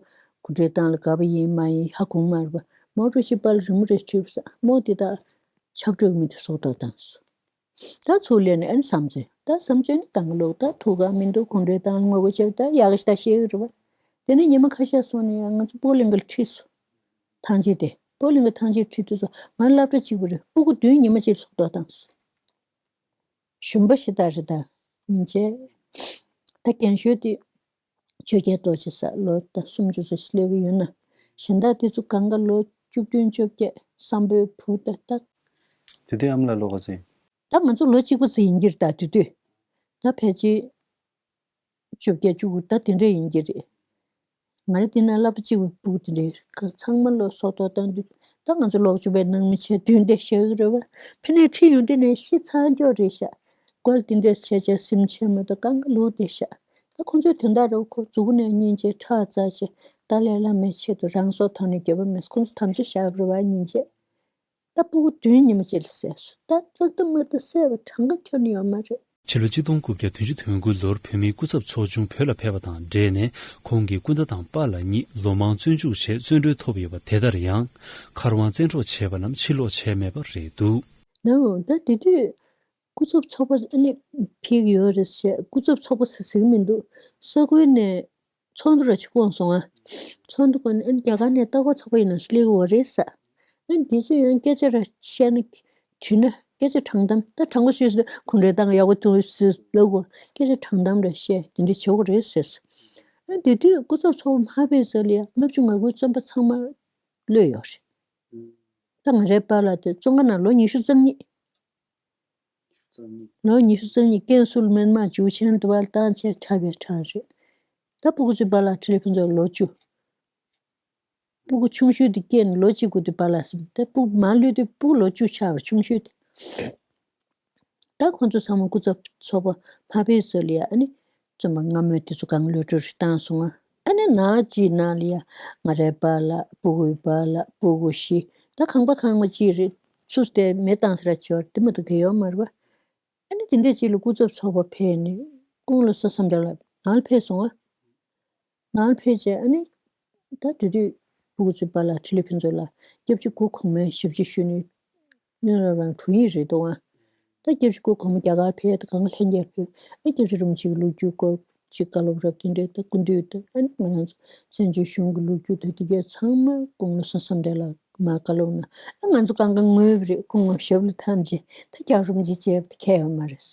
གུ་འབྲེལ་སྟངས་ལ་དགའ་པ་ཡིན་མ་ཡིན་ཧ་གོ་མ་རེད་པ། མོ་ཀྲུའུ་ཞི་པ་ལ་རི་མོ་རེ་བྲིས་པ་ས་མོ་དེ་ད་ཆབ་བྲོ་མི་དེ་སྲོག་ཐོག་བཏང་སོང་། ད་ཚུར་ལེན་ནས་ཨ་ནི་བསམ་ཚུལ་ད་བསམ་ཚུལ་ནི་གང་ལོ་ད་ཐུག་ག་མི་འདུག་གུ་འབྲེལ་སྟངས་ངོ་རྒོལ་བྱས་པ་ད་ཡག་གི་ད་ཤེས་གི་རེད་པ། དེ་ནས་ཉི་མ་ཁ་ཤས་སོང་ནས་ཡང་ང་ཚོ་སྤོ་ལིང་ག་ལ་ཁྲིད་སོང་། ཐང་ཆེན་དེ་སྤོ་ལིང་གི་ཐང་ཆེན་ཁྲིད་དུས་སུ་ང་སློབ་གྲྭ་གཅིག་པུ་རེད། སྤུ་གུ་བདུན་ཉི་མ་གཅིག་ལ་སྲོག་ཐོག་བཏང་སོང་། ཞུམ་པ་ཞེ་དྲག་རེད་ད། ཡིན་ཅེ། ད་རྒན་ཤོས་དེ་ཆོས་རྒྱལ་རྡོ་རྗེ་ས་ལོ་ད་སུམ་ཅུ་ཙམ་ཞིག་སླེབས་ཀྱི་ཡོད་ན། གཞན་དག་དེ་ཚོ་གང་ག་ལོ་བཅུ་བདུན་བཅོ་བརྒྱད་བསམ་པའི་བུ་ད་ད། དེ་དུས་ཨ་མ་ལགས་ལོ་ག་ཚོད་ཡིན། ད་ང་ཚོ་ལོ་གཅིག་པ་ཙམ་ཡིན་གྱི་རེད་ད་དེ་དུས། ད་ཕལ་ཆེར། བཅོ་བརྒྱད་བཅུ་དགུ་ད་དེ་འདྲ་ཡིན་གྱི་རེད། ང་རང་དེ་ན་སློབ་གྲྭ་གཅིག་པུ་སྤུ་གུ་དེ་འདྲ་ཚང་མ་ལོ་སྲོག་ཐོག་བཏང་དུས་ད་ང་ཚོ་ལོ་བཅུ་པའི་ནང་མི་བྱས་དུས་འདི་ཤེས་ཀྱི་རེད་བ། ཕ་ནས་ཁྲིད་ཡོང་དུས་ནས་ཤི་ཚར་འགྱོ་རེད་ཤག་སྐོར་དེ་འདྲས་བྱས་བྱས་སེམས་ཆེན་མོ་དང་གང་ག་ལུག་བསྡད་ཤག་ད་ཁོང་ཚོའི་དོན་དག་རེད་ཁོ་མཛུ་གུ་ནས་སྙིང་རྗེ་ཁྲག་འཛག་བྱས་ཏཱ་ལའི་བླ་མའི་ཆེད་དུ་རང་སྲོག་ཐོག་ནས་འགྱོད་པ་མེད་ཁོང་ཚོ་དམ་བཅའ་བཞག་རེད་བ་སྙིང་རྗེ། ད་སྤུ་གུ་བདུན་ཉི་མ་གཅིག་ལ་བསད་སོང་། ད་ཙག་ཏུ་མ་ཏུ་བསད་པ་གྲངས་ཀ་ཁྱོན་ནས་ཡོད་མ་རེད། ཕྱི་ལོ་གཅིག་སྟོང་དགུ་བརྒྱ་བདུན་ཅུ་དོན་དགུ་ལོར་བོད་མིའི་སྐུ་ཚབ་ཚོགས་ཆུང་བོད་ལ་ཕེབས་པ་དང་འབྲེལ་ནས་ཁོང་གི་སྐུ་ཟླ་དང་པཱ་ལགས་གཉིས་ལོ་མང་བཙོན་འཇུག་བྱས་བཙོན་གྲོལ་ཐོབ་ཡོད་པ་དེ་ལྟར་ཡང་མཁར་དབང་བཙན་འཕྲོག་བྱས་པ་རྣམས་ཕྱིར་སློག་བྱས་མེད་པ་རེད་འདུག་ནའོ་ད་དེ་དུས་སྐུ་ཚབ་ཚོགས་པ་ཨ་ནི་ཕེབས་ཡོད་རེད་ཟེར། སྐུ་ཚབ་ཚོགས་པ་ཟེར་ཟེར་གི་མི་འདུག་ས་ཁུལ་ནས་ཚོགས་འདུ་ར་ཅིག་བསྐོངས་སོང་ང་། ཚོགས་འདུ་བསྐོངས་ནས་ཨ་ནི་རྒྱ་གར་ནས་ལྟ་སྐོར་ཚོགས་པ་ཡིན་ནམ་སླེབས་ཀྱི་ཡོད་རེད་ཟེར། ཨ་ནི་འདི་ཚོས་ཡང་སྐད་ཆ་ར་བཤད་ན་དྲིས་ན་སྐད་ཆ་དྲང་གཏམ་ད་དྲང་པོ་ཤོད་ཟེར་གུ་འབྲེལ་སྟངས་ཡག་པོ་ཐུག་ཟེར་ལབ་དགོས། སྐད་ཆ་དྲང་གཏམ་ར་བཤད་དེ་འདྲ་བྱེད་དགོས་རེད་ཟེར། ཨ་ནི་དེ་དུས་སྐུ་ཚབ་ཚོགས་པ་མ་ཕེབས་ཙམ་ལ་ཡ་ལྔ་བཅུ་ང་དགུའི་བཙོན་པ་ཚང་མ་གློད་ཡོད་རེད། ད་ང་རའི་པཱ་ལགས་དེ་བཙོན་ཁང་ནང་ལོ་ཉི་ཤུ་རྩ་གཉིས། ལོ་ཉི་ཤུ་རྩ་གཉིས་ཀན་སུའུ་མན་མ་ཇུའུ་ཆན་དུ་བ་ལ་བཏང་བྱས་ཁྲག་པའི་ཁྲག་རེད། ད་སྤུ་གུ་ཚོའི་པཱ་ལགས་ཁྲི་ལས་ཕུན་ཚོགས་ལོ་བཅུ། སྤུ་གུ་ཆུང་ཤོས་དེ་སྐྱེས་ནས་ལོ་གཅིག་དགུ་དེ་པཱ་ལགས་སེམས་ད་སྤུ་གུ་མ་ལུས་དེ་སྤུ་གུ་ལོ་བཅུ་ཆགས་པ་ཆུང་ཤོས་དེ། ད་ཁོང་ཚོ་ཚང་མ་སྐུ་ཚབ་ཚོགས་པ་མ་ཕེབས་ཚོད་ལ་ཡ་ཨ་ནི། བཙོན་པ་སྔ་མོའི་དེ་ཚོ་གང་གློད་གྲོལ་ཞིག་བཏང་སོང་ང་། ཨ་ནི་ནང་གཅིག་ནང་ལ་ཡ་ང་རའི་པཱ་ལགས་སྤུ་གུའི་པཱ་ལགས་སྤུ་གུ་བཞི་ད་ཁང་པ་ཁང་པ་གཅིག་རེད། ཚུར་བལྟས་མེ་བཏང་ས་ར་ཅིག་ཡོད་རེད་དེ་མ་གཏོགས་གལ་ཡོད་མ་རེད་པ། ཨ་ནི་དེ་འདྲས་ཅིག་ལ་སྐུ་ཚབ་ཚོགས་པ་ཕེབས་ནས་སྐུ་ངོ་བློ་བཟང་བསམ་གཏན་ལགས་ནང་ལ་ཕེབས་སོང་ཨ། ནང་ལ་ཕེབས་བྱས་ཨ་ནི། ད་དེ་དུས་སྤུ་གུ་ཚོའི་པཱ་ལགས་འཕྲིན་ལས་ཕུན་ཚོགས་ལགས་སྐྱབས་རྗེ་སྐུ་གོང་མའི་ཞབས་ཕྱི་ཞུས་ནས་གླིང་རབ་རང་དྲུང་ཡིག་རེད་འདུག་ཨ། ད་སྐྱབས་རྗེ་སྐུ་གོང་མ་རྒྱ་གར་ཕེབས་ད་གང་ལྷན་རྒྱས་ཕེབས་ཨ་སྐྱབས་རྗེ་རིན་པོ་ཆེ་གི་ལོ་རྒྱུས་སྐོར་ཅིག་བཀའ་སློབ་རབ་དེ་འདྲས་ད་སྐུ་མདུན་དུ་ཨ་ནི་ང་རང་ཚོ་བཙན་བྱོལ་གཞུང་གི་ལོ་རྒྱུས་དང་དེ་གས་ཚང་མ་སྐུ་ངོ་བློ་བཟང་བསམ་གཏན་ལགས་མར་བཀའ་སློབ་གནང་ཨ་ང་ཚོ་གང་ག་ངུས་པ་རེད། སྐུ་ངོ་ཞབས་ལ་འཐམས་བྱས་ད་རྒྱག་རོམ་ཅིག་བྱས་པ་དེ་ཁྱད་ཡོད་མ་རེད།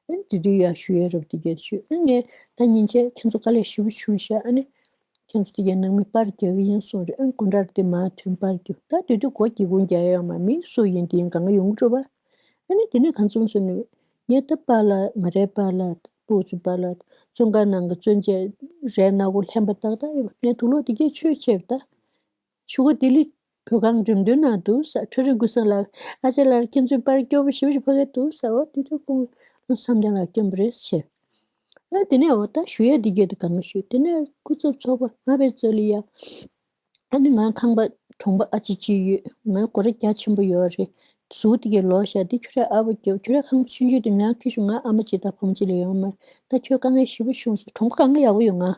ཨ་ནི་དེ་དུས་ཡར་ཞུ་ཡས་རབ་དེ་གས་ཞུས་ཨ་ངས་ད་ཉིན་བྱས་ཁྱེད་ཚོ་དཀའ་ལས་ཞེ་པོ་བྱུང་ཤག་ཨ་ནི། ཁྱེད་ཚོ་དེ་གའི་ནང་མི་པར་རྒྱག་གི་ཡིན་གསུངས་རེད། ཨ་ནི་སྒོ་འགྲམ་དེ་མར་ཐོན་པར་རྒྱུག་ད་དེ་དུས་སྒོ་སྒེའུ་ཁུང་རྒྱག་ཡོད་མ་མི་སུ་ཡིན་དེ་ཡིན་གང་ག་ཡོང་གི་འགྲོ་བ། ཨ་ནི་དེ་ནས་གང་འཚམ་སོང་ནས་ངས་ད་པཱ་ལགས་ང་རའི་པཱ་ལགས་སྤུ་གུ་ཚོའི་པཱ་ལགས་བཙོན་ཁང་ནང་གི་བཙོན་ཆས་རས་ནག་པོ་ལྷན་པ་ཏག་ཏག་ཡོད་པ་ངས་དུག་ལོག་དེ་གའི་ཆོས་བྱས་པ་ད། གཞུག་གུ་ལྡི་ལི་བོད་ཁང་འགྲེམས་སྟོན་ནང་འདུག་ས་ཁྲ་རིག་ཀུན་བཟང་ལགས་ཨ་ཅག་ལགས་ཁྱེད་ཚོའི་པར་སྐྱོ་པོ་ཞེ་པོ་ཞིག་ཕ་གི་འདུག་ས་འོ་དེ་དུས་སྐུ་ངོ་བསམ་གཏན་ལགས་སྐྱོན་པ་རེད་ཟེར། ཨ་དེ་ནས་འོ་ད་ཞུ་ཡ་འདི་གས་དུ་གང་ཞུ་དེ་ནས་སྐུ་ཚབ་ཚོགས་པ་ང་བའི་རྩོད་ལི་ཡ། ཨ་ནི་ང་ཁང་པ་གྲོང་པ་ཨ་ཅེ་གཅིག་ཡོད་ང་སྒོ་ར་རྒྱ་ཆེན་པོ་ཡོད་རེད། གཟུགས་དེ་གས་ལོག་ཤག་དེ་ཁྱོད་རའི་ཨ་བ་རྒྱབ་ཁྱོད་རའི་ཁང་པ་ཆུང་ཆུང་དེ་ང་ཁྱོད་ཞུ་ང་ཨ་མ་གཅིག་དང་བུ་མོ་གཅིག་ལས་ཡོང་མ་ད་ཁྱོད་དཀའ་ངལ་ཞེ་པོ་བྱུང་ཟེར་གྲོང་པ་གང་ག་ཡག་པོ་ཡོད་ང་།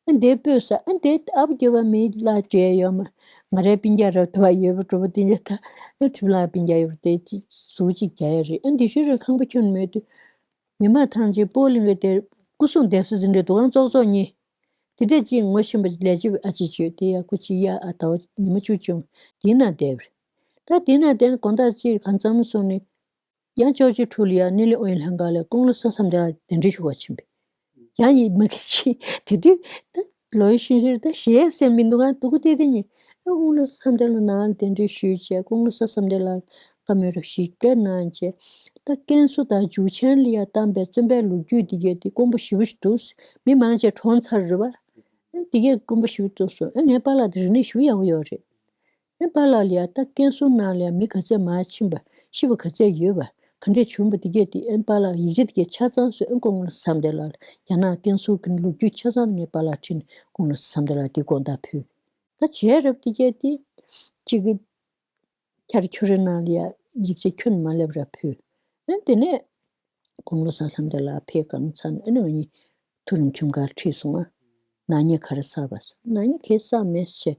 ཨ་འདས་པོས་ས་ཨ་འདས་ཨ་བ་རྒྱབ་པ་མི་ལ་འབྲེལ་ཡོད་མ། ང་རའི་སྤུན་ཀྱག་རབ་ཏུ་བ་ཡོད་པ་གྲོགས་པོ་དེ་འདྲ་ད་ཨ་ཁྲིམས་ལ་སྤུན་ཀྱག་ཡོད་པ་དེ་གཟུགས་གཅིག་རྒྱ་ཡོད་རེད། ཨ་འདི་ཤོད་རེད་ཁང་པ་ཁྱོན་མེད་དུས། མི་མང་ཐང་ཆེན་སྤོ་ལིང་གི་དེར་སྐུ་སྲུང་བསྡད་ས་ཟིན་རེད་འདུག་ཁང་ཙོག་ཙོག་གཉིས། དེ་འདྲས་ཅིག་ངོ་ཤེས་པ་ལས་བྱེད་པའི་ཨ་ཅེ་བྱོས་དེ་ཡ་སྐུ་ཅི་ཡ་ཨ་ད་བ་ཉི་མ་བཅུ་བྱུང་དེའི་ནང་བསྡད་པ་རེད། ད་དེའི་ནང་བསྡད་ན་དགོང་དག་ཅིག་གང་འཚམ་སོང་ནས། ཡང་ཅོག་ཅིག་འཁྲུག་ལ་ཡ་ནི་ལི་ཨོ་ཡི་ལྷན་ཁང་ལ་སྐུ་ངོ་བློ་བཟང་བསམ་གཏན་ལགས་གདན་འདྲེན་ཞུ་བར་ཕྱིན་པས། ཡང་ཡིན་མ་གི་ཅི་དེ་དུས་ད་ལོ་ཡི་ཤུན་ཤེར་ད་ཞེས་སེམས་མི་འདུག་ག་འདུག་གི་དེ་དེ་ཉིད་ཨ་སྐུ་ངོ་བློ་བཟང་བསམ་གཏན་ལགས་ནང་གདན་འདྲེན་ཞུས་བྱས་སྐུ་ངོ་བློ་བཟང་བསམ་གཏན་ལགས་བཀའ་མོལ་རབ་ཞིག་སྤྲད་གནང་བྱས་ད་རྐན་གསོ་དང་འཇུ་ཆེན་ལ་ཡ་བཏང་པའི་བཙོན་པའི་ལོ་རྒྱུས་དེ་གས་དེ་དཀོན་པོ་ཞེ་པོ་ཞིག་འདུག་མི་མང་ཆེ་གྲོངས་ཚར་རེད་བ། ཨ་དེ་གས་དཀོན་པོ་ཞེ་པོ་འདུག་སོང་ཨ་ངའི་པཱ་ལགས་དེ་རིག་གནས་ཞེ་པོ་ཡག་པོ་ཡོད་རེད། ཨེ་པཱ་ལགས་ལ་ཡ་ད་ཀན་སུའུ་ནང་ལ་ཡ་མི་ག་ཚད་མར་ཕྱིན་པ་ཤི་བ་ག་ཚད་ཡོད་པ་ག་འདྲས་བྱུང་པ་དེ་གས་དེ་ཨེ་པཱ་ལགས་ཡིག་ཆ་དེ་གས་ཆ་ཚང་བཟོས་ཨེ་སྐུ་ངོ་བསམ་གཏན་ལགས་ལ་རྒྱ་ནག་ཀན་སུའུ་གི་ལོ་རྒྱུས་ཆ་ཚང་ངས་པཱ་ལགས་ཁྲིད་ནས་སྐུ་ངོ་བསམ་གཏན་ལགས་དེ་དགོངས་དག་ཕུལ། ད་བྱས་རབས་དེ་གས་དེ་གཅིག་གི་ཁྱར་ཁྱོར་ནང་ལ་ཡ་ཡིག་ཆ་ཁྱོན་མ་སླེབས་ར་ཕུལ། ཨེ་དེ་ནས། དགུང་ལོ་བཟང་བསམ་གཏན་ལགས་ཕེབས་གང་ཚར་ཨ་ནི་ང་གཉིས་མཐོ་རིམ་ཁྲིམས་ཁང་ཁྲིད་སོང་ང་། ནག་ཉེས་ག་རེ་བསགས་པ་ཟེར། ནག་ཉེས་གས་བསགས་མེད་ཟེར།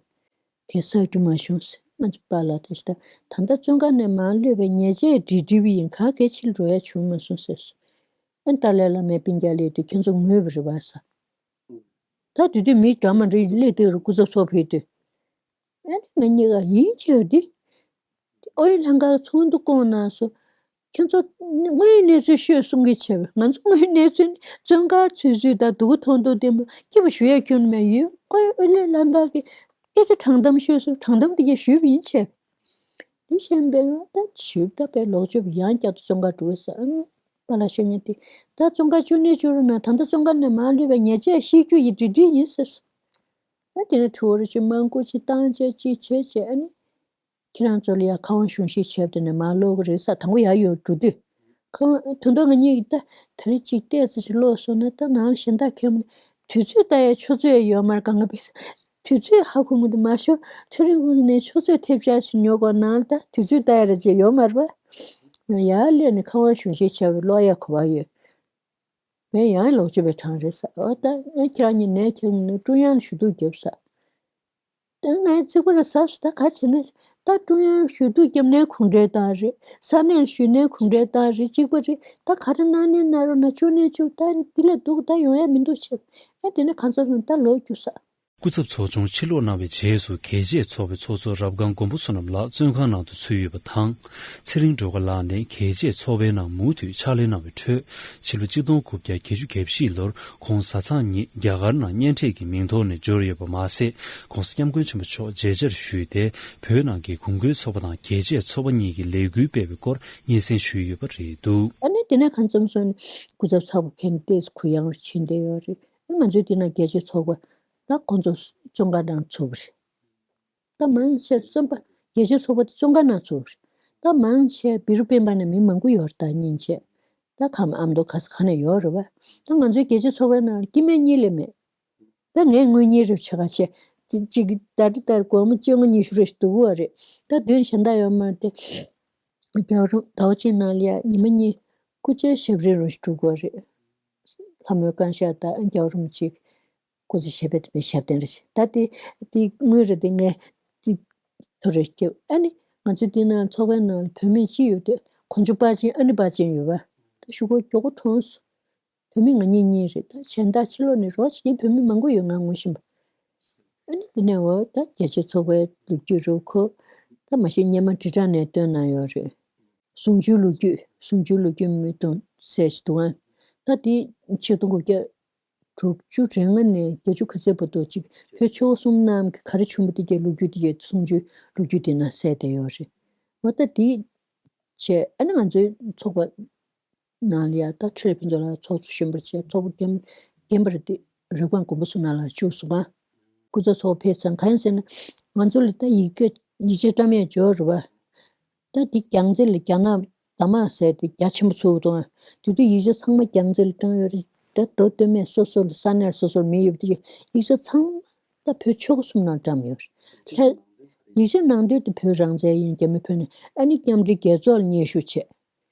གས་བསགས་རྒྱུ་མ་བྱུང་ཟེར། ང་ཚོ་པཱ་ལགས་དེ་ད་ད་ལྟ་བཙོན་ཁང་ནས་མར་གློད་པའི་ཉེས་ཆད་འབྲི་འབྲི་བ་ཡིན་ག་གས་ཕྱིར་འགྲོ་ཡ་བྱུང་མ་སོང་ཟེར་སོང་། ཨ་ཏཱ་ལའི་བླ་མའི་སྤུན་ཀྱག་སླེབས་དུས་ཁྱེད་ཚོ་ངུས་པ་རེད་བ་ཟེར། ད་དེ་དུས་མི་འདྲ་མི་འདྲ་སླེབས་དུས་སྐུ་ཚབ་ཚོགས་ཕེབས་དུས། ཨ་ནི་ང་གཉིས་ཀ་ཡིན་ཆེ་བ་འདི། ཨོ་ཡི་ལྷན་ཁང་ཚོགས་འདུ་བསྐོང་གནང་སོང་། ཁྱེད་ཚོ་དངོས་ཡོད་གནས་ཚུལ་ཤོད་གསུང་གི་བྱས་པ་ང་ཚོ་དངོས་ཡོད་གནས་ཚུལ་བཙོན་ཁང་ཚུད་ཚུད་དང་སྡུག་པོ་མཐོང་མཐོང་བསྟན་པ་སྐྱིད་པོ་ཞུ་ཡ་ཁྱོན་མེད་ཡོད་ཨོ་ཡི་ཨོ་ལེ་ལྷན་ཁང་གི་སྐད་ཆ་དྲང་གཏམ་ཤོད་སོང་དྲང་གཏམ་དེ་གས་ཞུས་པ་ཡིན་བྱས། འདི་གཞན་པའི་ང་ད་ཞུས་ད་པའི་ལོག་སྤྱོད་ཡང་བསྐྱར་དུ་བཙོན་ཁང་འགྲོ་གི་ས་ཨ་ནི་པཱ་ལགས་ཤོད་ངེས་དེ་ད་བཙོན་ཁང་བཅུག་ནས་བཅུག་རུང་ན་ད་ལྟ་བཙོན་ཁང་ནས་མར་ལུས་པའི་ཉེས་ཆད་ཤེས་རྒྱུ་ཡི་འདྲི་འདྲི་ཡིན་ཟེར་སོང་། ཨ་དེ་ནས་ཁྲི་བོ་རི་ཆུ་མང་པོ་ཅིག་བཏང་བྱས་ཅིག་བྱས་བྱས་ཨ་ནི། ཁྱེད་རང་ཚོ་ལ་ཡ་ཁ་དབང་གཞུང་བཞེས་བྱས་པ་དེ་ནས་མར་ལོག་གི་རེད་ས་དང་པོ་ཡར་ཡོང་འགྲོ་དུས། ཁ་དབང་དོན་དག་ང་གཉིས་ཀྱིས་ད་དེ་རིང་ཅིག་བལྟས་ཚེ་ཞིག་ལོག་སོང་ན་ད་ནང་ལ་གཞན་དག་ཁྱེར་མ་དུས་ཚོད་ལྟ་ཡ་ཆུ་ཚོད་ཡོད་མར་གང་ག་པས་དུས་ཚོད་ཧ་གོ་མི་འདུག་མ་ཤོ་ཁྲི་རིང་ཀུན་ནས་ཆུ་ཚོད་ཐེབས་ཆག་ཞིག་ཉོ་དགོས་ནང་ལ་ད་དུས་ཚོད་ལྟ་ཡ་ར་ཅིག་ཡོད་མ་རེད་པ། ཡར་སླེབས་ནས་ཁ་དབང་གཞུང་བཞེས་བྱས་པའི་ཀློག་ཡ་གོ་བ་ཡོད། མེད་ཡང་ལོག་སྤྱོད་པའི་གྲངས་རེད་ས་ཨོ་ད་ཨེ་ཁྱེད་རང་གཉིས་ནས་ཁྱེར་ནས་ཀྲུང་དབྱང་ཞུ་གཏུག་རྒྱབ་ས། དེ་ནས་ཚིག་པ་རེ་ཟ་སུ་ད་ག་བྱེད་ན་ད་ཀྲུང་དབྱང་ཞུ་གཏུག་རྒྱབ་ནས་གུང་ཁྲན་ཏང་རེད། ས་གནས་ཞུ་ནས་གུང་ཁྲན་ཏང་རེད་གཅིག་པ་རེད། ད་ག་རེ་གནང་ནས་གནང་རོགས་གནང་བཅུག་ནས་བཅུག་ད་འདི་ལས་སྡུག་ད་ཡོང་ཡ་མི་འདུག་ཆེ་ཨ་དེ་ནས་གང་ཟག་རང་ད་ལོག་རྒྱུག་ས། སྐུ་ཚབ་ཚོགས་ཆུང་ཕྱིར་ལོག་གནང་བའི་རྗེས་སུ་གལ་ཆེའི་ཚོགས་པའི་ཚོགས་གཙོ་རབ་སྒང་མགོན་པོ་བསོད་ནམས་ལགས་བཙོན་ཁང་ནང་དུ་ཚུད་ཡོད་པ་དང་། ཚེ་རིང་སྒྲོལ་དཀར་ལགས་ནས་གལ་ཆེའི་ཚོགས་པའི་ནང་མུ་མཐུད་ཕྱག་ལས་གནང་བའི་ཁྲོད། ཕྱི་ལོ་ཆིག་སྟོང་དགུ་བརྒྱ་བརྒྱད་ཅུ་གྱ་བཞི་ལོར་ཁོང་བཟའ་ཚང་ཉིད་རྒྱ་གར་ནང་གཉེན་འཕྲད་ཀྱི་མིང་ཐོག་ནས་འབྱོར་ཡོད་པ་མ་ཟད། ༸གོང་ས་༸སྐྱབས་མགོན་ཆེན་པོ་མཆོག་མཇལ་བཅར་ཞུས་ཏེ། བོད་ནང་གི་གུང་དགུའི་ཚོགས་པ་དང་གལ་ཆེའི་ཚོགས་པ་གཉིས་ཀྱི་ལས་འགུལ་སྤེལ་བའི་སྐོར་སྙན་སེང་ཞུས་ཡོད་པ་རེད་འདུག་ཨ་ནི་དེ་ནས་གང་འཚམ་སོང་ནས་སྐུ་ཚབ་ཚོགས་པ་ཕན་ཏེས་གུ་ཡངས་རུ་ཕྱིན་བསྡད་ཡོད་རེད། ཨ་ང་ཚོའི་དེ་ན་རྒྱལ་སྤྱིའི་ཚོགས་པ་ད་ཁོང་ཚོ་བཙོན་ཁང་ནང་ཚུད་པ་རེད། ད་མང་ཆེ་བཙོན་པ་རྒྱལ་སྤྱིའི་ཚོགས་པ་དེ་བཙོན་ཁང་ནང་ཚུད་པ་རེད། ད་མང་ཆེ་བི་རུ་སྤེན་པ་ནས་མི་མང་པོ་ཡོད་རེད་ད་སྙིང་རྗེ། ད་ཁམས་ཨ་མདོ་ག་ས་ག་ནས་ཡོད་རེད་བ། ད་ང་ཚོའི་རྒྱལ་སྤྱིའི་ཚོགས་པའི་ནང་ལ་སྐྱེ་དམན་གཉིས་ལས་མེད། ད་ངས་དངུལ་གཉིས་རེ་ཆེ་ག་ཆེ། གཅིག་གཅིག་ད་ལྟ་ལྟར་སྒོར་མོ་བཅོ་ལྔ་ཉི་ཤུ་རེ་ཞིག་འདུག་གོ་རེད། ད་དུས་གཞན་དག་ཡོད་མ་རེད་དེ། རྒྱ་རུ་ཟླ་བ་གཅིག་ནང་ལ་ཡ་ཉི་མ་གཉིས། སྐུ་ཕྱྭའི་ཞབས་རིམ་རུ་སྒྲུབ་དགོས་རེད། ལྷ་མོའི་བསྐང་བཤགས་དང་རྒྱལ་བ་རིན་པོ་ཆེ་སྐུ་ཚེ་ཞབས་པད་བརྟན་པའི་ཞབས་བརྟན་རེད། ད་དེ་དེ་དངོས་རེད། དེ་ངས་དེ་ཐོ་རེ་སྐྱབས། ཨ་ནི་ང་ཚོའི་དེ་ནང་ཚོགས་པའི་ནང་ལ་བུད་མེད་གཅིག་ཡོད་དེ་གོ་འཇོ་པ་ཅན་ཨ་ནི་པ་ཅན་ཡོད་པ། ད་ཞུ་གོ་མགྱོགས་པོ་གྲོངས་སོང་། བུད་མེད་ང་གཉིས་གཉིས་རེད། ད་གཞན་དག་ཕྱི་ལོགས་ནས་རོགས་བྱེད་མཁན་བུད་མེད་མང་པོ་ཡོད་ང་ངོ་ཤེས་པ། ཨ་ནི་དེ་ནས་འོ་ད་རྒྱལ་སྤྱིའི་ཚོགས་པའི་ལོ་རྒྱུས་རུ་ཁོ། ད་མ་གཞི་སྔོན་མ་དྲིལ་བསྒྲགས་ནས་བཏོན་གནང་ཡོད་རེད། ཟུང་འཇུག་ལོ་རྒྱུས། ཟུང་འཇུག་ལོ་རྒྱུས་མི་སྟོང་ཟེར་ཞིག་འདུག་ཨ། ད་དེ་ཆིག་སྟོང་དགུ་བརྒྱ་དྲུག་ཅུ་རེ་ལྔ་ནས་བརྒྱད་ཅུ་ག་ཚོད་བར་དུ་ཅིག་བོད་ཆོལ་གསུམ་རྣམས་ཀྱི་ག་རེ་བྱུང་བ་དེ་གའི་ལོ་རྒྱུས་དེ་གའི་ཟུང་འཇུག་ལོ་རྒྱུས་དེ་ན་གསལ་བསྡད་ཡོད་རེད། འོ་ད་དེ་བྱས་ཨ་ནི་ང་ཚོའི་ཚོགས་པ་ནང་ལ་ཡ་ད་ཁྲི་ལ་ཕུན་ཚོགས་ལགས་ཚོགས་གཙོ་གཞོན་པར་བྱས། ཚོགས་པ་རྒན་རྒན་པར་དེ་རིག་པ་མགོན་པོ་བསོད་ནམས་ལགས་བཅུག་སོང་ང་། སྐུ་ཚབ་ཚོགས་ཕེབས་ཚར། གང་ཡིན་ཟེར་ན་ང་ཚོ་ལ་ད་ཡིག་སྐད་ཡིག་ཆ་བཀྲམ་ཡས་འབྱོར་རེད་བ། ད་དེ་རྒྱལ་རྩེ་ལ་རྒྱ་ནག་དྷརྨ་ཟེར་དེ་རྒྱ་ཆེན་པོ་ཚུགས་འདུག་ཨ། དེ་དུས་ཡིག་ཆ་ཚང་མ་རྒྱལ་རྩེ་ལ་བཀྲམ་ཡོད་རེད། ད་མདོ་སྟོད་སྨད་སོ་སོ་ལ་ས་གནས་སོ་སོར་མི་ཡོད་པ་དེ་ཡིག་ཆ་ཚང་མ་ད་བོད་ཆོལ་ཁ་གསུམ་ནང་བཀྲམ་ཡོད་རེད། ལྷ་ཡིག་ཆ་ནང་དོན་དེ་བོད་རང་བཙན་ཡིན། རྒྱ་མི་ཕུལ་ནས་ཨ་ནི་མཉམ་འབྲེལ་རྒྱལ་ཚོགས་ལ་སྙན་ཞུ་བྱས།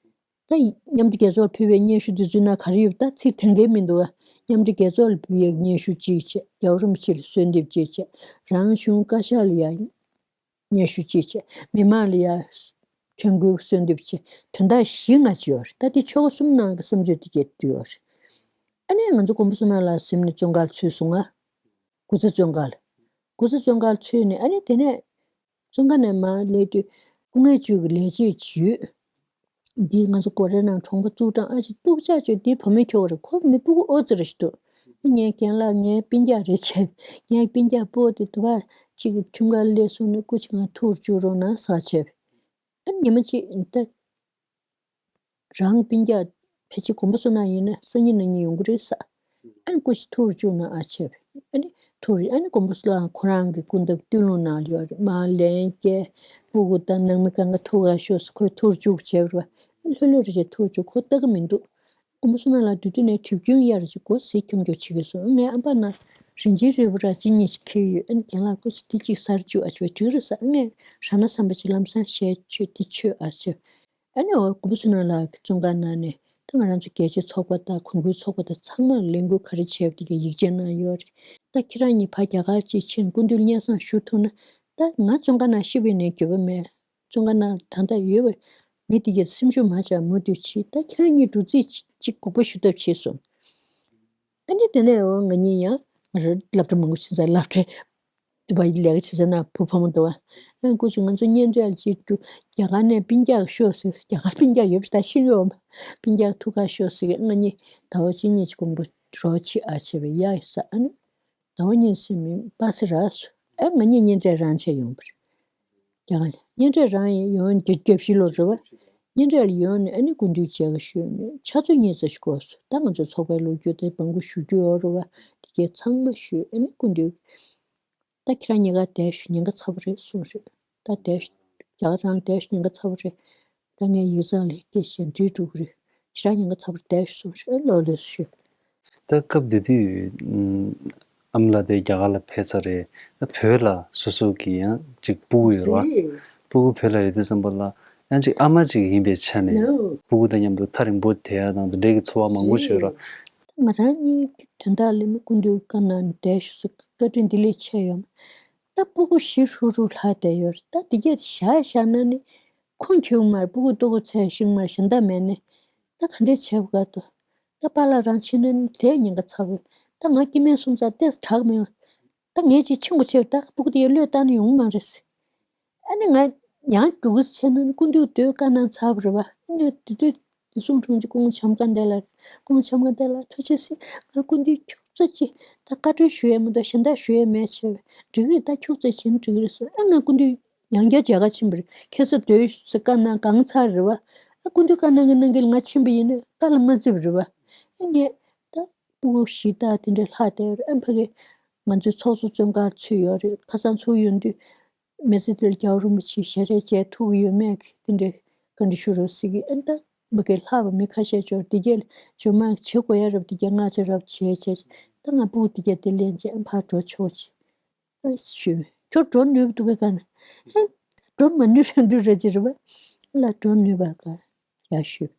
ད་མཉམ་འབྲེལ་རྒྱལ་ཚོགས་ལ་ཕུལ་བའི་སྙན་ཞུ་དེ་ཚོའི་ནང་ག་རེ་ཡོད། ད་ཚིག་དེ་འགའི་མི་འདུག་ཨ། མཉམ་འབྲེལ་རྒྱལ་ཚོགས་ལ་ཕུལ་བའི་སྙན་ཞུ་གཅིག་བྱས། རྒྱལ་བ་རིན་པོ་ཆེ་ལ་གསོལ་འདེབས་གཅིག་བྱས། རང་གཞུང་བཀའ་ཤག་ལ་ཡང་སྙན་ཞུ་གཅིག་བྱས། མི་མང་ལ་ཡང་དྲན་སྐུལ་གསོལ་འདེབས་བྱས། དོན་དག་བཞི་ལྔ་ཅིག་ཡོད་རེད། ད་དེ་ཆོལ་ཁ་གསུམ་ནང་གི་བསམ་ཚུལ་དེ་གའི་འདུས་ཡོད་རེད། ཨ་ནི་ང་ཚོ་མགོན་པོ་བསོད་ནམས་ལགས་གཟིམ་ནས་བཙོན་ཁང་ལ་ཚུད་སོང་ང་། སྐུ་ཚེ་བཙོན་ཁང་ལ། སྐུ་ཚེ་བཙོན་ཁང་ལ་ཚུད་ནས་ཨ་ནི་དེ་ནས་བཙོན་ཁང་ནས་མར་སླེབས་དུས་སྐུ་ངལ་བཅོས་ཀྱི་ལས་བྱེད་ཅིག་ཡོད། འདི་ང་ཚོ་གོ་རེ་ནང་གྲོང་པ་བཙུགས་གྲངས་ཨ་ཅེ་སྡུག་ཅག་ཅིག་འདི་བུ་མོ་ཁྱོ་ག་རེད། ཁོ་མི་སྤུ་གུ་ཨོ་ཙི་རེ་ཞིག་འདུག་ངའི་རྒན་ལགས་ངའི་སྤུན་ཀྱག་རེད་བྱས། ངའི་སྤུན་ཀྱག་སྤོ་དེ་དུ་བ་གཅིག་གི་ཁྲིམས་ཁང་སླེབས་སོང་ནས་སྐུ་མཁྱེན་ང་ཐུག་རུ་བཅུག་རོགས་གནང་ཟེར་བྱས། ཨ་ཉི་མ་གཅིག་ད། རང་སྤུན་ཀྱག་ཕལ་ཆེར་མགོན་པོ་བསོད་ནམས་ཡིན་ན་སང་ཉིན་གནངས་ཉིན་ཡོང་གི་རེད་ཟེར། ཨ་ནི་སྐུ་མཁྱེན་ཐུག་རུ་བཅུག་གནང་ཨ་བྱས། ཨ་ནི་ཐུག་རུ་ཨ་ནི་མགོན་པོ་བསོད་ནམས་ཁོ་རང་གི་སྐུ་འདབ་སྟོད་ལུང་ནང་ལ་ཡོད་རེད། མར་ལན་བསྐྱལ། སྤུ་གུ་དང་ནང་མི་གང་ག་ཐུག་ག་ཤོག་ཟེར། ཁོས་ཐུག་རུ་བཅུག་བྱས་པ་རེད་བ། ལྷོད་ལྷོད་རེ་བྱས་ཐུག་རུ་བཅུག་ཁོ་ལྟ་གི་མི་འདུག་མགོན་པོ་བསོད་ནམས་ལགས་དུས་དུས་ནས་གྲིབ་སྐྱོན་གཡར་རེ་བྱས་སྒོ་ཟིག་འཁྱོམ་འཁྱོམ་བྱེད་ཀྱི་སོང་། ངས་ཨམ་པ་ན་རིན་ཆེན་རིལ་བུ་ར་ཅི་གཉིས་ཤིག་ཁྱེར་ཡོད། ཨ་ནི་རྒན་ལགས་སྐུ་མཁྱེན་དེ་གཅིག་ཟ་རུ་བཅུག་ཨ་བྱས་པ་འགྲིག་རེད་ཟེར། ངས་རང་ན་བསམ་པ་ཅིག་ལམ་སང་བཤད་ཆོས་དེ་ཆོས་ཨ་བྱས། ཨ་ནི་འོ་མགོན་པོ་བསོད་ནམས་ལགས་ཀྱི་བཙོན་ཁང་ནང་ནས་ད་ང་རང་ཚོ་རྒྱལ་སྤྱིའི་ཚོགས་པ་དང་གོང་བུའི་ཚོགས་པ་དང་ཚང་མར་ལས་འགུལ་ག་རེ་བྱས་པ་དེ་གའི་ཡིག་ཆ་ནང་ཡོད་རེད། ད་ཁྱེད་རང་གཉིས་ཕར་རྒྱ་གར་གཅིག་ཕྱིན་སྐུ་མདུན་སྙན་སེང་ཞུ་ཐུབ་ན། ད་ང་བཙོན་ཁང་ནང་ཤི་བའི་ནས་འགྱོད་པ་མེད། བཙོན་ཁང་ནང་ད་ལྟ་ཡོད་པའི་མི་དེ་གའི་སེམས་ཤུགས་མ་ཆག་མུ་མཐུད་བྱེད། ད་ཁྱེད་རང་གཉིས་འགྲོ་རྩིས་གཅིག་དགོངས་པ་ཞུ་ཐབས་བྱས་སོང་། ཨ་ནི་དེ་ནས་འོ་ང་གཉིས་ཡང་ང་རང་སློབ་གྲྭ་མང་པོ་ཕྱིན་ཚར། སློབ་གྲྭའི་དུ་བ་ལས་ཀ་བྱེད་ས་ན་བུ་ཕོ་མོ་འདུག་བ། ཨ་ནི་སྐུ་མཁྱེན་ང་ཚོ་གཉེན་འབྲེལ་བྱེད་རྒྱུ་རྒྱ་གར་ནས་སྤུན་ཀྱག་ཤོག་ཟེར། རྒྱ་གར་སྤུན་ཀྱག་ཡོད་པ་ད་ཤི་ཡོད་མ། སྤུན་ཀྱག་ཐུག་ག་ཤོག་ཟེར། ང་གཉིས་ཟླ་བ་གཅིག་གཉིས་ཀྱི་གོང་པོ་རོགས་བྱེད་ཨ་བྱས་པ་ཡ་ཡི་ས། ཨ་ནི་ཟླ་བ་གཉིས་ཟིན་མིན་པ་སེ་རག་སོང་། ཨ་ང་གཉིས་གཉེན་འབྲེལ་རང་བྱས་ཡོང་པ་རེད། རྒྱ་གར་ལ་གཉེན་འབྲེལ་རང་ཡིན་ཡོང་རྒྱུ་རྒྱབ་ཤི་ལོ་རེད་བ། གཉེན་འབྲེལ་ལ་ཡོང་ནས་ཨ་ནི་སྐུ་མདུན་མཇལ་ག་ཞུས་ནས་ཆུ་ཚོད་གཉིས་ཙམ་ཞིག་འགོར་སོང་། ད་ང་ཚོ་ཚོགས་པའི་ལོ་རྒྱུས་དེ་མང་པོ་ཞུ་རྒྱུ་ཡོད་རེད་བ། དེ་གས་ཚང་མ་ཞུས། ཨ་ནི་སྐུ་མདུན་ད་ཁྱེད་རང་གཉིས་ཀ་བསྡད་ཤོག་ཉེན་ཁ་ཚ་པོ་རེད་གསུངས་རེད། ད་བསྡད་ཤོག་རྒྱ་གར་རང་བསྡད་ཤོག་ཉེན་ཁ་ཚ་པོ་རེད། ད་ངས་ཡིག་ཚང་ལ་སྐད་བཤད་འགྲིག་འགྲོ་གི་རེད། ཁྱེད་རང་ཉེན་ཁ་ཚ་པོ་རེད་བསྡད་ཤོག་གསུངས་རེད། ལོ་ལོས་ཞུས། ད་སྐབས་དེ་དུས་ཨམ་ལགས་དེ་རྒྱ་གར་ལ་ཕེབས་ཚར་རེད། ད་བོད་ལ་སོ་སོ་གི་ཡང་ཅིག་སྤུ་གུ་ཡོད་རེད། སྤུ་གུ་བོད་ལ་ཡོད་དུས་ཙམ་པ་ལ་ཡང་ཅིག་ཨ་མ་ཅིག་ཡིན་པའི་ཆ་ནས་སྤུ་གུ་དང་མཉམ་དུ་ཐག་རིང་པོ་བསྡད་ཡ་དང་དེ་འདྲའི་གི་ཚོར་བ་མང་པོ་ཞིག་ཡོད་རེད། ང་རང་གཉིས་ཀྱི་དོན་དག་ལས་མི་སྐུ་མདུན་བཀའ་གནང་ནས་བསྡད་ཤོག་ཟེར། བཀའ་དྲིན་འདི་ལས་ཆེ་ཡོད་མ། ད་སྤུ་གུ་ཤི་ཧྲུག་ཧྲུག་ལྷག་བསྡད་ཡོད་རེད། ད་དེ་གས་བཞག་བཞག་ན་ནི་ཁུངས་འཁྱོལ་མར་སྤུ་གུ་ལྟོ་གོས་འཚོལ་ཤེས་མར་གཞན་དག་མེད་ནི། ད་ག་འདྲས་བྱེད་དགོས་ཀ་ཏོ། ད་པཱ་ལགས་རང་ཕྱིན་ན་ནི་དེ་ཉེན་ཁ་ཚ་བོ། ད་ང་སྐྱེ་དམན་སོང་ཙང་ཏོག་ཙམ་དྲག་མེད། ད་ངས་ཅིག་ཆེན་པོ་བྱས་པ་ད་སྤུ་གུ་དེ་ཡར་བློས་བཏང་ནས་ཡོང་མ་རེད་ཟེར། ཨ་ནི་ང་ཡང་རྒྱུགས་བྱས་ན་ནི་སྐུ་མདུན་དུ་བཀའ་གནང་ཚར་བ་རེད་བ། ཨ་ནི་དེ་དུས་དེ་གསུང་དྲུང་ཅིག་སྐུ་ངོ་བྱམས་མགོན་བདེ་ལགས། སྐུ་ངོ་བྱམས་མགོན་བདེ་ལགས་ཐུགས་རྗེ་ཆེ། ང་སྐུ་མདུན་ཁྱུག་ཙམ་ཅིག་ད་བཀའ་འཁྲོལ་ཞུ་ཡས་མི་འདུག་གཞན་དག་ཞུ་ཡས་མེད་བྱས་པས་འགྲིག་གི་རེད། ད་ཁྱུག་ཙམ་བྱས་ན་འགྲིག་གི་རེད་ཟེར། ཨ་ང་སྐུ་མདུན་ཡང་བསྐྱར་མཇལ་ཁ་ཕྱིན་པ་རེད། ཁ་སང་སྡོད་ཟེར་བཀའ་གནང་གང་ཚར་རེད་བ། ཨ་སྐུ་མདུན་བཀའ་གནང་གི་གནང་གི་ང་ཕྱིན་པ་ཡིན་ན་བཀའ་ལ་མ་བརྩིས་པ་རེད་བ། ཨ་ངས་ད་སྤུ་གུ་གཞིས་བདག་དེ་འདྲ་ལྷག་བསྡད་ཡོད་རེད། ཨ་ཕ་གི་ང་ཚོའི་ཚོགས་གཙོ་བཙོན་ཁང་ཚུད་ཡོད་རེད། ཁ་སང་ཚུར་ཡོང་དུས་མི་ཚེ་འདིར་རྒྱལ་བ་རིན་པོ་ཆེའི་ཞལ་རས་མཇལ་ཐུབ་ཀྱི་ཡོད་མེད་ཀྱི་དེ་འདྲའི་བཀའ་འདྲི་ཞུ་རོགས་ཟེར་གི། ཨ་ད་མ་གི་ལྷག་པ་མི་ཁ་ཤས་ཅིག་ཡོད་རེད། དེ་གས་ཇོ་མ་བྱེད་དགོས་ཡ་རབས་དེ་གས་ང་ཚོ་རབས་བྱས་བྱས། ད་ང་སྤུ་གུ་དེ་གས་དེ་ལེན་བྱས་ཨ་ཕར་འགྲོ་ཆོག་ཅིག་ཨ་ཞུས། ཁྱོད་འགྲོ་ནུས་པ་འདུག་གས་ག་ན། ཧེ། འགྲོ་མ་ནུས་རང་འདུག་ར་ཅི་རེད་བ། ལ་འགྲོ་ནུས་པ་ག་ཡ་ཞུས།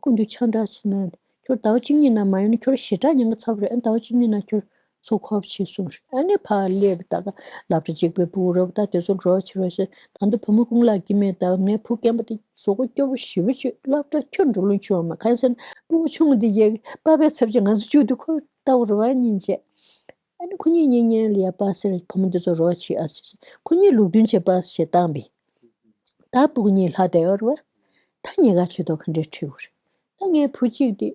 སྐུ་མདུན་ཆང་འདྲ་ཆེ་ན། ཁྱོད་ཟླ་བ་གཅིག་གཉིས་ནང་མ་ཡོང་ན་ཁྱོད་ཞེ་དྲག་ཉེན་ཁ་ཚ་པོ་རེད། ཨ་ཟླ་བ་གཅིག་གཉིས་ནང་ཁྱོད་ཚུར་ཁོབ་བྱེད་གསུངས་རེད། ཨ་ནི་ཕར་སླེབས་ད་ག་སློབ་གྲྭ་གཅིག་པའི་ཕྲུ་གུ་རོགས་ད་དེ་ཚོ་འགྲོ་ཕྱིར་རོགས་ཟེར། ད་ལྟ་བུ་མོ་ཀུན་ལེགས་སྐྱིད་མེད་ད་ངའི་བུ་རྒན་པ་དེ་གཟུགས་པོ་སྐྱོ་པོ་ཞེ་པོ་ཅིག་སློབ་གྲྭ་ཁྱོད་འགྲོ་ལོང་བྱུང་བ་མ་གང་ཟེར་ན་སྤུ་གུ་ཆུང་དེ་ཡས་པ་ཕའི་ཚབ་བྱེད་ང་ཚོ་བཅུག་དེ་ཁོ་ལྟ་བུ་རེད་བ་སྙིང་རྗེ། ཨ་ནི་ཁོ་གཉིས་གཉིས་གཉེན་ལ་ཡ་པ་སེར་བུ་མོ་འདི་ཚོ་རོགས་བྱེད་ཨ་ཟེར། ཁོ་གཉིས་ལུགས་མཐུན་བྱེད་པ་ཞེས་བཏང་པས། ད་སྤུ་གུ་གཉིས་ལྷག་བསྡད་ཡོད་རེད་བ། ད་ཉེ་ག་ཆོས་ཐོག་ག་འདྲས་ཁྲིད་དགོས་རེད། ད་ངའི་བུ་གཅིག་དེ།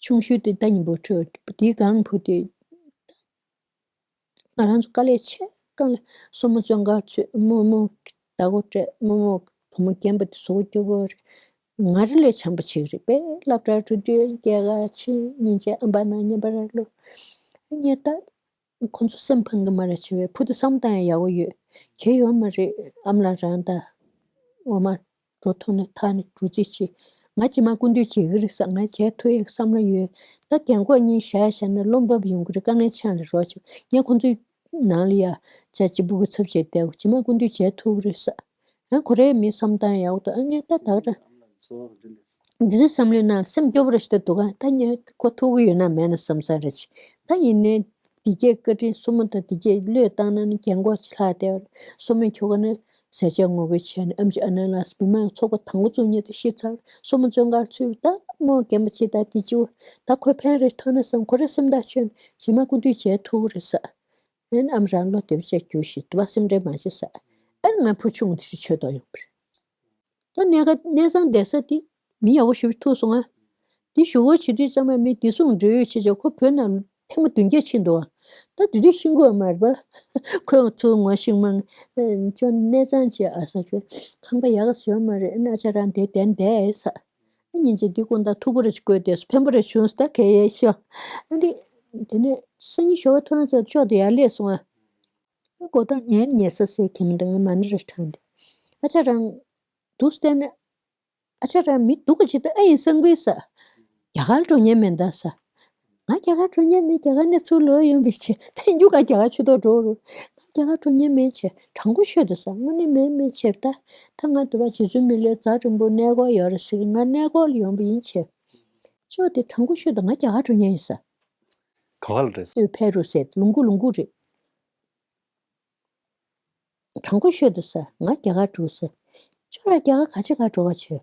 ཆུང་ཤོས་དེ་ད་ཉིན་པོ་ཁྲིད་དེའི་སྒང་བུ་དེ། ང་རང་ཚོ་དཀའ་ལས་ཆེ་སྒང་ལ་སྲུ་མོ་བཙོན་ཁང་ཚུད་རྨོ་མོ་ཟླ་གོ་སྤྲད་རྨོ་མོ་བུ་མོ་རྒན་པ་དེ་གཟུགས་པོ་སྐྱོ་པོ་རེད། ང་རང་ལས་བྱམས་པ་ཅིག་རེད་པས་སློབ་གྲྭར་འགྲོ་དུས་སྐྱེས་སྐར་ཕྱིན་ཉིན་བྱས་ཨམ་པ་ནང་བརྙན་པར་བླུགས། ངས་ད། ཁོ་ཚོ་སེམས་ཕམ་གི་མ་རེད་བྱས་པས་བུ་དེ་བསམ་བཏང་ཡག་ཡག་པོ་ཡོད། གལ་ཡོད་མ་རེད་ཨ་མ་ལགས་རང་ད། འོ་མ། འགྲོ་ཐུབ་ན་ཐག་ནས་འགྲོ་རྩིས་བྱེད། ང་རྗེས་མ་སྐུ་མདུན་མཇལ་གི་རེད་ཟེར་ང་མཇལ་ཐུབ་ཡག་བསམ་བློ་ཡོད། ད་རྒན་གོག་གཉིས་བཞག་བཞག་ན་བློ་འབབ་ཡོང་གི་རེད་དཀའ་ངལ་ཆགས་ནས་རོགས་བྱེད་ངས་ཁོ་ཚོའི་ནང་ལ་ཡ། བྱ་གཅིག་པུ་གུ་ཚབ་བྱས་བསྡད་རྗེས་མ་སྐུ་མདུན་མཇལ་ཐུབ་ཀྱི་རེད་ཟེར། ཨ་ཁོ་རའི་མི་བསམ་བཏང་ཡག་འདུག་ཨ་ངས་ད་ད་ར། འདི་ཚོའི་བསམ་བློའི་ནང་སེམས་སྐྱོ་པོ་རེ་ཞིག་ད་འདུག་ཨ་ད་ངས་ཁོ་ཐུག་གི་ཡོད་ན་མེད་ན་བསམ་བསམ་རེ་བྱེད། ད་ཡིན་ནའི་འདི་གས་བཀའ་དྲིན་སྲུ་མོ་དང་འདི་གས་བློས་བཏང་ན་ནི་རྒན་གོག་ཅིག་ལྷག་བསྡད་སྲུ་མོས་ཁྱོ་ག་ནི་ཟས་བཅད་ངོ་རྒོལ་བྱས་ནས་ཨེམ་ཆི་ཨ་ནེ་ལགས་སུ་མི་མང་ཚོགས་པ་དང་པོ་བཙུགས་མཁན་དེ་ཤི་ཚར། སྲུ་མོ་བཙོན་ཁང་ཚུད་ད་རྨོ་རྒན་པ་ཅིག་ད་འདི་ཅིའུ་ད་ཁོས་ཕན་རེ་ཐོགས་ན་བསམ་ཁོ་རའི་སེམས་ཐག་ཆོད་ནས་རྗེས་མ་སྐུ་མདུན་མཇལ་ཐུབ་ཀྱི་རེད་ཟེར། ཨེ་ཨམ་རང་བློ་བདེ་པོ་བྱས་རྒྱུགས་ཤིག་དུ་བ་སེམས་ཁྲལ་མ་བྱེད་ཟེར། ཨེ་ང་བུ་ཆུང་དེ་ཞིག་ཆོས་ཐོག་ཡོང་པ་རེད། ད་གནས་ཁ་གནས་ཚང་བསྡད་ས་དེ་མི་ཡག་པོ་ཞེ་པོ་ཐུག་སོང་ང་། དེ་ཞུ་སྒོ་བྱེད་དུས་ཙམ་པ་མི་བདེ་སྲུང་འབྲེལ་ཡོད་བྱེད་ཆོག་ཁོ་བོད་ནང་ཐེངས་མ་བདུན་བརྒྱད་ཕྱིན་འདུག་ཨ། ད་དེ་དུས་ཤི་འགོ་མ་རེད་པ། ཁོས་ཚུར་ངོ་ཤེས་མང་། ཅོ་གནས་ཚང་བྱས་ཨ་ས་ཁྱོད་ཁང་པ་ཡག་ག་བཟོས་མ་རེད་ཨ་ན་ཅ་རང་དེ་བསྡད་བསྡད་ཨེ་ས། ཨ་ཉིན་གཅིག་འདི་དགོང་དག་ཐུག་པོ་རེ་ཞིག་བསྐོལ་ཏེ་ཕན་པོ་རེ་བྱུང་ས་ད་གས་ཡས་ཤོག་ཨ་འདི། དེ་ནས་སང་ཉིན་ཞོགས་པ་ཐོ་རངས་ཚར་ཅོག་དེ་ཡར་སླེབས་སོང་ཨ། ཨ་གོ་ད་ཉལ་ཉལ་ས་སའི་ཁྱིམ་འདི་ང་མ་ཎི་རེ་བགྲངས་ཏེ། ཨ་ཅག་རང་། འདུག་བལྟས་ན། ཨ་ཅག་རང་མི་སྡུག་ག་ཅིག་ད་ཨ་ཡིན་སང་ཕོད་ས། རྒྱ་གར་འགྲོ་མཁན་མེད་ད་ས། ང་རྒྱ་གར་འགྲོ་མཁན་མེད་རྒྱ་གར་ནས་ཚུར་ལོག་ཡོང་བའི་ཆེད་ད་ཡིན་རྒྱུ་ག་རྒྱ་གར་ཆུ་ཐོག་འགྲོ་རུ། ང་རྒྱ་གར་འགྲོ་མཁན་མེད་ཆེད་དྲང་པོ་ཤོད་དུ་ས་དངོས་གནས་མེད་མེད་ཆེད་ད། ད་ང་འདི་བ་རྗེ་བཙུན་མི་ལའི་རྫ་རིང་པོ་གནས་སྐོར་ཡོད་རེད་ཟེར་གི་ང་གནས་སྐོར་ལ་ཡོང་བ་ཡིན་ཆེད། ཅོག་དེ་དྲང་པོ་ཤོད་དུ་ང་རྒྱ་གར་འགྲོ་མཁན་ཡིན་ས། ག་བ་ལ་རེད། ལྟོས་ཕེབས་རུ་ཟེར་ལུང་ཁུག་ལུང་ཁུག་རེད། དྲང་པོ་ཤོད་དུ་ས་ང་རྒྱ་གར་འགྲོ་ས། ཅོག་ལ་རྒྱ་གར་ག་ཅི་ག་འགྲོ་ག་བྱོས།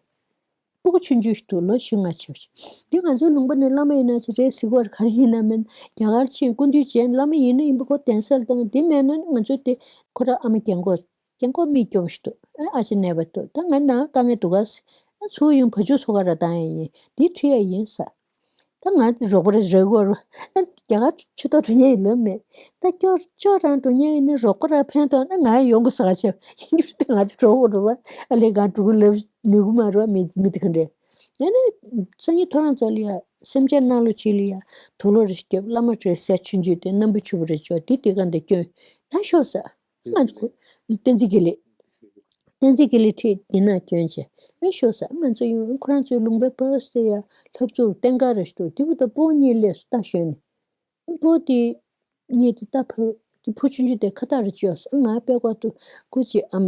སྤུ་གུ་ཆུང་ཆུང་ཞིག་འདུག་ལོ་བཞི་ལྔ་ཆགས་ཤིག་འདི་ང་ཚོའི་ལུང་པ་ནས་བླ་མ་ཡིན་ན་ཅི་རེད་ཟེར་གོ་ག་རེ་ཡིན་ན་མིན་རྒྱ་གར་ཕྱིན་སྐུ་མདུན་མཇལ་བླ་མ་ཡིན་ན་ཡིན་པ་ཁོ་གདན་སར་བཏང་འདི་མེད་ན་ང་ཚོའི་དེ་ཁོ་ར་ཨ་མ་རྒན་གོག་རྒན་གོག་མིག་སྐྱོ་བོ་ཞིག་འདུག་ཨ་ཨ་ཅེ་ནད་པ་འདུག་ད་ང་ནང་དཀའ་ངལ་འདུག་ག་ཟེར། ཨ་ཚུར་ཡོང་བ་ཕྱུགས་ཚོ་ག་ར་བཏང་ཡ་ཡིན་འདི་ཁྲིད་ཡ་ཡིན་ས། ད་ང་རོགས་པ་རེ་རེ་དགོས་ར། ཨ་རྒྱ་གར་ཆུ་ཐོག་འགྲོ་མཁན་ཡིན་ལབ་མེད། ད་སྐྱོ་སྐྱོ་རང་འགྲོ་མཁན་ཡིན་ན་རོགས་པ་ར་ཕན་ཐོགས་ན་ང་ཡོང་དགོས་ས་ག་ཆེ་ཡིན་རྒྱུ་རེད། ང་ཚོ་གྲོགས་པོ་རེད་བ། ཨ་ལས་ང་འགྲོ་གི་ལབ་ལུས་གི་མ་རེད་བ་མི་མི་དེ་ག་འདྲས། ཡང་ན་སང་ཉིན་ཐོ་རངས་ཚར་ལ་ཡ་སེམས་ཅན་ནང་ལོ་ཅིག་ལ་ཡ་དུག་ལོག་རེ་སྐྱབས་བླ་མ་རེ་སྲས་ཆུང་ཆུང་དེ་རྣམ་པ་ཕྱུག་པོ་རེ་ཅོག་དེ་དེ་ག་འདི་སྐྱོན་ད་ཤོག་ས། ང་ཚོ་བསྟན་འཛིན་དགེ་ལེགས། བསྟན་འཛིན་དགེ་ལེགས་ཁྲིད་འདི་ན་སྐྱོན་བྱས་ཨེ་ཤོག་ས་ང་ཚོ་ཡོང་ཁོ་རང་ཚོའི་ལུང་པའི་བྷ་སི་དེ་ཡ་ལྷབ་ཚུར་བསྟན་དགའ་རེ་ཞིག་འདུག་དེ་བུ་ད་སྤོ་གཉིས་སླེབས་སུ་ལྟ་ཞོན་ནས་སྤོ་དེ་གཉིས་དེ་ལྟ་ཕུ་དེ་བུ་ཆུང་ཆུང་དེ་ཁ་བཏགས་རེ་བཅོས་སོང་ང་པད་ཀོག་ཏུ་སྐུ་མཁྱེན་ཨ་མ་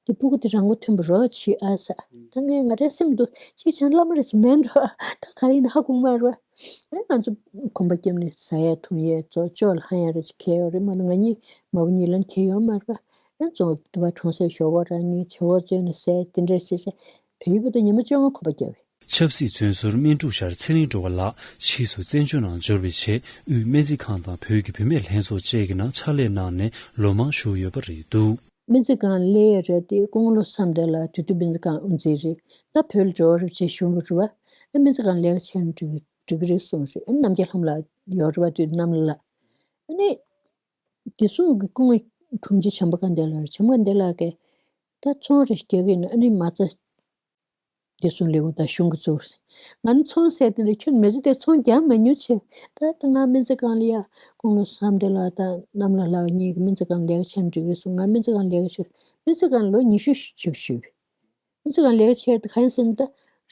དེ་སྤུ་གུ་དེ་རང་མགོ་ཐོན་པ་རོགས་བྱེད་ཨ་ས་ད་ངས་ང་རའི་སེམས་འདུག་ཅིག་བྱང་བླ་མ་རེ་ཟེར་མེད་འགྲོ་ད་ག་ཡིན་ཧ་གོ་མ་རོ་ཨེ་ང་ཚོ་གོམ་པ་བརྒྱབ་ནས་ཟ་ཡ་འཐུང་ཡ་ཚོ་ཅོག་ལ་ཧ་ཡ་རེ་ཅིག་ཁེལ་ཡོད་རེད་མ་ལ་ང་གཉིས་མ་བུ་གཉིས་ལ་ཁེལ་ཡོད་མ་རེད་པ། ཨ་ཙོ་དུ་བ་གྲོང་གསེབ་ཞོགས་པ་རང་ཉིད་བྱེ་བ་བཙོས་ནས་ཟས་དེ་འདྲས་བྱེད་བྱེད་བལ་ཡུལ་བུ་དང་ཉི་མ་བཅོ་ལྔ་ཁོ་པ་རྒྱབ། ཆབ་སྲིད་བཙོན་ཟུར་སྨིན་དྲུག་ཤར་ཚེ་རིང་སྒྲོལ་དཀར་ལགས་ཕྱིས་སུ་བཙན་བྱོལ་ནང་འབྱོར་བའི་རྗེས་དབུས་སྨན་རྩིས་ཁང་དང་བོད་ཀྱི་བུད་མེད་ལྷན་ཚོགས་བཅས་ཀྱི་ནང་ཕྱག་ལས་གནང་ནས་ལོ་མང་བཞུགས་ཡོད་པ་རེད་འདུག་སྨན་རྩིས་ཁང་ལས་རེད་དེ་ཀོང་ལོ་བསམ་གཏན་ལགས་དེ་དུས་སྨན་རྩིས་ཁང་དབུ་འཛིན་རེད་ད་བོད་ལ་འགྲོ་བ་རེད་བྱས་ཞུ་བ་རེད་བ། ཨ་སྨན་རྩིས་ཁང་ལས་ཀ་བྱས་ན་འགྲིག་འགྲིག་གི་རེད་གསུངས་རེད་ཨ་རྣམ་རྒྱལ་ལྷམ་ལགས་ཡོད་རེད་བ་དུས་གནམ་ལ་ལ་ཨ་ནི། བདེ་སྲུང་གི་སྐུ་ངོ་དྲུང་ཆེ་བྱམས་པ་དགའ་ལྡན་ལགས་རེད། བྱམས་པ་དགའ་ལྡན་ལགས་ཀྱིས་ད་ཚོང་རེ་རྒྱག་གི་ཡིན་ན་ཨ་ནི་མ་རྩ་བདེ་སྲུང་ལས་ཁུངས་དང་གཞུང་གིས་བཙུགས་ཟེར། ང་ནི་ཚོང་ཟེར་དེ་འདྲ་ཁྱོན་མི་ཚེ་དེ་ཚོང་རྒྱག་མ་མྱོང་ཆེ། ད་ད་ང་སྨན་རྩིས་ཁང་ལ་ཡ་ཀོང་ལོ་བསམ་གཏན་ལགས་དང་གནམ་ལ་ལགས་གཉིས་ཀྱིས་སྨན་རྩིས་ཁང་ལས་ཀ་བྱས་ན་འགྲིག་རེད་གསུངས། ང་སྨན་རྩིས་ཁང་ལས་ཀ་བྱས་སྨན་རྩིས་ཁང་ལོ་ཉི་ཤུ་ཞིག་བྱས་པ་ཞུས། ང་ཚོ་གང་ལས་ཀ་བྱས་ཏེ་གང་ཡིན་ཟེར་ན་ད་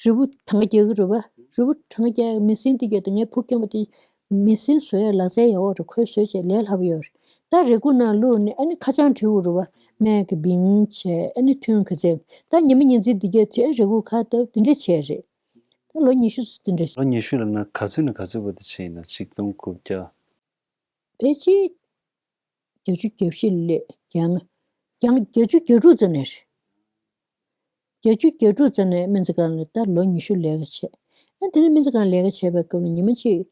རུས་པོ་གྲངས་ཀ་རྒྱག་གི་རེད་བ། རུས་པོ་གྲངས་ཀ་རྒྱག་ཡག་མི་སྲིན་དེ་རྒྱག་ཏེ་ངའི་བུ་སྐྱོན་པ་དེ་མི་སྲིན་བཟོ་ཡག་ལག་རྩལ་ཡག་པོ་རེད། ཁོས་བཟོས་བྱས་ལས་སླ་པོ་ཡོད་རེད། ད་རས་ཁུག་ནང་བླུགས་ནས་ཨ་ནི་ཁ་བྱང་བྲིས་དགོས་རེད་བ། སྨན་གྱི་མིང་བྱས་ཨ་ནི་ཐུན་ག་ཚད་ད་ཉི་མ་ཉི་འཛིན་དེ་རྒྱག་དེ་རས་ཁུག་ཁ་བཏབ་དེ་འདྲས་བྱས་རེད། ད་ལོ་ཉི་ཤུ་ཙམ་དེ་འདྲ། ལོ་ཉི་ཤུ་ལབ་ན་ག་ཚོད་ནས་ག་ཚོད་བར་དུ་ཕྱིན་ཡིན་ན། ཆིག་སྟོང་དགུ་བརྒྱ། ཕལ་ཆེར་བརྒྱད་ཅུ་གྱ་བཞི་ལས་བརྒྱ་ལྔ། བརྒྱ་བརྒྱད་ཅུ་གྱ་དྲུག་ཙམ་ནས་རེད། བརྒྱད་ཅུ་གྱ་དྲུག་ཙམ་ནས་སྨན་རྩིས་ཁང་ལ་ད་ལོ་ཉི་ཤུ་ལས་ཀ་བྱས། ཨ་དེ་ནས་སྨན་རྩིས་ཁང་ལས་ཀ་བྱས་པའི་སྐབས་ལ་ཉི་མ་གཅིག་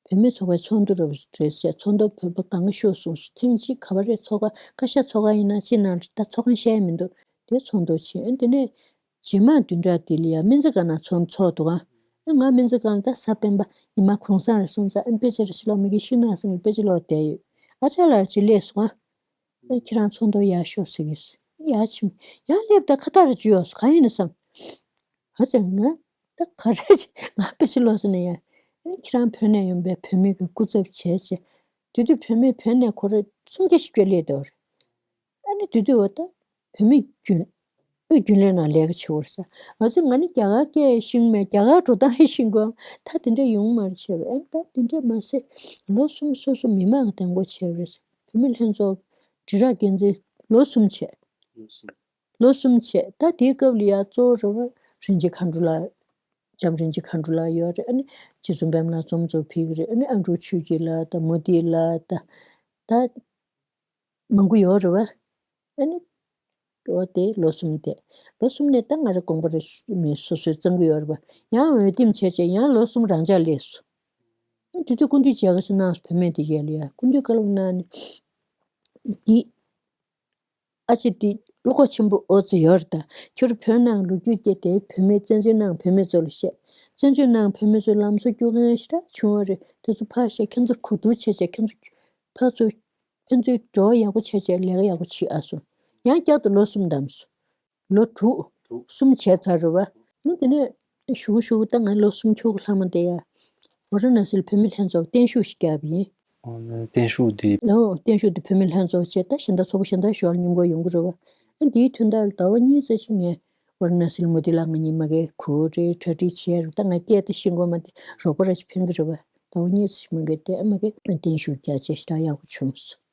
བུད་མེད་ཚོགས་པའི་ཚོགས་འདུ་རེད་བྱས། ཚོགས་འདུ་བོད་པ་གང་ག་ཤོག་གསུངས་སོང་། ཐེངས་གཅིག་ག་པར་རེད། ཚོགས་ཁང་། བཀའ་ཤག་ཚོགས་ཁང་ཡིན་ན་ཅི་ན་རེད། ད་ཚོགས་ཁང་བཤད་ཡ་མི་འདུག་དེ་ཚོགས་འདུ་བྱས། ཨ་དེ་ནས་རྗེས་མ་བདུན་ཕྲག་དེ་ལ་ཡ་སྨན་རྩིས་ཁང་ནང་ཚོགས་ཚོགས་འདུག་ཨ་ང་སྨན་རྩིས་ཁང་ད་གཟའ་སྤེན་པ་ཉི་མ་གུང་སེང་རེད་སོང་ཙང་། ཨ་དཔེ་ཆ་རེ་ཞིག་ལོག་མི་གི་ཤུལ་ནང་སེང་གི་དཔེ་ཆ་ལོག་བསྡད་ཡོད། ཨ་ཅག་ལགས་ཅིག་སླེབས་སོང་ཨ། ཨ་ཁྱེད་རང་ཚོགས་འདུ་ཡར་ཤོག་ཟེར་གི་ཡར་ཕྱིན། ཡར་སླེབས་ད་ཁ་བཏགས་རེ་བརྗོད་ཡོད་སོང་། གང་ཡིན་ནམ་བསམ། ཧ་ཅང་ང་ད་ག་རེ་ཅིག་ང་དཔེ་ཆ་ལོག་ཟེར་ནས་ཡ། ཨ་ཁྱེད་རང་བོད་ནས་ཡོང་པའི་བོད་མི་གི་སྐུ་ཚབ་བྱས་བྱས། དེ་དུས་བོད་མི་བོད་ནས་ཁོ་རང་སུམ་བརྒྱ་ཞིག་བརྒྱ་སླེབས་འདུག་ཨ་ནི་དེ་དུས་འོ་ད་བོད་མི་རྒྱུན། བོད་རྒྱུན་ལས་ནང་ལས་ཀ་བྱེད་འོར་ས། ང་ཚོས་ང་ནི་རྒྱ་གར་སྐད་ཤེས་མེད། རྒྱ་གར་འགྲོ་སྟངས་ཤེས་དགོས། ད་དེ་འདྲ་ཡོང་མ་རེད་བྱས་པས། ཨ་ད་དེ་འདྲ་མ་ཟད་ལོ་གསུམ་སོ་སོ་མི་མང་གི་གདན་སྒོ་ཕྱེ་བ་རེད། བོད་མི་ལྷན་ཚོགས་དྲིལ་བསྒྲགས་འགན་འཛིན་ལོ་གསུམ་བྱས། ལོ་གསུམ་བྱས། ད་དེའི་སྐབས་ལ་ཡ་གཙོ་བོ་རེད་བ། རིན་ཆེན་མཁའ་འགྲོ་ལགས། ལྕམ་རིན་ཆེན་མཁའ་འགྲོ་ལགས་ཡོད་རེད། ཨ་ནི་རྗེ་བཙུན་པད་མ་ལགས་རྩོམ་ཚོགས་ཕེབས་ཀྱི་རེད། ཨ་ནི་ཨ་འབྲུག་ཆོས་སྐྱིད་ལགས་དང་མུ་ཏིག་ལགས་དང་། ད་མང་པོ་ཡོད་རེད་བ། ཨ་ནི་འོ་དེ་ལོ་གསུམ་བསྡད། ལོ་གསུམ་ནས་ད་ང་རང་དགོངས་པ་རེ་མི་སོ་སོས་བརྩམས་ཀྱི་ཡོད་རེད་བ། ཡང་འོས་འདེམས་བྱས་བྱས་ཡང་ལོ་གསུམ་རང་འཇགས་སླེབས་སོང་། ཨ་དེ་དུས་སྐུ་མདུན་མཇལ་ཁ་ཞིག་གནང་སོང་། བུད་མེད་དེ་ཡལ་ལ་ཡ། སྐུ་མདུན་བཀའ་སློབ་གནང་ནས་འདི། ཨ་ཅེ་དེ་བློ་ཁོག་ཆེན་པོ་ཨོ་ཙི་ཡོད་རེད། ད་ཁྱོད་རང་བོད་ནང་ལོ་རྒྱུས་སྐད་དེ་བུད་མེད་བཙན་བྱོལ་ནང་བུད་མེད་ཚོ་ལ་བཤད། བཙན་བྱོལ་ནང་བུད་མེད་ཚོ་ལམ་སང་སྐྱོད་མཁན་ཞེ་དྲག་བྱུང་བ་རེད། དེ་ཚོ་ཕར་བཤད། ཁྱེད་ཚོ་གོ་བསྡུར་བྱས་བྱས། ཁྱེད་ཚོ་ཕར་ཚུར་ཕན་ཚུན་འབྲེལ་བ་ཡག་པོ་བྱས་བྱས་ལས་ཀ་ཡག་པོ་བྱེད་ཨ་སོང་། ཡང་བསྐྱར་དུ་ལོ་གསུམ་བདམས་སོང་། ལོ་དྲུག་དྲུག་གསུམ་བྱས་ཚར་རེད་བ། ཨ་དེ་ནས་ཞུ་གི་ཞུ་གི་ད་ང་ལོ་གསུམ་འཁྱོལ་གི་ལྷག་མ་བསྡད་ཡ། ཝ་ར་ཎ་སིར་བོད་མི་ལྷན་ཚོགས་བརྟན་བཞུགས་ཤིག་བརྒྱབ་ཡིན། ཨོ་ནི་བརྟན་བཞུགས་འདི། ཨོ་བརྟན་བཞུགས་འདི་བོད་མི་ལྷན་ཚོགས་བྱས། ད་གཞན་དག་ཚོགས་པ་གཞན་དག་ཞོར་མཉམ་འགོ་ཡོང་གི་རེད་བ། ཨ་འདིའི་དོན་དག་ལ་ཟླ་བ་གཉིས་ཙམ་ཞིག་ངས་ཝ་ར་ཎ་སིར་མུ་དི་ལགས་ང་གཉིས་མ་གི་གོ་རེ་གྲ་སྒྲིག་བྱས་རེད། ད་ང་སྐད་དེ་ཤེས་དགོས་མ་དེ་རོགས་པ་ར་ཞིག་ཕན་གི་རེད་བ། ཟླ་བ་གཉིས་ཙམ་ཞིག་མ་གི་དེ་ཨ་མ་གི་བརྟན་བཞུགས་རྒྱ་ཆེ་ཞེ་དྲག་ཡག་པོ་བྱུང་སོང་།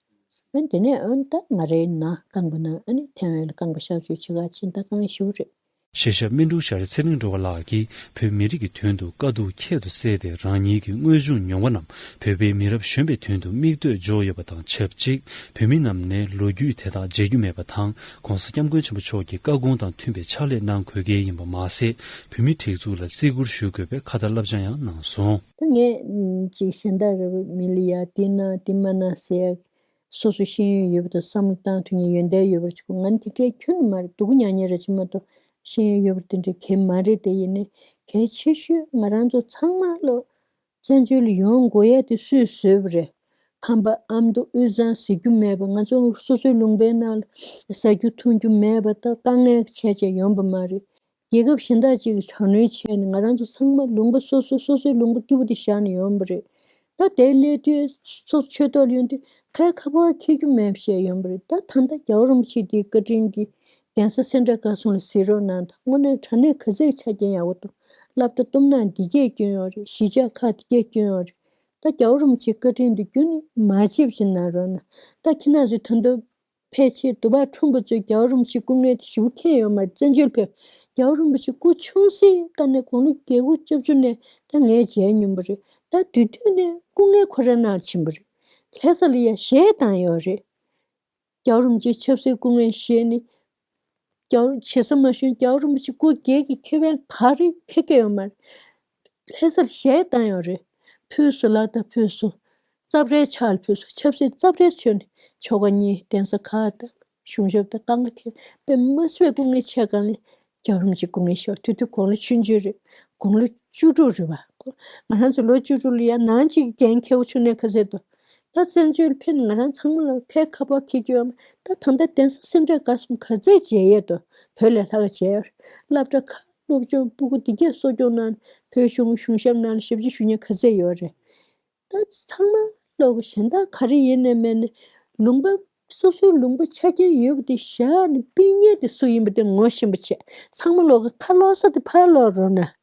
ཨ་དེ་ནས་ཨ་ད་ང་རའི་ནང་རྐང་པ་ན་ཨ་ནི་ཐེ་ཝན་ལ་རྐང་པ་གཤག་བཅོས་བྱེད་ག་ཕྱིན། ད་རྐང་ཞུ་རེད། ཤེས་བྱ་སྨིན་དྲུག་ཤར་ཚེ་རིང་འགྲོ་བ་ལགས་ཀྱིས་བོད་མི་རིགས་ཀྱི་དོན་དུ་དཀའ་སྡུག་ཁྱད་དུ་བསད་དེ་རང་ཉིད་ཀྱི་དངོས་བྱུང་མྱོང་བ་རྣམས་བོད་པའི་མི་རབས་གཞོན་པའི་དོན་དུ་མིག་ལྟོས་འཇོག་ཡོད་པ་དང་ཆབས་ཅིག་བོད་མི་རྣམས་ནས་ལོ་རྒྱུས་དེ་དག་བརྗེད་རྒྱུ་མེད་པ་དང་༸གོང་ས་༸སྐྱབས་མགོན་ཆེན་པོ་མཆོག་གི་བཀའ་དགོངས་དང་མཐུན་པའི་ཕྱག་ལས་གནང་དགོས་གལ་ཡིན་པ་མ་ཟད། བོད་མིའི་སྒྲིག་འཛུགས་ལ་བརྩི་བཀུར་ཞུ་དགོས་པའི་ཁ་ཏ་བསླབ་བྱ་ཡང་གནང་སོང་། ད་ངས་ཅིག་གཞན་དག་རེ་བ་མི་ལ་ཡ་འདི་གནང་འདི་མ་གནང་ཟེར་ཡ། སོ་སོ་ཤེས་ཡོན་ཡོད་པ་དང་བསམ་བློ་བཏང་ཐུབ་མཁན་ཡོན་ཏན་ཡོད་པར་གྱུར། ང་འདི་འདྲའི་ཁྱོན་ནས་མ་རེད། སྡུག་ཉག་ཉག་རེ་ཅིག་མ་གཏོགས་ཤེས་ཡོན་ཡོད་པ་དེ་འདྲའི་གལ་མ་རེད། དེ་ཡིན་ནའི་གལ་ཆེ་ཤོས་ང་རང་ཚོ་ཚང་མ་ལོ་བཙན་བྱོལ་ལ་ཡོང་དགོས་ཡ་དེ་སུས་བཟོས་པ་རེད། ཁམས་པ་ཨ་མདོ་དབུས་གཙང་ཟེར་རྒྱུ་མེད་པ། ང་ཚོ་སོ་སོའི་ལུང་པའི་ནང་ལ་ཟ་རྒྱུ་འཐུང་རྒྱུ་མེད་པ་དང་དཀའ་ངལ་བྱས་བྱས་ཡོང་པ་མ་རེད། རྒྱལ་ཁབ་གཞན་དག་ཅིག་གིས་དྲག་གནོན་བྱས་ནས་ང་རང་ཚོ་ཚང་མ་ལུང་པ་སོ་སོ་སོ་སོའི་ལུང་པ་སྐྱིད་པོ་དེ་བཞག་ནས་ཡོང་བ་རེད། ད་དེ་སླེབས་དུས་སོ་སོ་ཆོས་ཐོག་ལ་ཡོང་དུས་ཁའི་ཁ་པར་འཁྱེར་རྒྱུ་མེད་བཤད་ཡོང་བ་རེད། ད་ད་ལྟ་རྒྱལ་བ་རིན་པོ་ཆེ་དེའི་བཀའ་དྲིན་གྱིས་གདན་ས་སེ་འབྲས་དགའ་གསུམ་ལ་གཟིགས་རོགས་གནང་དང་། དངོས་གནས་དྲང་གནས་ག་ཚད་ཆ་རྐྱེན་ཡག་པོ་འདུག་སློབ་གྲྭ་གཏུམ་ན་འདི་གས་སྐྱོན་ཡོད་རེད། གཞིས་ཆགས་ཁག་འདི་གས་སྐྱོན་ཡོད་རེད། ད་རྒྱལ་བ་རིན་པོ་ཆེའི་བཀའ་དྲིན་དེ་རྒྱུན་ནས་མ་བརྗེད་པ་ཞིག་གནང་རོགས་གནང་། ད་ཁྱེད་རང་ཚོས་ད་དུང་ཕལ་ཆེར་དུ་བ་ཁྲོམ་པ་ཚོས་རྒྱལ་བ་རིན་པོ་ཆེའི་སྐུ་ངལ་དེ་ཞེ་པོ་མཁྱེན་ཡོད་མ་རེད། བཙན་བྱོལ་ཕེབས། རྒྱལ་བ་རིན་པོ་ཆེ་སྐུ་ཆུང་སའི་སྐབས་ནས་དགུང་ལོ་བརྒྱད་དགུ་བཅུ་བཅུ་ནས་ད་ངས་མཇལ་མྱོང་བ་རེད། ད་དེ་དུས་ནས་སྐུ་ངལ་ཁོ་རང་ནང་ཕྱིན་པ་རེད། ལྷ་ས་ལ་ཡ་གཞས་བཏང་ཡོད་རེད། རྒྱལ་བ་རིན་པོ་ཆེ་ཆབ་སྲིད་སྐུ་ངལ་བཞེས་ནས་རྒྱལ་བ་ཇི་སྲིད་མ་བྱོན་རྒྱལ་བ་རིན་པོ་ཆེ་སྐུ་སྒེར་གྱི་ཁེ་ཕན་ག་རེ་ཁེ་ཁེ་ཡོད་མ་རེད། ལྷ་སར་གཞས་བཏང་ཡོད་རེད། ཕུལ་སོང་། ལག་བརྡ་ཕུལ་སོང་། རྩབ་ཧྲལ་ཕྱག་ལ་ཕུལ་སོང་། ཆབ་སྲིད་རྩབ་ཧྲལ་བྱོས་ནས་ཆོལ་ཁ་གཉིས་གདན་ས་ཁག་དང་གཞུང་ཞབས་དང་གང་ག་ཐེ་དཔེ་མ་སྲིད་པའི་སྐུ་ངལ་ཆེ་གང་ལས་རྒྱལ་བ་རིན་པོ་ཆེ་སྐུ་ངལ་ཤོར་དུས་དུས་དགུང་ལོ་ཆུང་ཆུང་རེད། དགུང་ལོ་བཅུ་དྲུག་རེད་བ། ང་རང་ཚོ་ལོ་བཅུ་དྲུག་ལ་ཡང་ནང་གཅིག་གི་འགན་འཁྱེར་བ་བྱུང་ནས་ག་ཚད་འདུག་ད་བཙན་བྱོལ་ཕེབས་ནས་ང་རང་ཚང་མ་ལ་ཁའི་ཁ་པར་འཁྱེར་རྒྱུ་ཡོད་མ། ད་ད་ལྟ་གདན་ས་སེ་འབྲས་དགའ་གསུམ་ག་ཚད་མཇལ་ཡས་འདུག་བོད་ལས་ལྷག་ག་མཇལ་ཡོད་རེད། སློབ་གྲྭ་ཁག་སློབ་སྦྱོང་སྤུ་གུ་འདི་གས་གསོ་སྐྱོང་གནང་། བོད་གཞུང་གཞུང་ཞབས་ནང་ལ་ཞབས་ཕྱི་ཞུ་མཁན་ག་ཚད་ཡོད་རེད། ད་ཚང་མ་ལོག་གཞན་དག་ག་རེ་ཡིན་ནའི་མིན་ནའི་ལུང་པ་སོ་སོའི་ལུང་པ་ཆ་རྐྱེན་ཡོད་པ་དེ་བཞག་ནས་སྤུན་ཉེ་དེ་སུ་ཡིན་པ་དེ་ངོ་ཤེས་པ་བྱས། ཚང་མ་ལོག་གི་ཁ་ལོག་ས་དེ་ཕར་ལོག་རོགས་གནང་།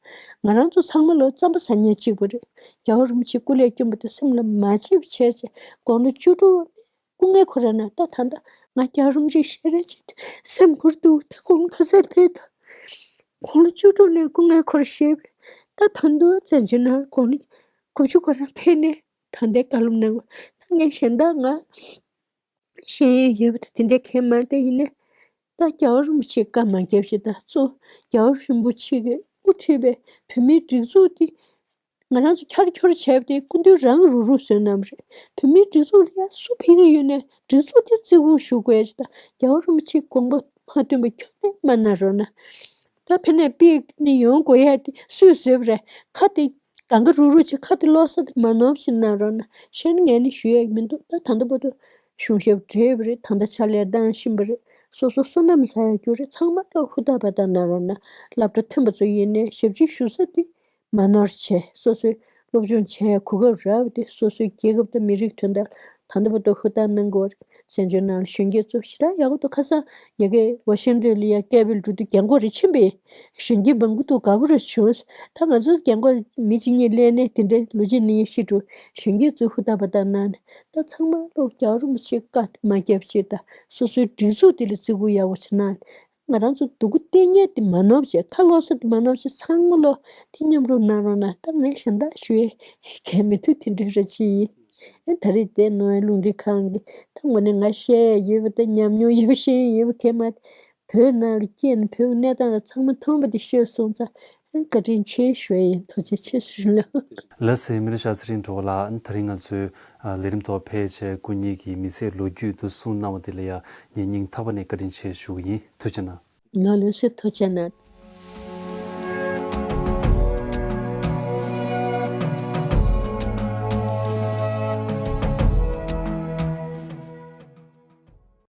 ང་རང་ཚོ་ཚང་མ་ལོག་རྩམ་པ་ཟ་མཁན་གཅིག་པ་རེད། རྒྱལ་བ་རིན་པོ་ཆེ་སྐུ་ལས་བསྐྱོན་པ་དེ་སེམས་ལ་མ་བརྗེད་པ་བྱས་བྱས་དགུང་ལོ་བཅུ་དྲུག་སྐུ་ངལ་ཁོ་ར་ན། ད་ད་ད་ང་རྒྱལ་བ་རིན་པོ་ཆེ་ཞལ་རས་མཇལ་དུས་སེམས་ཁུར་འདུག་ད་དགུང་ལོ་ག་ཚད་ཕེབས་ད། དགུང་ལོ་བཅུ་དྲུག་ནས་སྐུ་ངལ་ཁོ་ར་བཞེས་པས། ད་ད་དུང་བཙན་བྱོལ་ནང་གོང་ནས་གོ་ཆུ་ཁོ་རང་ཕེབས་ནས་ད་ལྟའི་བཀའ་སློབ་གནང་དགོས། ད་ངས་གཞན་དག་ང་ཤེས་ཡོན་ཡོད་པ་དེ་དེ་འདྲའི་གང་མ་རེད། ད་ཡིན་ནའི་ད་རྒྱལ་བ་རིན་པོ་ཆེའི་བཀའ་མ་བརྒྱབ་ཞིག་ད་གཙོ་རྒྱལ་བ་རིན་པོ་ཆེ་གིས་དབུ་ཁྲིད་པའི་བོད་མིའི་སྒྲིག་འཛུགས་དེ་ང་རང་ཚོ་འཁྱར་འཁྱོར་བྱས་པ་དེ་སྐུ་མདུན་རང་རུག་རུག་བཟོས་གནང་བ་རེད། བོད་མིའི་སྒྲིག་འཛུགས་ལ་ཡང་སུ་ཕེབས་ཀྱི་ཡོད་ནའི་སྒྲིག་འཛུགས་དེ་བརྩི་བཀུར་ཞུ་དགོས་ཡ་ཞིག་ད་རྒྱལ་བ་རིན་པོ་ཆེའི་དགོངས་པ་མ་འདུན་པ་ཁྱོན་ནས་མ་གནང་རོགས་གནང་། ད་ཕེབས་ནས་ཕེབས་ནས་ཡོང་དགོས་ཡ་དེ་སུས་བཟོས་པ་རེད། ཁ་དེ་གང་ག་རུག་རུག་བྱས། ཁ་དེ་ལོག་ས་དེ་མ་ནོར་བ་ཞིག་གནང་རོགས་གནང་། གཞན་ངས་ནི་ཞུ་ཡ་མི་འདུག་ད་ད་ལྟ་བར་དུ་གཞུང་ཞབས་བགྲེས་པ་རེད། ད་ལྟ་ཕྱག་ལས་བཏང་བཞིན་པ་རེད། སོ་སོ་བསོད་ནམས་བསགས་ཡ་རྒྱུ་རེད། ཚང་མ་ལོག་ཧུར་ཐག་པ་ད་གནང་རོགས་གནང་། སློབ་གྲྭ་མཐུན་པ་ཚོ་ཡིན་ནའི་ཞབས་ཕྱི་ཞུ་ས་དེ་མ་ནོར་བྱས། སོ་སོའི་སློབ་སྦྱོང་བྱས་གོ་སྐབས་རག་པ་དེ་སོ་སོའི་རྒྱལ་ཁབ་དང་མི་རིགས་དོན་དག་ད་ལྟ་བར་དུ་ཧུར་ཐག་གནང་དགོས་རེད། བཙན་བྱོལ་ནང་ལ་གཞོན་སྐྱེས་ཚོ་ཞེ་དྲག་ཡག་པོ་འདུག་ཁ་སང་ཡ་གི་ཝ་ཤིང་ཊོན་ལ་ཡ་སྐད་འབོད་འགྲོ་དུས་རྒན་གོག་རེ་ཕྱིན་པས། གཞོན་སྐྱེས་མང་པོ་འདུག་དགའ་པོ་རེ་བྱུང་། ད་ང་ཚོ་རྒན་གོག་མི་གཅིག་གཉིས་སླེབས་ནས་དེ་འདྲའི་ལོ་རྒྱུས་ནི་ཡིན་ཤི་འགྲོ། གཞོན་སྐྱེས་ཚོས་ཧུར་ཐག་པ་ད་གནང་ནས་ད་ཚང་མ་ལོག་རྒྱལ་བ་རིན་པོ་ཆེའི་བཀའ་མ་བརྒྱབ་ཅིག་ད་སོ་སོའི་སྒྲིག་འཛུགས་དེ་ལ་བརྩི་བཀུར་ཡག་པོ་བྱེད་གནང་། ང་རང་ཚོ་སྡུག་པོ་སྟེར་མཁན་དེ་མ་ནོར་བྱས། ཁ་ལོག་ས་དེ་མ་ནོར་བྱས། ཚང་མ་ལོག་དེ་མཉམ་རུབ་གནང་རོགས་གནང་། ད་ངས་གཞན་དག་ཞུ་ཡས་གང་མི་འདུག་དེ་འདྲ་རེད་ཅི་ཡིན། ཨེ་ད་རེས་དེ་ནོར་ཝེ་རླུང་འཕྲིན་ཁང་གི་ད་དངོས་གནས་ང་བཤད་ཡས་ཡོད་པ་དང་ཉམས་མྱོང་ཡོད་པ་ཤེས་ཡས་ཡོད་པ་གང་མ་བོད་ནང་ལ་སྐྱེས་ནས་བོད་ཀྱི་གནས་སྟངས་ལ་ཚང་མ་མཐོང་བ་དེ་ཤོད་སོང་ཙང་། ཨེ་བཀའ་དྲིན་ཆེ་ཞུ་ཡས་ཡིན། ཐུགས་རྗེ་ཆེ་ཞུ་ལགས། ལགས་སེ། མི་ལ་ཤ་ཚེ་རིང་གྲོགས་ལགས། ད་རིང་ང་ཚོའི་ཨ་ལས་རིམ་ཐོག་ཕེབས་བྱས་སྐུ་ཉིད་ཀྱི་མི་ཚེའི་ལོ་རྒྱུས་དེ་གསུངས་གནང་བ་དེ་ལ་ཡང་ངས་སྙིང་ཐག་པ་ནས་བཀའ་དྲིན་ཆེ་ཞུ་གི་ཡིན། ཐུགས་རྗེ་གནང་། ང་ལགས་སེ་ཐུགས་རྗེ་གནང་།